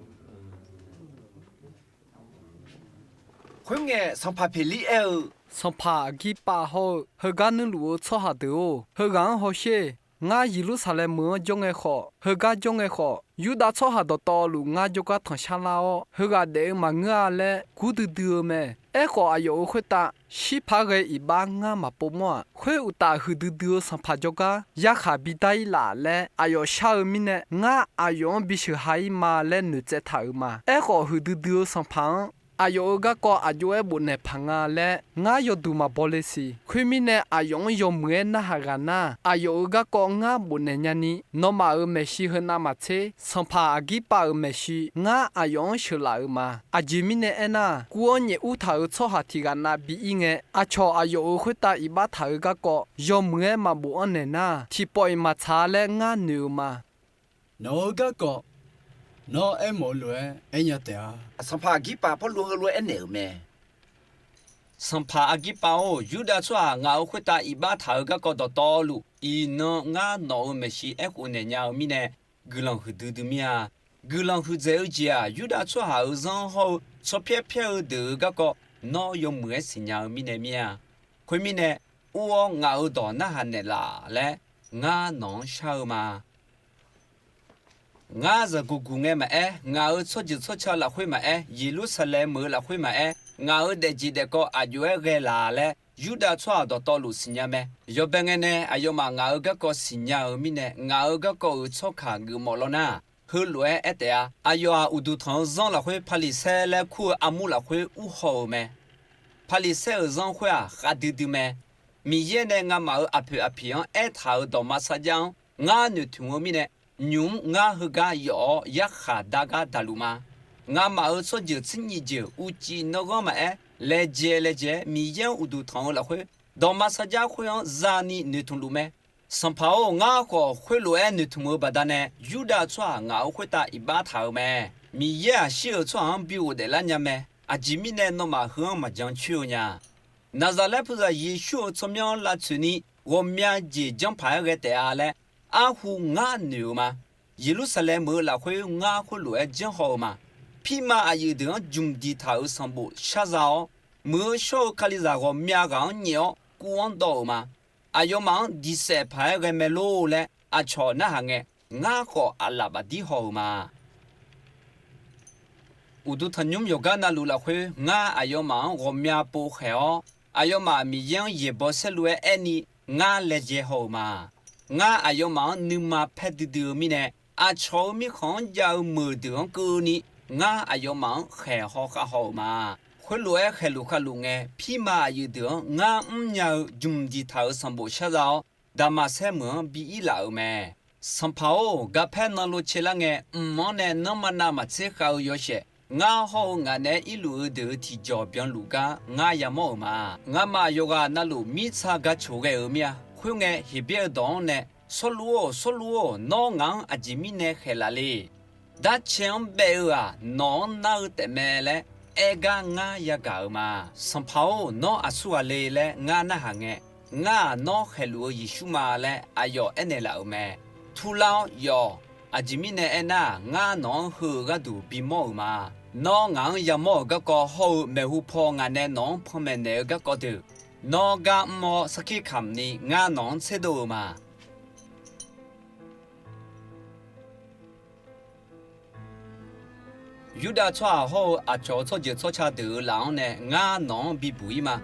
Khoerngae, sanqpaq Peqlir aer-eu, Sanqpaq Aqgirpav hawr-eu heugar nuirluf-eu tsawrhaq deuq-or, heughaq-anr hawsher. Ngar Yeqlursaqlaeq meuq-anr jawr ngae khawf, heugar jawr ngae khawf, Yurdav tsawrhaq dawqtawvluf ngar jawrgar tanqshar lar-awr, heughaq daef-eu maqngeur-a laer gur duidui-eu mae. Aerkhawf, aqyawf-euq khoertav shirpaq ghae iqbax ngar maqpov mawr-aq, khoeruqtaf huiqdui dui-eu sanqpaq jawrgar yarkhaq bidar-ir laf laer aqyawf shar-eu mirnae, ngar aqyawf-anr bisheuq ha-ir ma laer noeqtsaev taq-euq ma. Aerkhawf, huiqdui dui-eu sanqpaq-anr aqyawf-euq garkawv aq jov-aer bofnaeq paq nga laer ngar yawduq maqbaw le siq. Khoermirnae, aqyawf-anr yawmuiq-aer narhaq ghaq nar, aqyawf-euq garkawv ngar bofnaeq nyani, nawmaf-euq maeqshi heunav maqtser, sanqpaq Aqgirpav-euq maeqshi ngar aqyawf-anr sheuqlaf-euq ma. Aqjeq mirnae aernar, kuv-anr nyaef ur taq-euq tsawrhaq tiq ghaq nav bi ir ngae, aqcawq aqyawf-euq khoertav iqbax taq-eu garkawv yawmuiq-aer maqbof anr naeq nar, tiqpawf-iq maqtsaq-a laer ngar noeq-eu ma. Nawq-euq garkawv nawr aermawf-eu lof-aer aernya taef-a. Sanqpaq Aqgirpav Pawrluv heulof-aer aernaeq-euq mae. Sanqpaq Aqgirpav-or, Yurdav tsawrhaq ngaq-euq khoertav iqbax taq-eu garkawv dawqtawvluf, iqnan ngar nawq-euq maeqshi aerkhof naeq nya-eu mirnae, guiqlanq huiqdui dui mir-a. Guiqlanq huiqdzaeq-eu jeq-aq, Yurdav tsawrhaq-euq zanr hawr-eu tsawrpyaer pyaer-eu deuq-euq garkawv nawr yawmuiq-aer siqnya-eu mirnae mir-a. Khoermirnae, ur-awr ngaq-euq dawq narhaq naeqlaf laer ngar nawq-anr shar-eu ma. Ngar zaqguq guq ngae maqaer, ngaq-euq tsawrjeuq tsawrca lafkhoer maqaer, Yeqlursaqlaeq meuq-eu lafkhoer maqaer, ngaq-euq daefjeq daefkawv aq jov-aer ghae laf laer Yurdav tsawrhaq dawqtawvluf siqnya mae. Yawbae ngae nae aqyawfmaf ngaq-euq garkawv siqnya-eu mirnae, ngaq-euq garkawv-euq tsawrkaq geufmawf lawr nar, heulof-aer aer taef-a. Aqyawf-aq, uqduq tanq-eu zanr lafkhoer Paqliqsaer laer kur-eu armur lafkhoer ur haw-euq mae. Paqliqsaer-euq zanr khoer-aq, khavdui dui mae. Miqyaer nae ngamaf-euq aqpoeq aqpiq-anr aertaq-euq dawqma sarjax-anr ngar noeqtmq-eu mirnae, nymq-mr ngar heugar yawf-awr yarkhaq dar gar daqluf ma. Ngamaf-euq tsawrjeuq tsernyiq jeuq uqcif nanghanr maqaer, laejae laejae-aer Miqyaer-anr uqduq tanq-eu lafkhoer, dawqma sarjax khoer-anr zani noeqtmq luf mae. Sanqpaq-or, ngar khawf khoerlof-aer noeqtmq-eu baqdanae, Yurdav tsawrhaq ngaq-euq khoertav iqbax taq-euq mae. Miqyaer-aq, shir-euq tsawrhaq-anr bighof daeflar nya mae. Aqjeq mirnae nawmaf heu-anr maqjan coer-eu nya. Naqzaqlaer puzaq Yeqsur-euq tsawrmyanr lavtsoeqni ghawqmya jeq janrpaq-aer ghae taef-a laer arhu ngar noeq-eu ma. Yeqlursaqlaeq meuq-eu lafkhoer ngar khoerlof-aer janrhaw-eu ma. Pirma aqyuif deuq-anr jmq diqtaq-euq sanqbof sharza-awr, muiq-eu shawr-eu Kalizaq ghawqmya ghaq-anr nyaef-awr kuv-anr dawv-euq ma. Aqyawfmaf-anr diqsaef paq-aer ghae mae lor laer aqcawq narhaq ngae, ngar khawf aqlaf bafdir haw-euq ma. Uqduq tanqnymr yawqgar navluf lafkhoer, ngar aqyawfmaf-anr ghawqmya povkhaeq-awr, aqyawfmaf Miqyaer-anr yaeqbawq saerlu-aer aerni, ngar laejae haw-euq ma. Ngar aqyawfmaf-anr nuima paer duidui-eu mirnae, aqcawq-euq mirkhanq-anr jav-eu meuq deuq-anr keuvni, ngar aqyawfmaf-anr khaeq haw khav haw-euq ma. Khoerlof-aer khaeqluf khavluf ngae, pirma aqyuif deuq-anr ngar mrnya-eu jmq diqtaq-euq sanqbof sharza-awr, Daqmaqsaer meuq-anr bi ir laf-euq mae. Sanqpaq-or, garpaer nanlov caelar ngae, mq-anr nae nanrma navmaqtser khav-eu yawshaef, ngar hawr-eu ngaq naeq-aer irluf-eu deuq-euq tiqjawq byanluf gar ngar yamawr-euq ma. Ngamaf yawqghaq navluf mirtsa ga coq ghae-euq mir-a. Khoerngae, Heqbyaer-eu dawq-anr nae, Sawrluv-or, Sawrluv-or, nawr ngaq-anr aqjeq mirnae khaeq laf le. Darcae-anr baev-eu-aq, nawq-anr nar-eu taefmae laer aer gar ngar yagaq-euq ma. Sanqpaq-or, nawr aqsur ghaq le laer ngar narhaq ngae, ngar-aq, nawr khaeqluf-eu Yeqsur ma laer aqyawf aernaeq laf-euq mae. Turlar-awr yawf. Aqjeq mirnae aernar, ngar nawq-anr heu-euq gharduq bimawr-euq ma. Nawr ngaq-anr yamawr-euq garkawv hawr-eu maeqhu paw ngaq nae nawq-anr panmaeq naeq-eu garkawv deuq, nawr gar mr-awr sarkir kamq ni ngar nawq-anr tserdov-eu ma. Yurdav tsawrhaq hawr-eu aqcawq-euq tsawrjeuq tsawrca deuq-euq laf-anr nae ngar nawq-anr bibuq ir ma.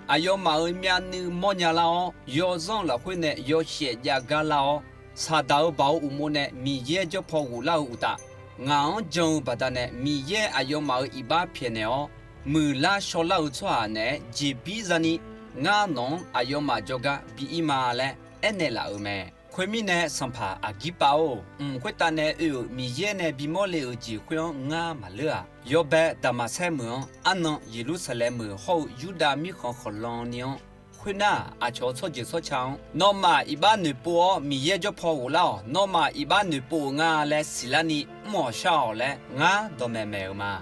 Aqyawfmaf-euq myavnuiv mawrnya lar-awr, yawzanr lafkhoer nae yawshaef jav gar lar-awr, Saqdaq-euq baoq-eu uqmov nae Miqyaer jawr paw ghoflar-eu uqtaf, ngaq-anr jan-eu baqdanae Miqyaer aqyawfmaf-euq iqbax pyaeqnaeq-awr, muiqlar shawrlar-eu tsawrhaq naeq-aer jeqbir zani, ngar nawq-anr aqyawfmaf jawrgar bi ir ma laer aernaeq laf-euq mae. Khoermirnae, sanqpaq Aqgirpav-or, mq khoertav nae oe-euq Miqyaer nae bimawr le-euq jeq khoer-anr ngar maqleur-aq, yawbae Daqmaqsaer meuq-anr arnan Yeqlursaqlaeq meuq hawr-eu Yurdav mirkhanq khawqlan ni-anr, khoernar, aqcawq-eu tsawrjeuq tsawrca-anr nawmaf iqbax noeqpov-awr Miqyaer jawr paw ghoflar-awq, nawmaf iqbax noeqpov-euq nga laer siqlar ni mr-awq shar-awq laer ngar dawqmaeq maeq-euq ma.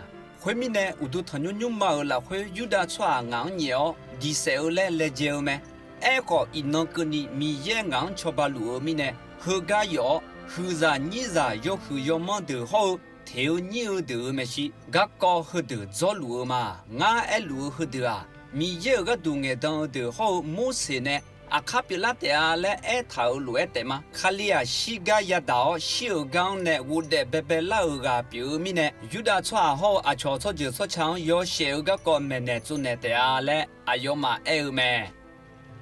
Khoermirnae, uqduq tanqnymr nymrma-euq lafkhoer Yurdav tsawrhaq ngaq-anr nyaef-awr diqsaef-eu laer laejae-eu mae. Aerkhawf, iqnan keuvni Miqyaer ngaq-anr cawba luf-eu mirnae, heugar yawf-awr, huiqzaq nyirzaq yawhuiq yawmanr deuq hawr-eu teq-eu nyir-eu deuq-euq maeqshi garkawv heudeuq dzawrluf-eu ma. Ngar aerluf-eu heudeuq-aq, Miqyaer-euq gharduq ngaeqdan-eu deuq hawr-eu Morseq nae aqkar pyeuflar taef-a laer aertaq-euq lof-aer taef ma. Kali-aq shirgar yadaq-awr, shir-euq gar-anr nae ghofdaef baebae lar-euq ghaq pyeuf-eu mirnae, Yurdav tsawrhaq hawr-eu aqcawq tsawrjeuq tsawrca-anr yawshaef-eu garkawv maeqnaeq tsovnaeq taef-a laer aqyawfmaf aer-eu mae.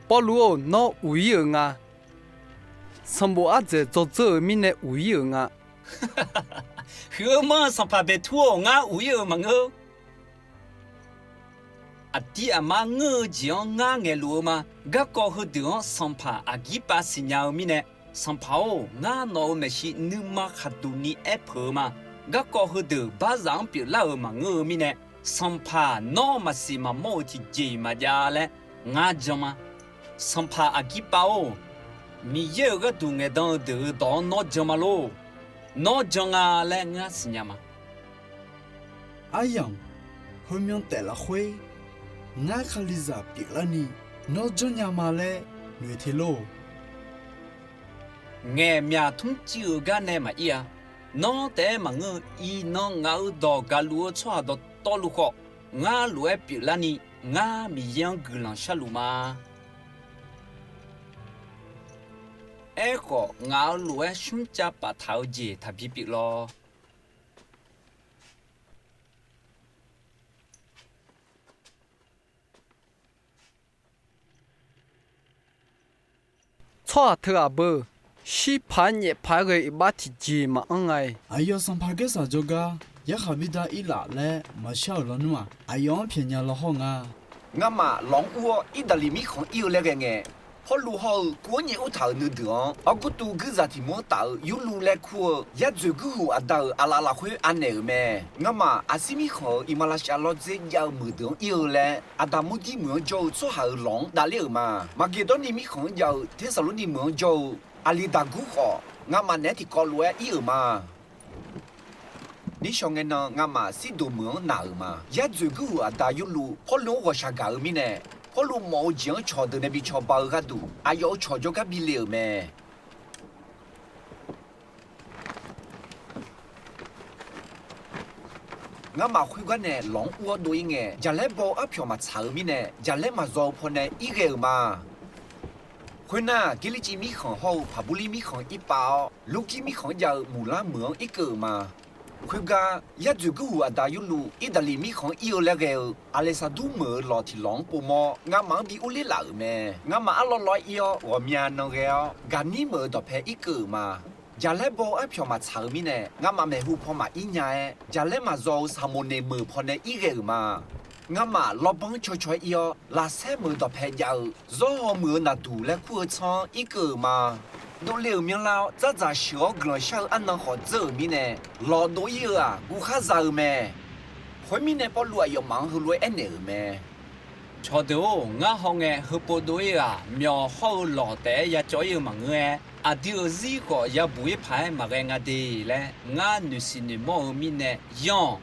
Pawrluv-or, nawr uq-ir-euq nga. Sanqbof ardzaeq dzawdzeur-euq mirnae uq-ir-euq nga. Huiq-eu manr-eu sanqpaq Beqtur-or, ngar uq-ir-euq maqngeur. Aqdir aqmar ngeur-eu jeq-anr ngar ngaeqluf-eu ma. Garkawv heudeuq-anr sanqpaq Aqgirpav siqnya-eu mirnae, sanqpaq-or, ngar nawq-euq maeqshi nuima khaqduq ni aerpeuq-eu ma. Garkawv heudeuq barzaq-anr pyeuflar-euq maqngeur-eu mirnae, sanqpaq nawr maqsiq maqmawr-euq tiqjeq-iq maqjav laer ngar jan ma. Sanqpaq Aqgirpav-or, Miqyaer-euq gharduq ngaeqdan-eu deuq-euq dawq-anr nawr jan ma lor. Nawr jan nga laer ngar siqnya ma. Aryamq, heumyan taef lafkhoer ngar Kalizaq pyeuflarni nawr janrnya ma laer noeq te lor. Ngaeq myaq tmr civ-euq gar nae maqir-a. Nawr taef-aer maqngeur-eu, iqnan ngaq-euq dawq gaqluf-eu tsawrhaq dawqtawvluf khawf, ngar lof-aer pyeuflarni ngar Miqyaer-anr guiqlanq sharluf ma. Aerkhawf, ngaq-euq lof-aer shmrcav paftaq-eu jeq taqbi pyeuf lawr. Tsawrhaq teughaq beu, shirpaq-aer nyaefpaq-aer ghae-eu iqbax tiqjeq maqanr nga-iq. Aqyawf sanqpaq Gaersaq jawrgar yarkhaq bi da-ir laf laer maqshar-euq lawnmr-aq, aqyawf-anr pyaeqnya law hawr nga. Ngamaf lawq-anr ur-awr, Irdaqliq mirkhanq ir-eu laer ghae ngae, Pawrluv hawr-eu kuv-anr nyaef ur taq-euq nuideuq-anr, Awrgurtuv guirzaq tiq mur-anr taf-eu Yurluv laer kur-eu yar dzoeq guirhuq aqda-euq aqlaf lafkhoer anaeq-euq mae. Ngamaf Aqsir mirkhanq-euq iqmalavshav lawrdzer jav-eu meuq deuq-anr ir-eu laer, Aqdaq murdir meuq-anr jawr-eu tsawrhaq-euq lawq-anr davler-euq ma. Maqgeqdawrni mirkhanq-anr jav-eu Tersaqlorniv meuq-anr jawr-eu Aqliqdaqgur khawf, ngamaf naeq-aer tiqkawv lof-aer ir-euq ma. Nishawq ngae nan ngamaf Sirdoq meuq-anr naq-euq ma. Yar dzoeq guirhuq aqda Yurluv Pawrluv-anr ghawqshaq gaq-eu mirnae, Pawrluv mawf-eu jeq-anr cawqdeuq nae bi cawba-eu gharduq, aqyawf-euq cawq jawrgar bi le-euq mae. Ngamaf khoergar nae lawq-anr ur-awr dov-ir ngae, jaqlaer baw-eu arpyawq maqtsaq-euq mirnae, jaqlaer maqzaw-eu pawnae ir ghae-euq ma. Khoernar, Girlirciv mirkhanq hawr-eu Paqburlir mirkhanq ir pav-awr, Lurgir mirkhanq-anr jav-eu Muqlar meuq-anr irkeuv-euq ma. Khoergar, yar dzoeq guirhuq aqda Yurluv Irdaqliq mirkhanq-anr ir-eu laer ghae-eu Aqleqsaqdur meuq-euq lawq tiq lawq-anr povmawr, ngamaf-anr bi urler laf-euq mae. Ngamaf arlawr lawr-aer ir-awr, ghawqmya nan ghae-awr, Gaqnir meuq-euq dawqpae irkeuv-euq ma. Jaqlaer baw-eu arpyawq maqtsaq-euq mirnae, ngamaf maeqhu paw maqir nya-aer, jaqlaer maqzaw-eu Saqmoqneq meuq pawnae ir ghae-euq ma. Ngamaf lawrbanr cawcaw-aer ir-awr, Lafsaer meuq-eu dawqpae jav-eu Zawrhaw meuq-euq naqduq laer kur-eu tsanr-anr irkeuv-euq ma. Dovle-euq myanrlar-awr, dzardzaq sheuq-awr guiqlanq shar-eu arnan khawf dzeur-euq mirnae, lawq dov-ir-eu-aq, guv khar za-eu mae. Khoermirnae, Pawrluv aqyawfmaf-anr heulof-aer aernaeq-euq mae. Cawqdeuq-or, ngar hawngae, heupov dov-ir-aq, myawq hawr-eu lawq taef-aer ya cawv-ir-eu maqngeur-aer, aqdui-euq zir khawf ya buq-ir paq-aer maqghae nga de laer, ngar noeqsiq noeqmawr-eu mirnae yanr-awq.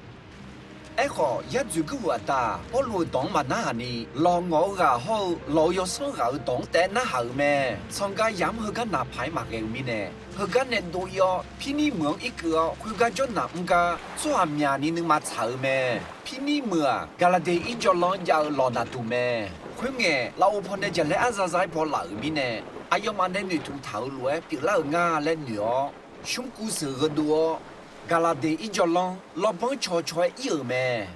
Aerkhawf, yar dzoeq guirhuq aqda-aq, Pawrluv-euq dawq-anr maqnarhaq ni, lawq ngawq-eu ghaq hawr-eu lawq-euq yawsanr ghaq-euq dawq-anr taef-aer narhaq-euq mae. Tsanqgav yamq-anr heugar naq paq-aer maqghae-eu mirnae, heugar nae dov-ir-awr, Pirnir meuq-anr irkeuv-awr, khoergar jawrnaq mr gar tsawrhaq myaq ni nuima tsaq-euq mae. Pirnir meuq-aq, Gaqlaqdeq irjawvlanr jav-eu lawq naqduq mae. Khoerngae, lafov pawnae jaqlaer arza za-aer baw laf-euq mirnae, aqyawfmaf nae noeqtmq taq-euq lof-aer pyeuflar-euq nga laer noeq-awr, smrkuv seuq gheudov-awr, Gaqlaqdeq irjawvlanr lawrbanr cawcaw-aer ir-euq mae.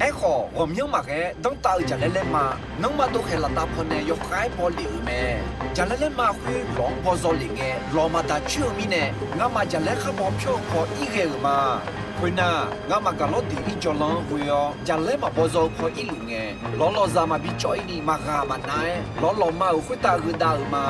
Aerkhawf, ghawqmyanr maqghae-aer danrtav-eu jaqlaer laerma, nanrma dovkhaeq laftav pawnae yawkhav-aer baw lef-euq mae. Jaqlaer laerma khoer lawq-anr baw zaw lef ngae, lawq maqdaq coer-eu mirnae, ngamaf jaqlaer khar baw pyawr-eu paw ir ghae-euq ma. Khoernar, ngamaf Gaqlawrdeq irjawvlanr-anr ghoe-awr, jaqlaer maqbaw zaw-eu paw irluf ngae, lawq lawqzaq maqbi cawv-ir ni maqghaq maqnav-aer, lawq lawqma-euq khoertav gheudav-euq ma.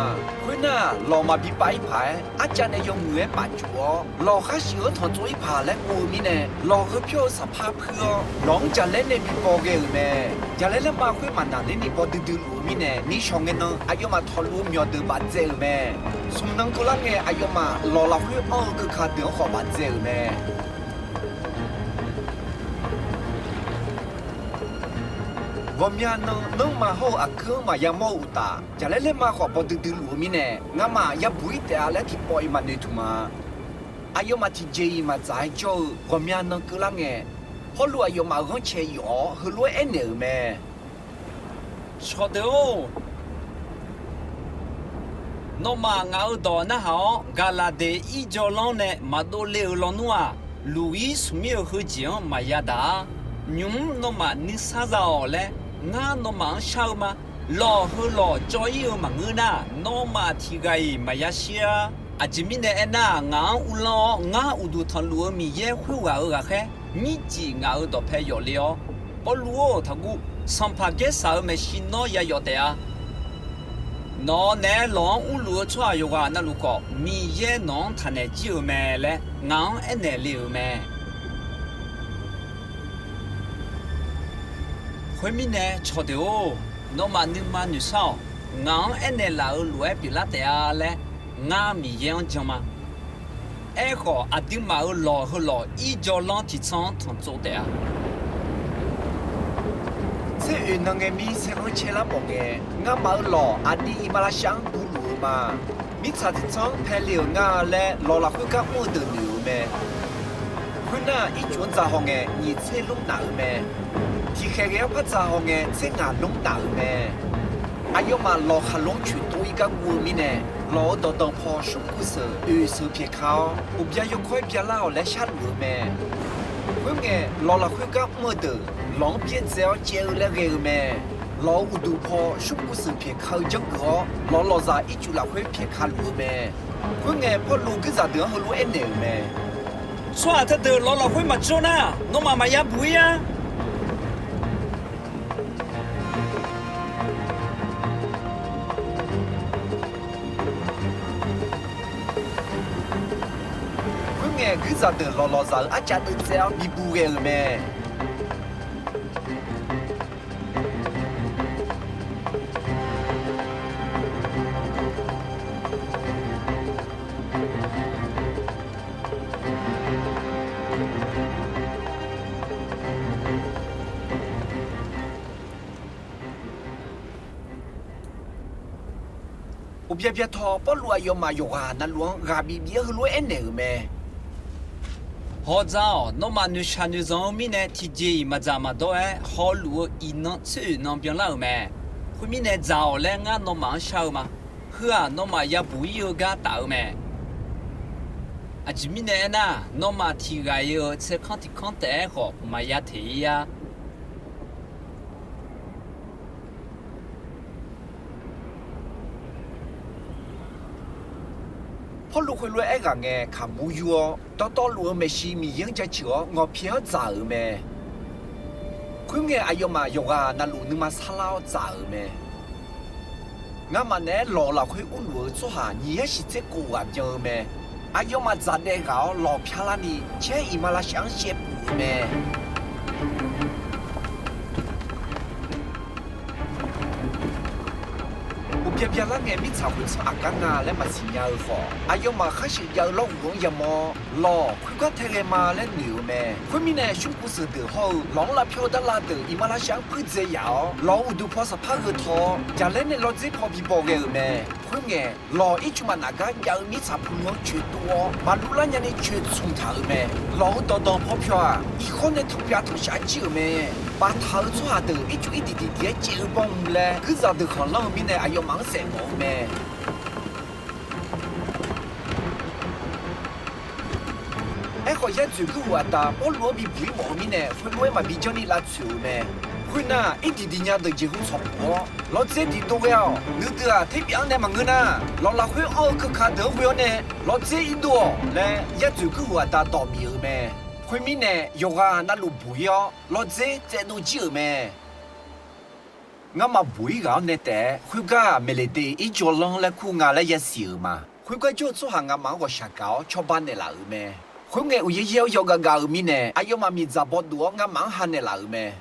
Khoernar, lawq maqbi pav-ir paq-aer, arcav nae yawmuiq-aer pafcuf-awr, lawq khar shif-anr tanqtsov-ir paq laer kuv-eu mirnae, lawq gheu pyawr-eu saqpar puir-awr, lawq-anr jaqlaer nae bi baw ghae-euq mae. Jaqlaer laerma khoer maqnaq ler ni baw duidui luf-eu mirnae, nishawq ngae nan aqyawfmaf tawqluf-eu myawqdeuq bafdzae-euq mae. Smq nan keuvlar ngae, aqyawfmaf lawq lafkhoer anr-eu keuka deuq-anr khawf bafdzae-euq mae. Ghawqmya nan nanrma hawr-eu aqkuir-anr maqya mawr-eu uqtaf, jaqlaer laerma khawf baw duidui luf-eu mirnae, ngamaf yabuq-ir taef-a laer tiqpawf-iq maqnoeq tmq-a. Aqyawfmaf tiqjeq-iq maqdzaq-aer jawr-eu ghawqmya nan keuvlar ngae, Pawrluv aqyawfmaf-euq ghanrcae yawf-awr heulof-aer aernaeq-euq mae. Shawqdeuq-or, Nawmaf ngaq-euq dawq narhaq-awr, Gaqlaqdeq Irjawlanr nae maqdov le-euq lawnmr-aq, Luqir smq mir-euq heujeq-anr maqya daq-ar. Nymq-mr nawmaf nuisar za-awq laer, ngar nawmaf-anr shar-eu ma. Lawq heu lawq cawv-ir-eu maqngeur nar, nawmaf tiq ghaq-iq maqya shir-ar. Aqjeq mirnae aernar, ngaq-anr uvlanr-awr, ngar uqduq tanqluf-eu Miqyaer khoerghaq-euq ghaqkhaer, mircif ngaq-euq dawqpae yawf le-awr, Pawrluv-or, taqguv. Sanqpaq Gaersaq-euq maeqshi nawr ya yawf taef-a. Nawq-awr naeq-aer lawq-anr urluf-eu tsawrhaq yawqghaq navluf khawf, Miqyaer nawq-anr taqnaeq jir-euq mae laer ngaq-anr aernaeq le-euq mae. Khoermirnae, cawqdeuq-or, nawmaf nuima noeqshar-awq. Ngaq-anr aernaeq laf-euq lof-aer pyeuflar taef-a laer, ngar Miqyaer-anr jan ma. Aerkhawf, aqduimaf-euq lawq heu lawq Irjawlanr tiqtsanr-anr tanqtsov taef-a. Tser oeq nan ngae mir saerghanr caerlar mawf ngae, ngamaf-euq lawq aqdui iqmalavshav-anr guvluf-eu ma. Mirtsaq tiqtsanr pae le-euq nga laer lawq lafkhoer gar mr-eu deuq noeq-euq mae. Khoernar, ircuf-anr dzaq hawngae nyiq tser lmr naf-euq mae. Tiqkhaeq ghae-anr par dzaq hawngae tser ngaq lmr naf-euq mae. Aqyawfmaf lawq khaqlo-anr coeqtov-ir gar guv-eu mirnae, lawq-euq dawqdanq paw smrkuv seuq oeq seuq pyaeq ka-awr, uqbya yawkawr-aer byalar-awq laer sharluf-eu mae. Khoerngae, lawq lafkhoer gar mr-eu deuq lawq-anr byaerdzae-awr caev-eu laer ghae-eu mae. Lawq-euq uqduq paw smrkuv seuq pyaeq ka-eu janrgeuf-awr, lawq lawqzaq ircuf lafkhoer pyaeq ka luf-eu mae. Khoerngae, Pawrluv guirzaq deuq-anr heulof-aer aernaeq-euq mae. Tsawrhaq teudeuq lawq lafkhoer maqjawr nar, nawmaf maqya buq-ir-ar. Khoerngae, guirzaq deuq lawq lawqzaq-euq arcav deuvtsaev-awr bibuq ghae-euq mae. Uqbya byataw Pawrluv aqyawfmaf yawqghaq navluf-anr ghaq bif bif-aer heulof-aer aernaeq-euq mae. Hawdzaq-awq. Nawmaf noeqshaq noeqzanq-eu mirnae tiqjeq-iq maqdzaq maqdawr-aer hawluf-eu iqnan tser oeq nan byanlar-euq mae. Khoermirnae dzaq-awq laer ngar nawmaf-anr shar-eu ma. Heu-aq, nawmaf yabuq-ir-eu gar taf-eu mae. Aqjeq mirnae aernar, nawmaf tiq ghaq-iq-euq tsaerkanr tiq kanr taef-aer khawf maqya teq-ir-ar. Pawrluv khoerlof-aer aerghaq ngae kaqmur yur-awr, dawqtawvluf-eu maeqshi Miqyaer-anr jaceuq-awr ngawqpyaeq-anr dzaq-euq mae. Khoerngae, aqyawfmaf yawqghaq navluf nuima sarlar-awr dzaq-euq mae. Ngamaf naeq-aer lawq-eu lafkhoer urluf-eu tsawrhaq nyiq yar shiq tser kof ghaq byan-eu mae. Aqyawfmaf dzaq daev ghaq-awr lawq pyar larni caer iqmalavshav-anr shaevpuf-eu mae. Uqbya byalar ngae mirtsaq khoertsanr aqgar nga laer maqsiq nya-eu khawf, aqyawfmaf khar sheuq jav-eu lawrghof-anr yamawr-awr, lawq khoergar tae ghae ma laer noeq-eu mae. Khoermirnae, smrkuv seuq deuq hawr-eu lawq-anr lavpyawr-eu darlav deuq iqmalavshav-anr puir dzae yaf-awr, lawq-euq uqduq paw saqpar gheu taw-awr, jaqlaer nae lawrdzer paw bi baw ghae-euq mae. Khoerngae, lawq ircuf maqnaf gar jav-eu mirtsaq pulu-anr coeqtov-awr, maqluv lar nyani coeqtsmq taq-euq mae. Lawq-euq dawqdanq paw pyawq-aq, irkhawr nae tanqpyav tanqshaf jir-euq mae. Paftaq-eu tsawrhaq deuq ircuf irdiq tiqdiq-aer caev-eu bawr mq laer guirzaq deuq khanqlanr-eu mirnae aqyawfmaf-anr saef mawf-eu mae. Aerkhawf, yar dzoeq guirhof aqda Pawrluv-anr bibuq-ir mawf-eu mirnae, khoerlof-aer maqbi janrni lavtsoeq-euq mae. Khoernar, irdiq diq nya deuq jeqhu tsawqpuf-awr, lawrdzer diq dov ghae-awq. Nuideuq-aq, terbyaf-anr nae maqngeur nar, lawq lafkhoer anr-eu keuka deuq-anr ghoe-awr nae, lawrdzer irdov-awq laer, yar dzoeq guirhof aqda dawq bif-euq mae. Khoermirnae, yawqghaq navluf buq-ir-awr, lawrdzer tsaevdov jir-euq mae. Ngamaf buq-ir ghaq-anr nae taef-aer, khoergar-aq, Meqleqdeq irjawlanr laer kur nga laer yasiq-euq ma. Khoergar jawr-eu tsawrhaq ngamaf-anr ghawqshaq gaq-awr cawba naeqlaf-euq mae. Khoerngae, uqyaer yaer-awr yawgav gav-eu mirnae, aqyawfmaf miqdzaq bawdof-awr ngamaf-anr ha naeqlaf-euq mae.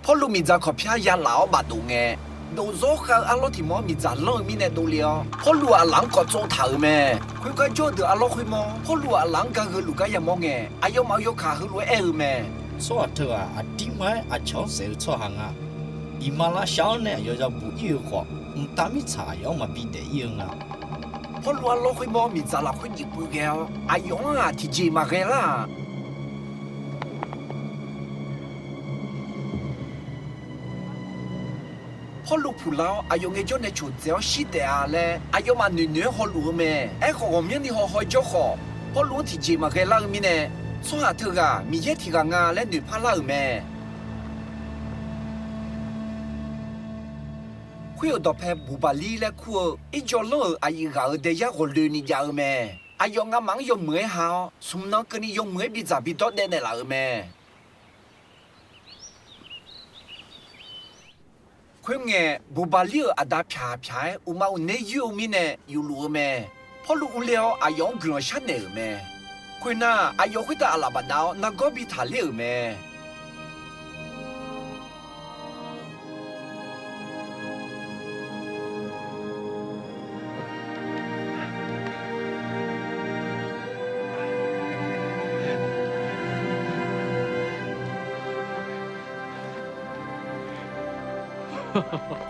Pawrluv miqdzaq kawqpyar yalaf-awr bafdof ngae, dofzawr khav-eu arlawr tiq mawr-anr miqdzaq lanr-eu mirnae dovle-awr, Pawrluv aqlaf-anr kawv tsov taq-euq mae. Khoergar jawr-eu deuq arlawr khoermawr Pawrluv aqlaf-anr ga gheuluf gar yamawr ngae, aqyawfmaf-euq yawkaq heulof-aer aer-eu mae. Tsawrhaq teughaq aqdir ma-aer aqcawq-anr saef-eu tsawrhaq nga. Iqmalavshav-anr nae aqyawf yabuq-ir-eu khawf, mqtav mirtsaq aqyawf-anr maqbi daef-ir-eu nga. Pawrluv arlawr khoermawr miqdzaq lafkhoer jeq peuv ghae-awr, aqyawf-anr-aq tiqjeq maqghae lar-aq. Pawrluv puqlar-awr aqyawf ngaejawr nae coqdzae-awr shir taef-a laer aqyawfmaf noeqnoeq-aer hawluf-eu mae. Aerkhawf, ghawqmyanrni hawhaw-aer jawr khawf, Pawrluv-anr tiqjeq maqghae lar-eu mirnae, tsawrhaq teughaq Miqyaer tiq ghaq nga laer noeqpar lar-euq mae. Khoer-euq dawqpae Buqbaqlir laer kur-eu Irjawvlanr-euq aqyuif ghaq-euq daeyar ghawqloeq ni jav-eu mae. Aqyawf ngamaf-anr yawmuiq-aer ha-awr, smq nan keuvni yawmuiq-aer bidzaq bidawr daev naeqlaf-euq mae. Khoerngae, Buqbaqlir-euq aqda pyaq pyaq-aer uqmav uqner yoer-eu mirnae yufluf-eu mae. Pawrluv urler-awr, aqyawf-anr guiqlanq sharnaeq-euq mae. Khoernar, aqyawf khoertav aqlaf bafdav-awr nargawr bi taqler-euq mae.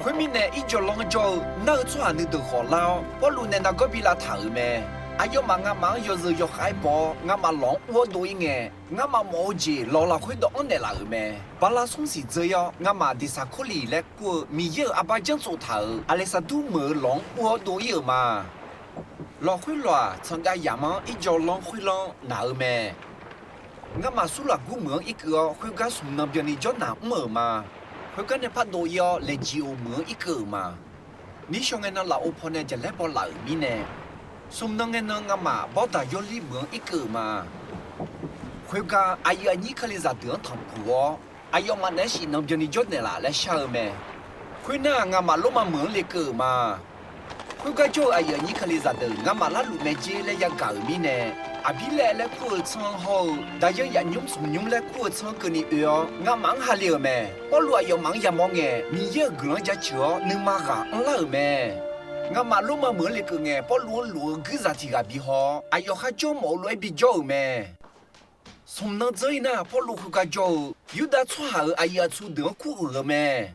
Khoermirnae, Irjawvlanr-anr jawr-eu nar-eu tsawrhaq nuideuq khawf lar-awr, Pawrluv nae nargawr bi lavtaq-euq mae. Aqyawfmaf ngamaf-anr yawzeu yawkhav-aer baw-awr, ngamaf lawq-anr ur-awr dov-ir ngae, ngamaf mawf-eu jeq lawq lafkhoer dawvanr naeqlaf-euq mae. Bala smr siq dzeur-ir-awr, ngamaf Deqsaqkorliq laer kur-eu Miqyaer-euq arbar janrtsov taq-euq Aqleqsaqdur meuq-eu lawq-anr ur-awr dov-ir-euq ma. Lawq khoerlof-aq, tsanqgav yamq-anr Irjawvlanr khoerlanr naq-eu mae. Ngamaf Surlaqgur meuq-anr irkeuv-awr, khoergar smq nan byanni jawrnaq mr-euq ma. Khoergar nae pardov-ir-awr, Laeqjiq-oq meuq-anr irkeuv-euq ma. Nishawr ngae nan lafov pawnae jaqlaer baw laf-euq mirnae, smq nan ngae nan ngamaf Bawrdaq Yawrlir meuq-anr irkeuv-euq ma. Khoergar aqyuif aqnyir Kalizaq deuq-anr tanqpuq-awr, aqyawfmaf naeq-aer shif nan byanni jawrnaeq laf laer shar-eu mae. Khoernar, ngamaf Lormav meuq-anr lekeuv-euq ma. Khoergar jawr-eu aqyuif aqnyir Kalizaq deuq, ngamaf larluf mae jer laer yagaq-euq mirnae, Aqbirlaev laer kur-eu tsanr hawr-eu, Daqyan yaf nymr smq nymr laer kur-eu tsanr keuvni oe-awr, ngamaf-anr ha le-euq mae. Pawrluv aqyawfmaf-anr yamawr ngae, Miqyaer-euq guiqlanq-anr jaceuq-awr, nuima ghaq anrlar-euq mae. Ngamaf Lormav meuq-anr lekeuv ngae, Pawrluv-anr luf-eu guirzaq tiq ghaq bihaw-awr, aqyawf kharjawr mawf-eu lof-aer bijawr-euq mae. Smq nan dzeur-ir nar, Pawrluv khoergar jawr-eu Yurdav tsawrhaq-euq aqyuif aqtsu deuq-anr kuruiq-euq mae.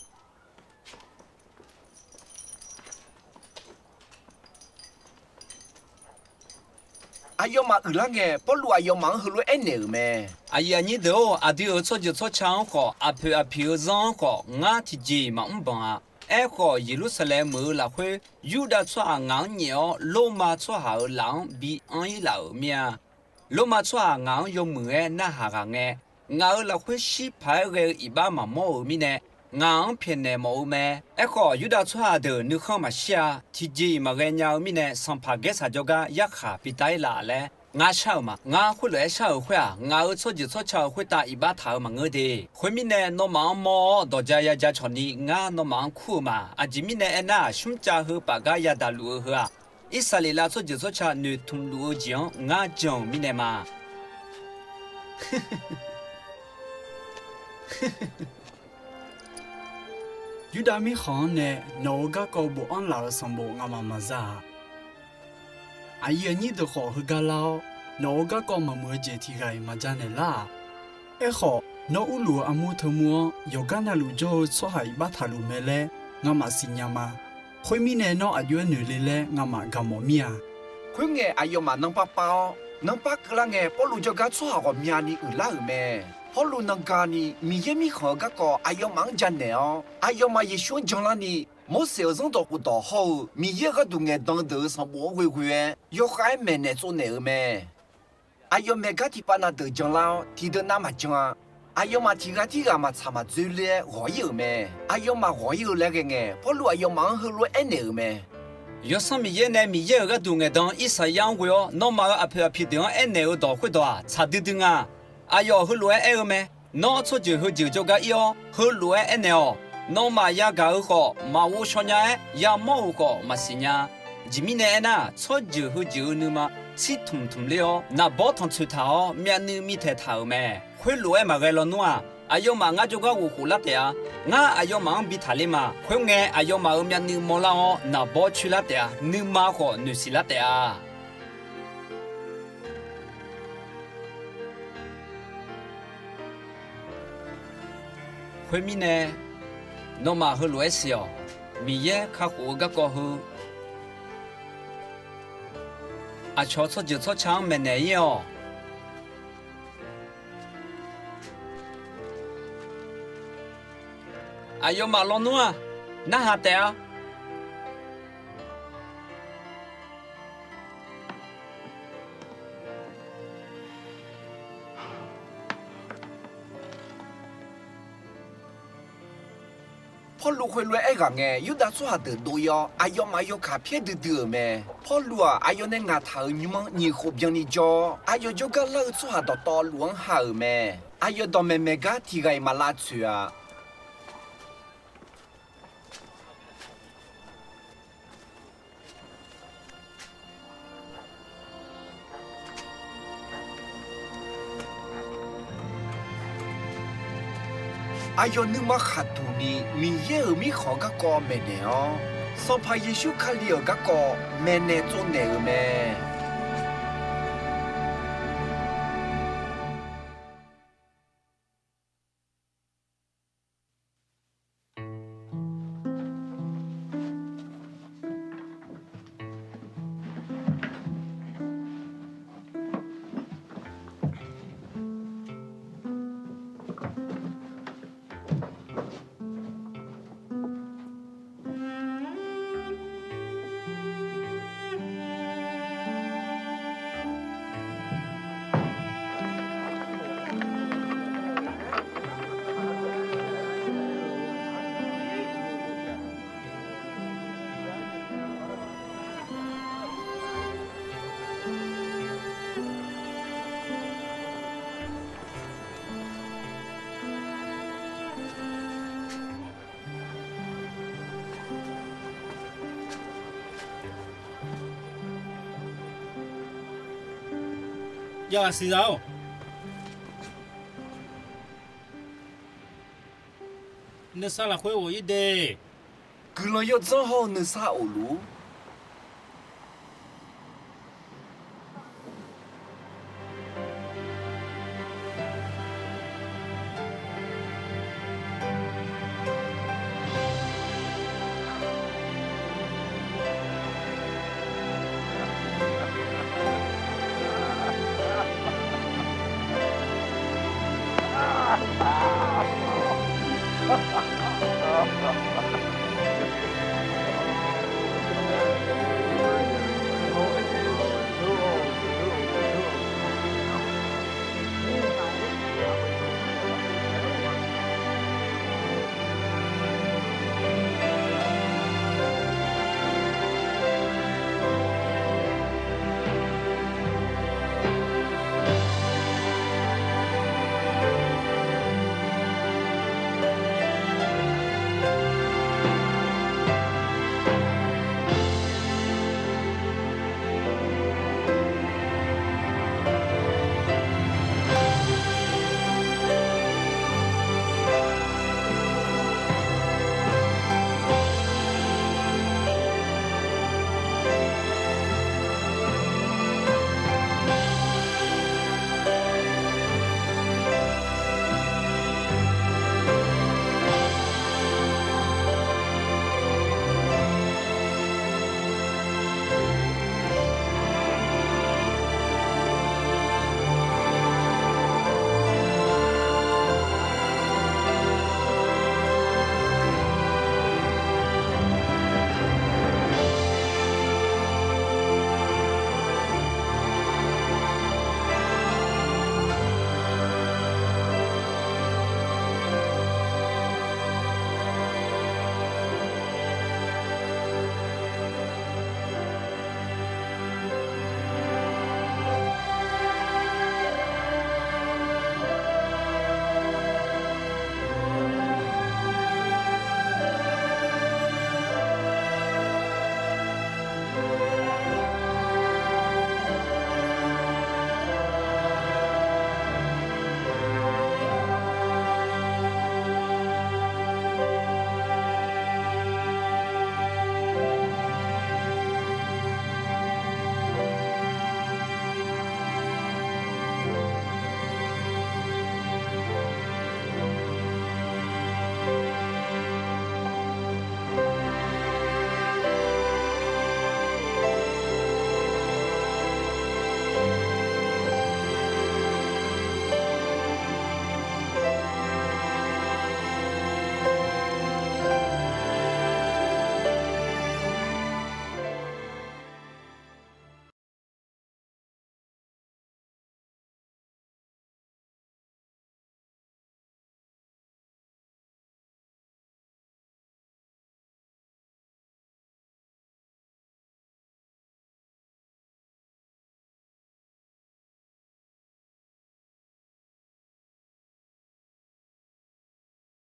Aqyawfmaf uiqlar ngae, Pawrluv aqyawfmaf-anr heulof-aer aernaeq-euq mae. Aqyuif aqnyir deuq-or, aqdui-euq tsawrjeuq tsawrca-anr khawf, aqpoeq aqpiq-eu zanr-anr khawf, ngar tiqjeq-iq maqmr banq-a. Aerkhawf, Yeqlursaqlaeq meuq-eu lafkhoer, Yurdav tsawrhaq ngaq-anr nyaef-awr, Lormav tsawrhaq-euq laf-anr bi anr-ir laf-euq mir-a. Lormav tsawrhaq ngaq-anr yawmuiq-aer narhaq ghaq ngae, ngaq-euq lafkhoer shir paq-aer ghae-eu iqbax maqmawr-euq mirnae, ngaq-anr pyaeqnaeq mawf-eu mae. Aerkhawf, Yurdav tsawrhaq deuq nuikhanr maqshir-a. Tiqjeq-iq maqghae nya-eu mirnae, sanqpaq Gaersaq jawrgar yarkhaq bitav-ir laf laer ngar shar-euq ma. Ngar khoerlof-aer shar-euq khoer-aq, ngaq-euq tsawrjeuq tsawrca-euq khoertav iqbax taq-eu maqngeur de. Khoermirnae, nawmaf-anr mawr-awr dawqja ya ja cawq ni ngar nawmaf-anr kur-eu ma. Aqjeq mirnae aernar, smrcav heu paf gar yadaq luf-eu heu-aq, Irsaqleqlav tsawrjeuq tsawrca noeqtmq luf-eu jeq-anr ngar jan-euq mirnae ma. Yurdav mirkhanq-anr nae nawq-euq garkawv bofanr laf-euq sanqbof ngamaf maqza-aq, aqyuif aqnyir deuq khawf heugar lar-awr, nawq-euq garkawv maqmuiq-eu jeq tiq ghaq-iq maqja naeq lar-aq. Aerkhawf, nawr urluf-eu armur teumur-anr yawqgar navluf jawr-eu tsawrhaq iqbax taqluf mae laer ngamaf siqnya ma. Khoermirnae, nawr aqjox-aer noeq le laer ngamaf gaq mawf mir-a. Khoerngae, aqyawfmaf nanrpar par-awr, nanrpar keuvlar ngae, Pawrluv jawrgar tsawrhaq ghawqmyani uiqlar-euq mae. Pawrluv nanga ni Miqyaer Mirkhanq-euq garkawv aqyawfmaf-anr janaeq-awr, aqyawfmaf Yeqsur-anr janlarni, Morseq-euq Zanrdawq khofdawq hawr-eu Miqyaer-euq gharduq ngaeqdan deuq-euq sanqbof-anr ghoeghoe-aer, yawkhav-aer maeqnaeq tsovnaeq-euq mae. Aqyawf maeqgar tiqpav na deuq janlar-awr, tiqdeuq navmaqjan-a. Aqyawfmaf tiq ghaq tirghaq maqtsaq maqdzoerler-aer ghawq-ir-euq mae. Aqyawfmaf ghawq-ir-eu laer ghae ngae, Pawrluv aqyawfmaf-anr heulof-aer aernaeq-euq mae. Yawsanr Miqyaer nae Miqyaer-euq gharduq ngaeqdan-eu Irsaqyar-anr ghoe-awr, nawmaf-euq aqpoeq aqpiq deuq-anr aernaeq-eu dawq khoerdawq-aq, tsaq duidui nga. Aqyawf heulof-aer aer-eu mae. Nawr tsawrjeuq heujeuq jawrgar ir-awr, heulof-aer aernaeq-awq. Nawmaf yagaq-eu khawf, maqghov shaw nya-aer, yamawr-euq khawf, maqsiq nya. Aqjeq mirnae aernar, tsawrjeuq heujeuq-eu nuima tsirtmq tmq ler-awr, naqbawr tanqtsoeq taq-awr, myavnuiv mirtaeq taq-euq mae. Khoerlof-aer maqghae lawnmr-aq, aqyawfmaf ngar jawrgar ghof khof lar taef-a. Ngar aqyawfmaf-anr bi taq ler ma. Khoerngae, aqyawfmaf-euq myavnuiv mawrlar-awr, naqbawr coer lar taef-a. Nuima khawf noeqsiq lar taef-a. Khoermirnae, nawmaf heulof-aer siq-awq. Miqyaer kakhof-eu garkawv heu, aqcawq tsawrjeuq tsawrca-anr maeqnaeq-ir-awq. Aqyawfmaf lawnmr-aq, Narhaq taef-a. Pawrluv khoerlof-aer aerghaq ngae, Yurdav tsawrhaq deuq dov-ir-awr, aqyawfmaf yawkaq pyaer duidui-euq mae. Pawrluv-aq, aqyawf nae ngaq taq-euq nymr-anr nyiq khof byanni jawr-awr, aqyawf jawrgar lar-eu tsawrhaq dawqtawvluf-anr ha-euq mae. Aqyawf dawqmaeq maeq gar tiq ghaq-iq maq lavtsoeq-a. Aqyawf nuima khaqduq ni Miqyaer-euq mirkhanq garkawv maeqnaeq-awr, Sanqpaq Yeqsur Kali-euq garkawv maeqnaeq tsovnaeq-euq mae. Javghaq siqzaq-or, nuisar lafkhoer ghawq-ir de. Guiqlanq yawdzanr hawr-eu nuisar of luf-ur.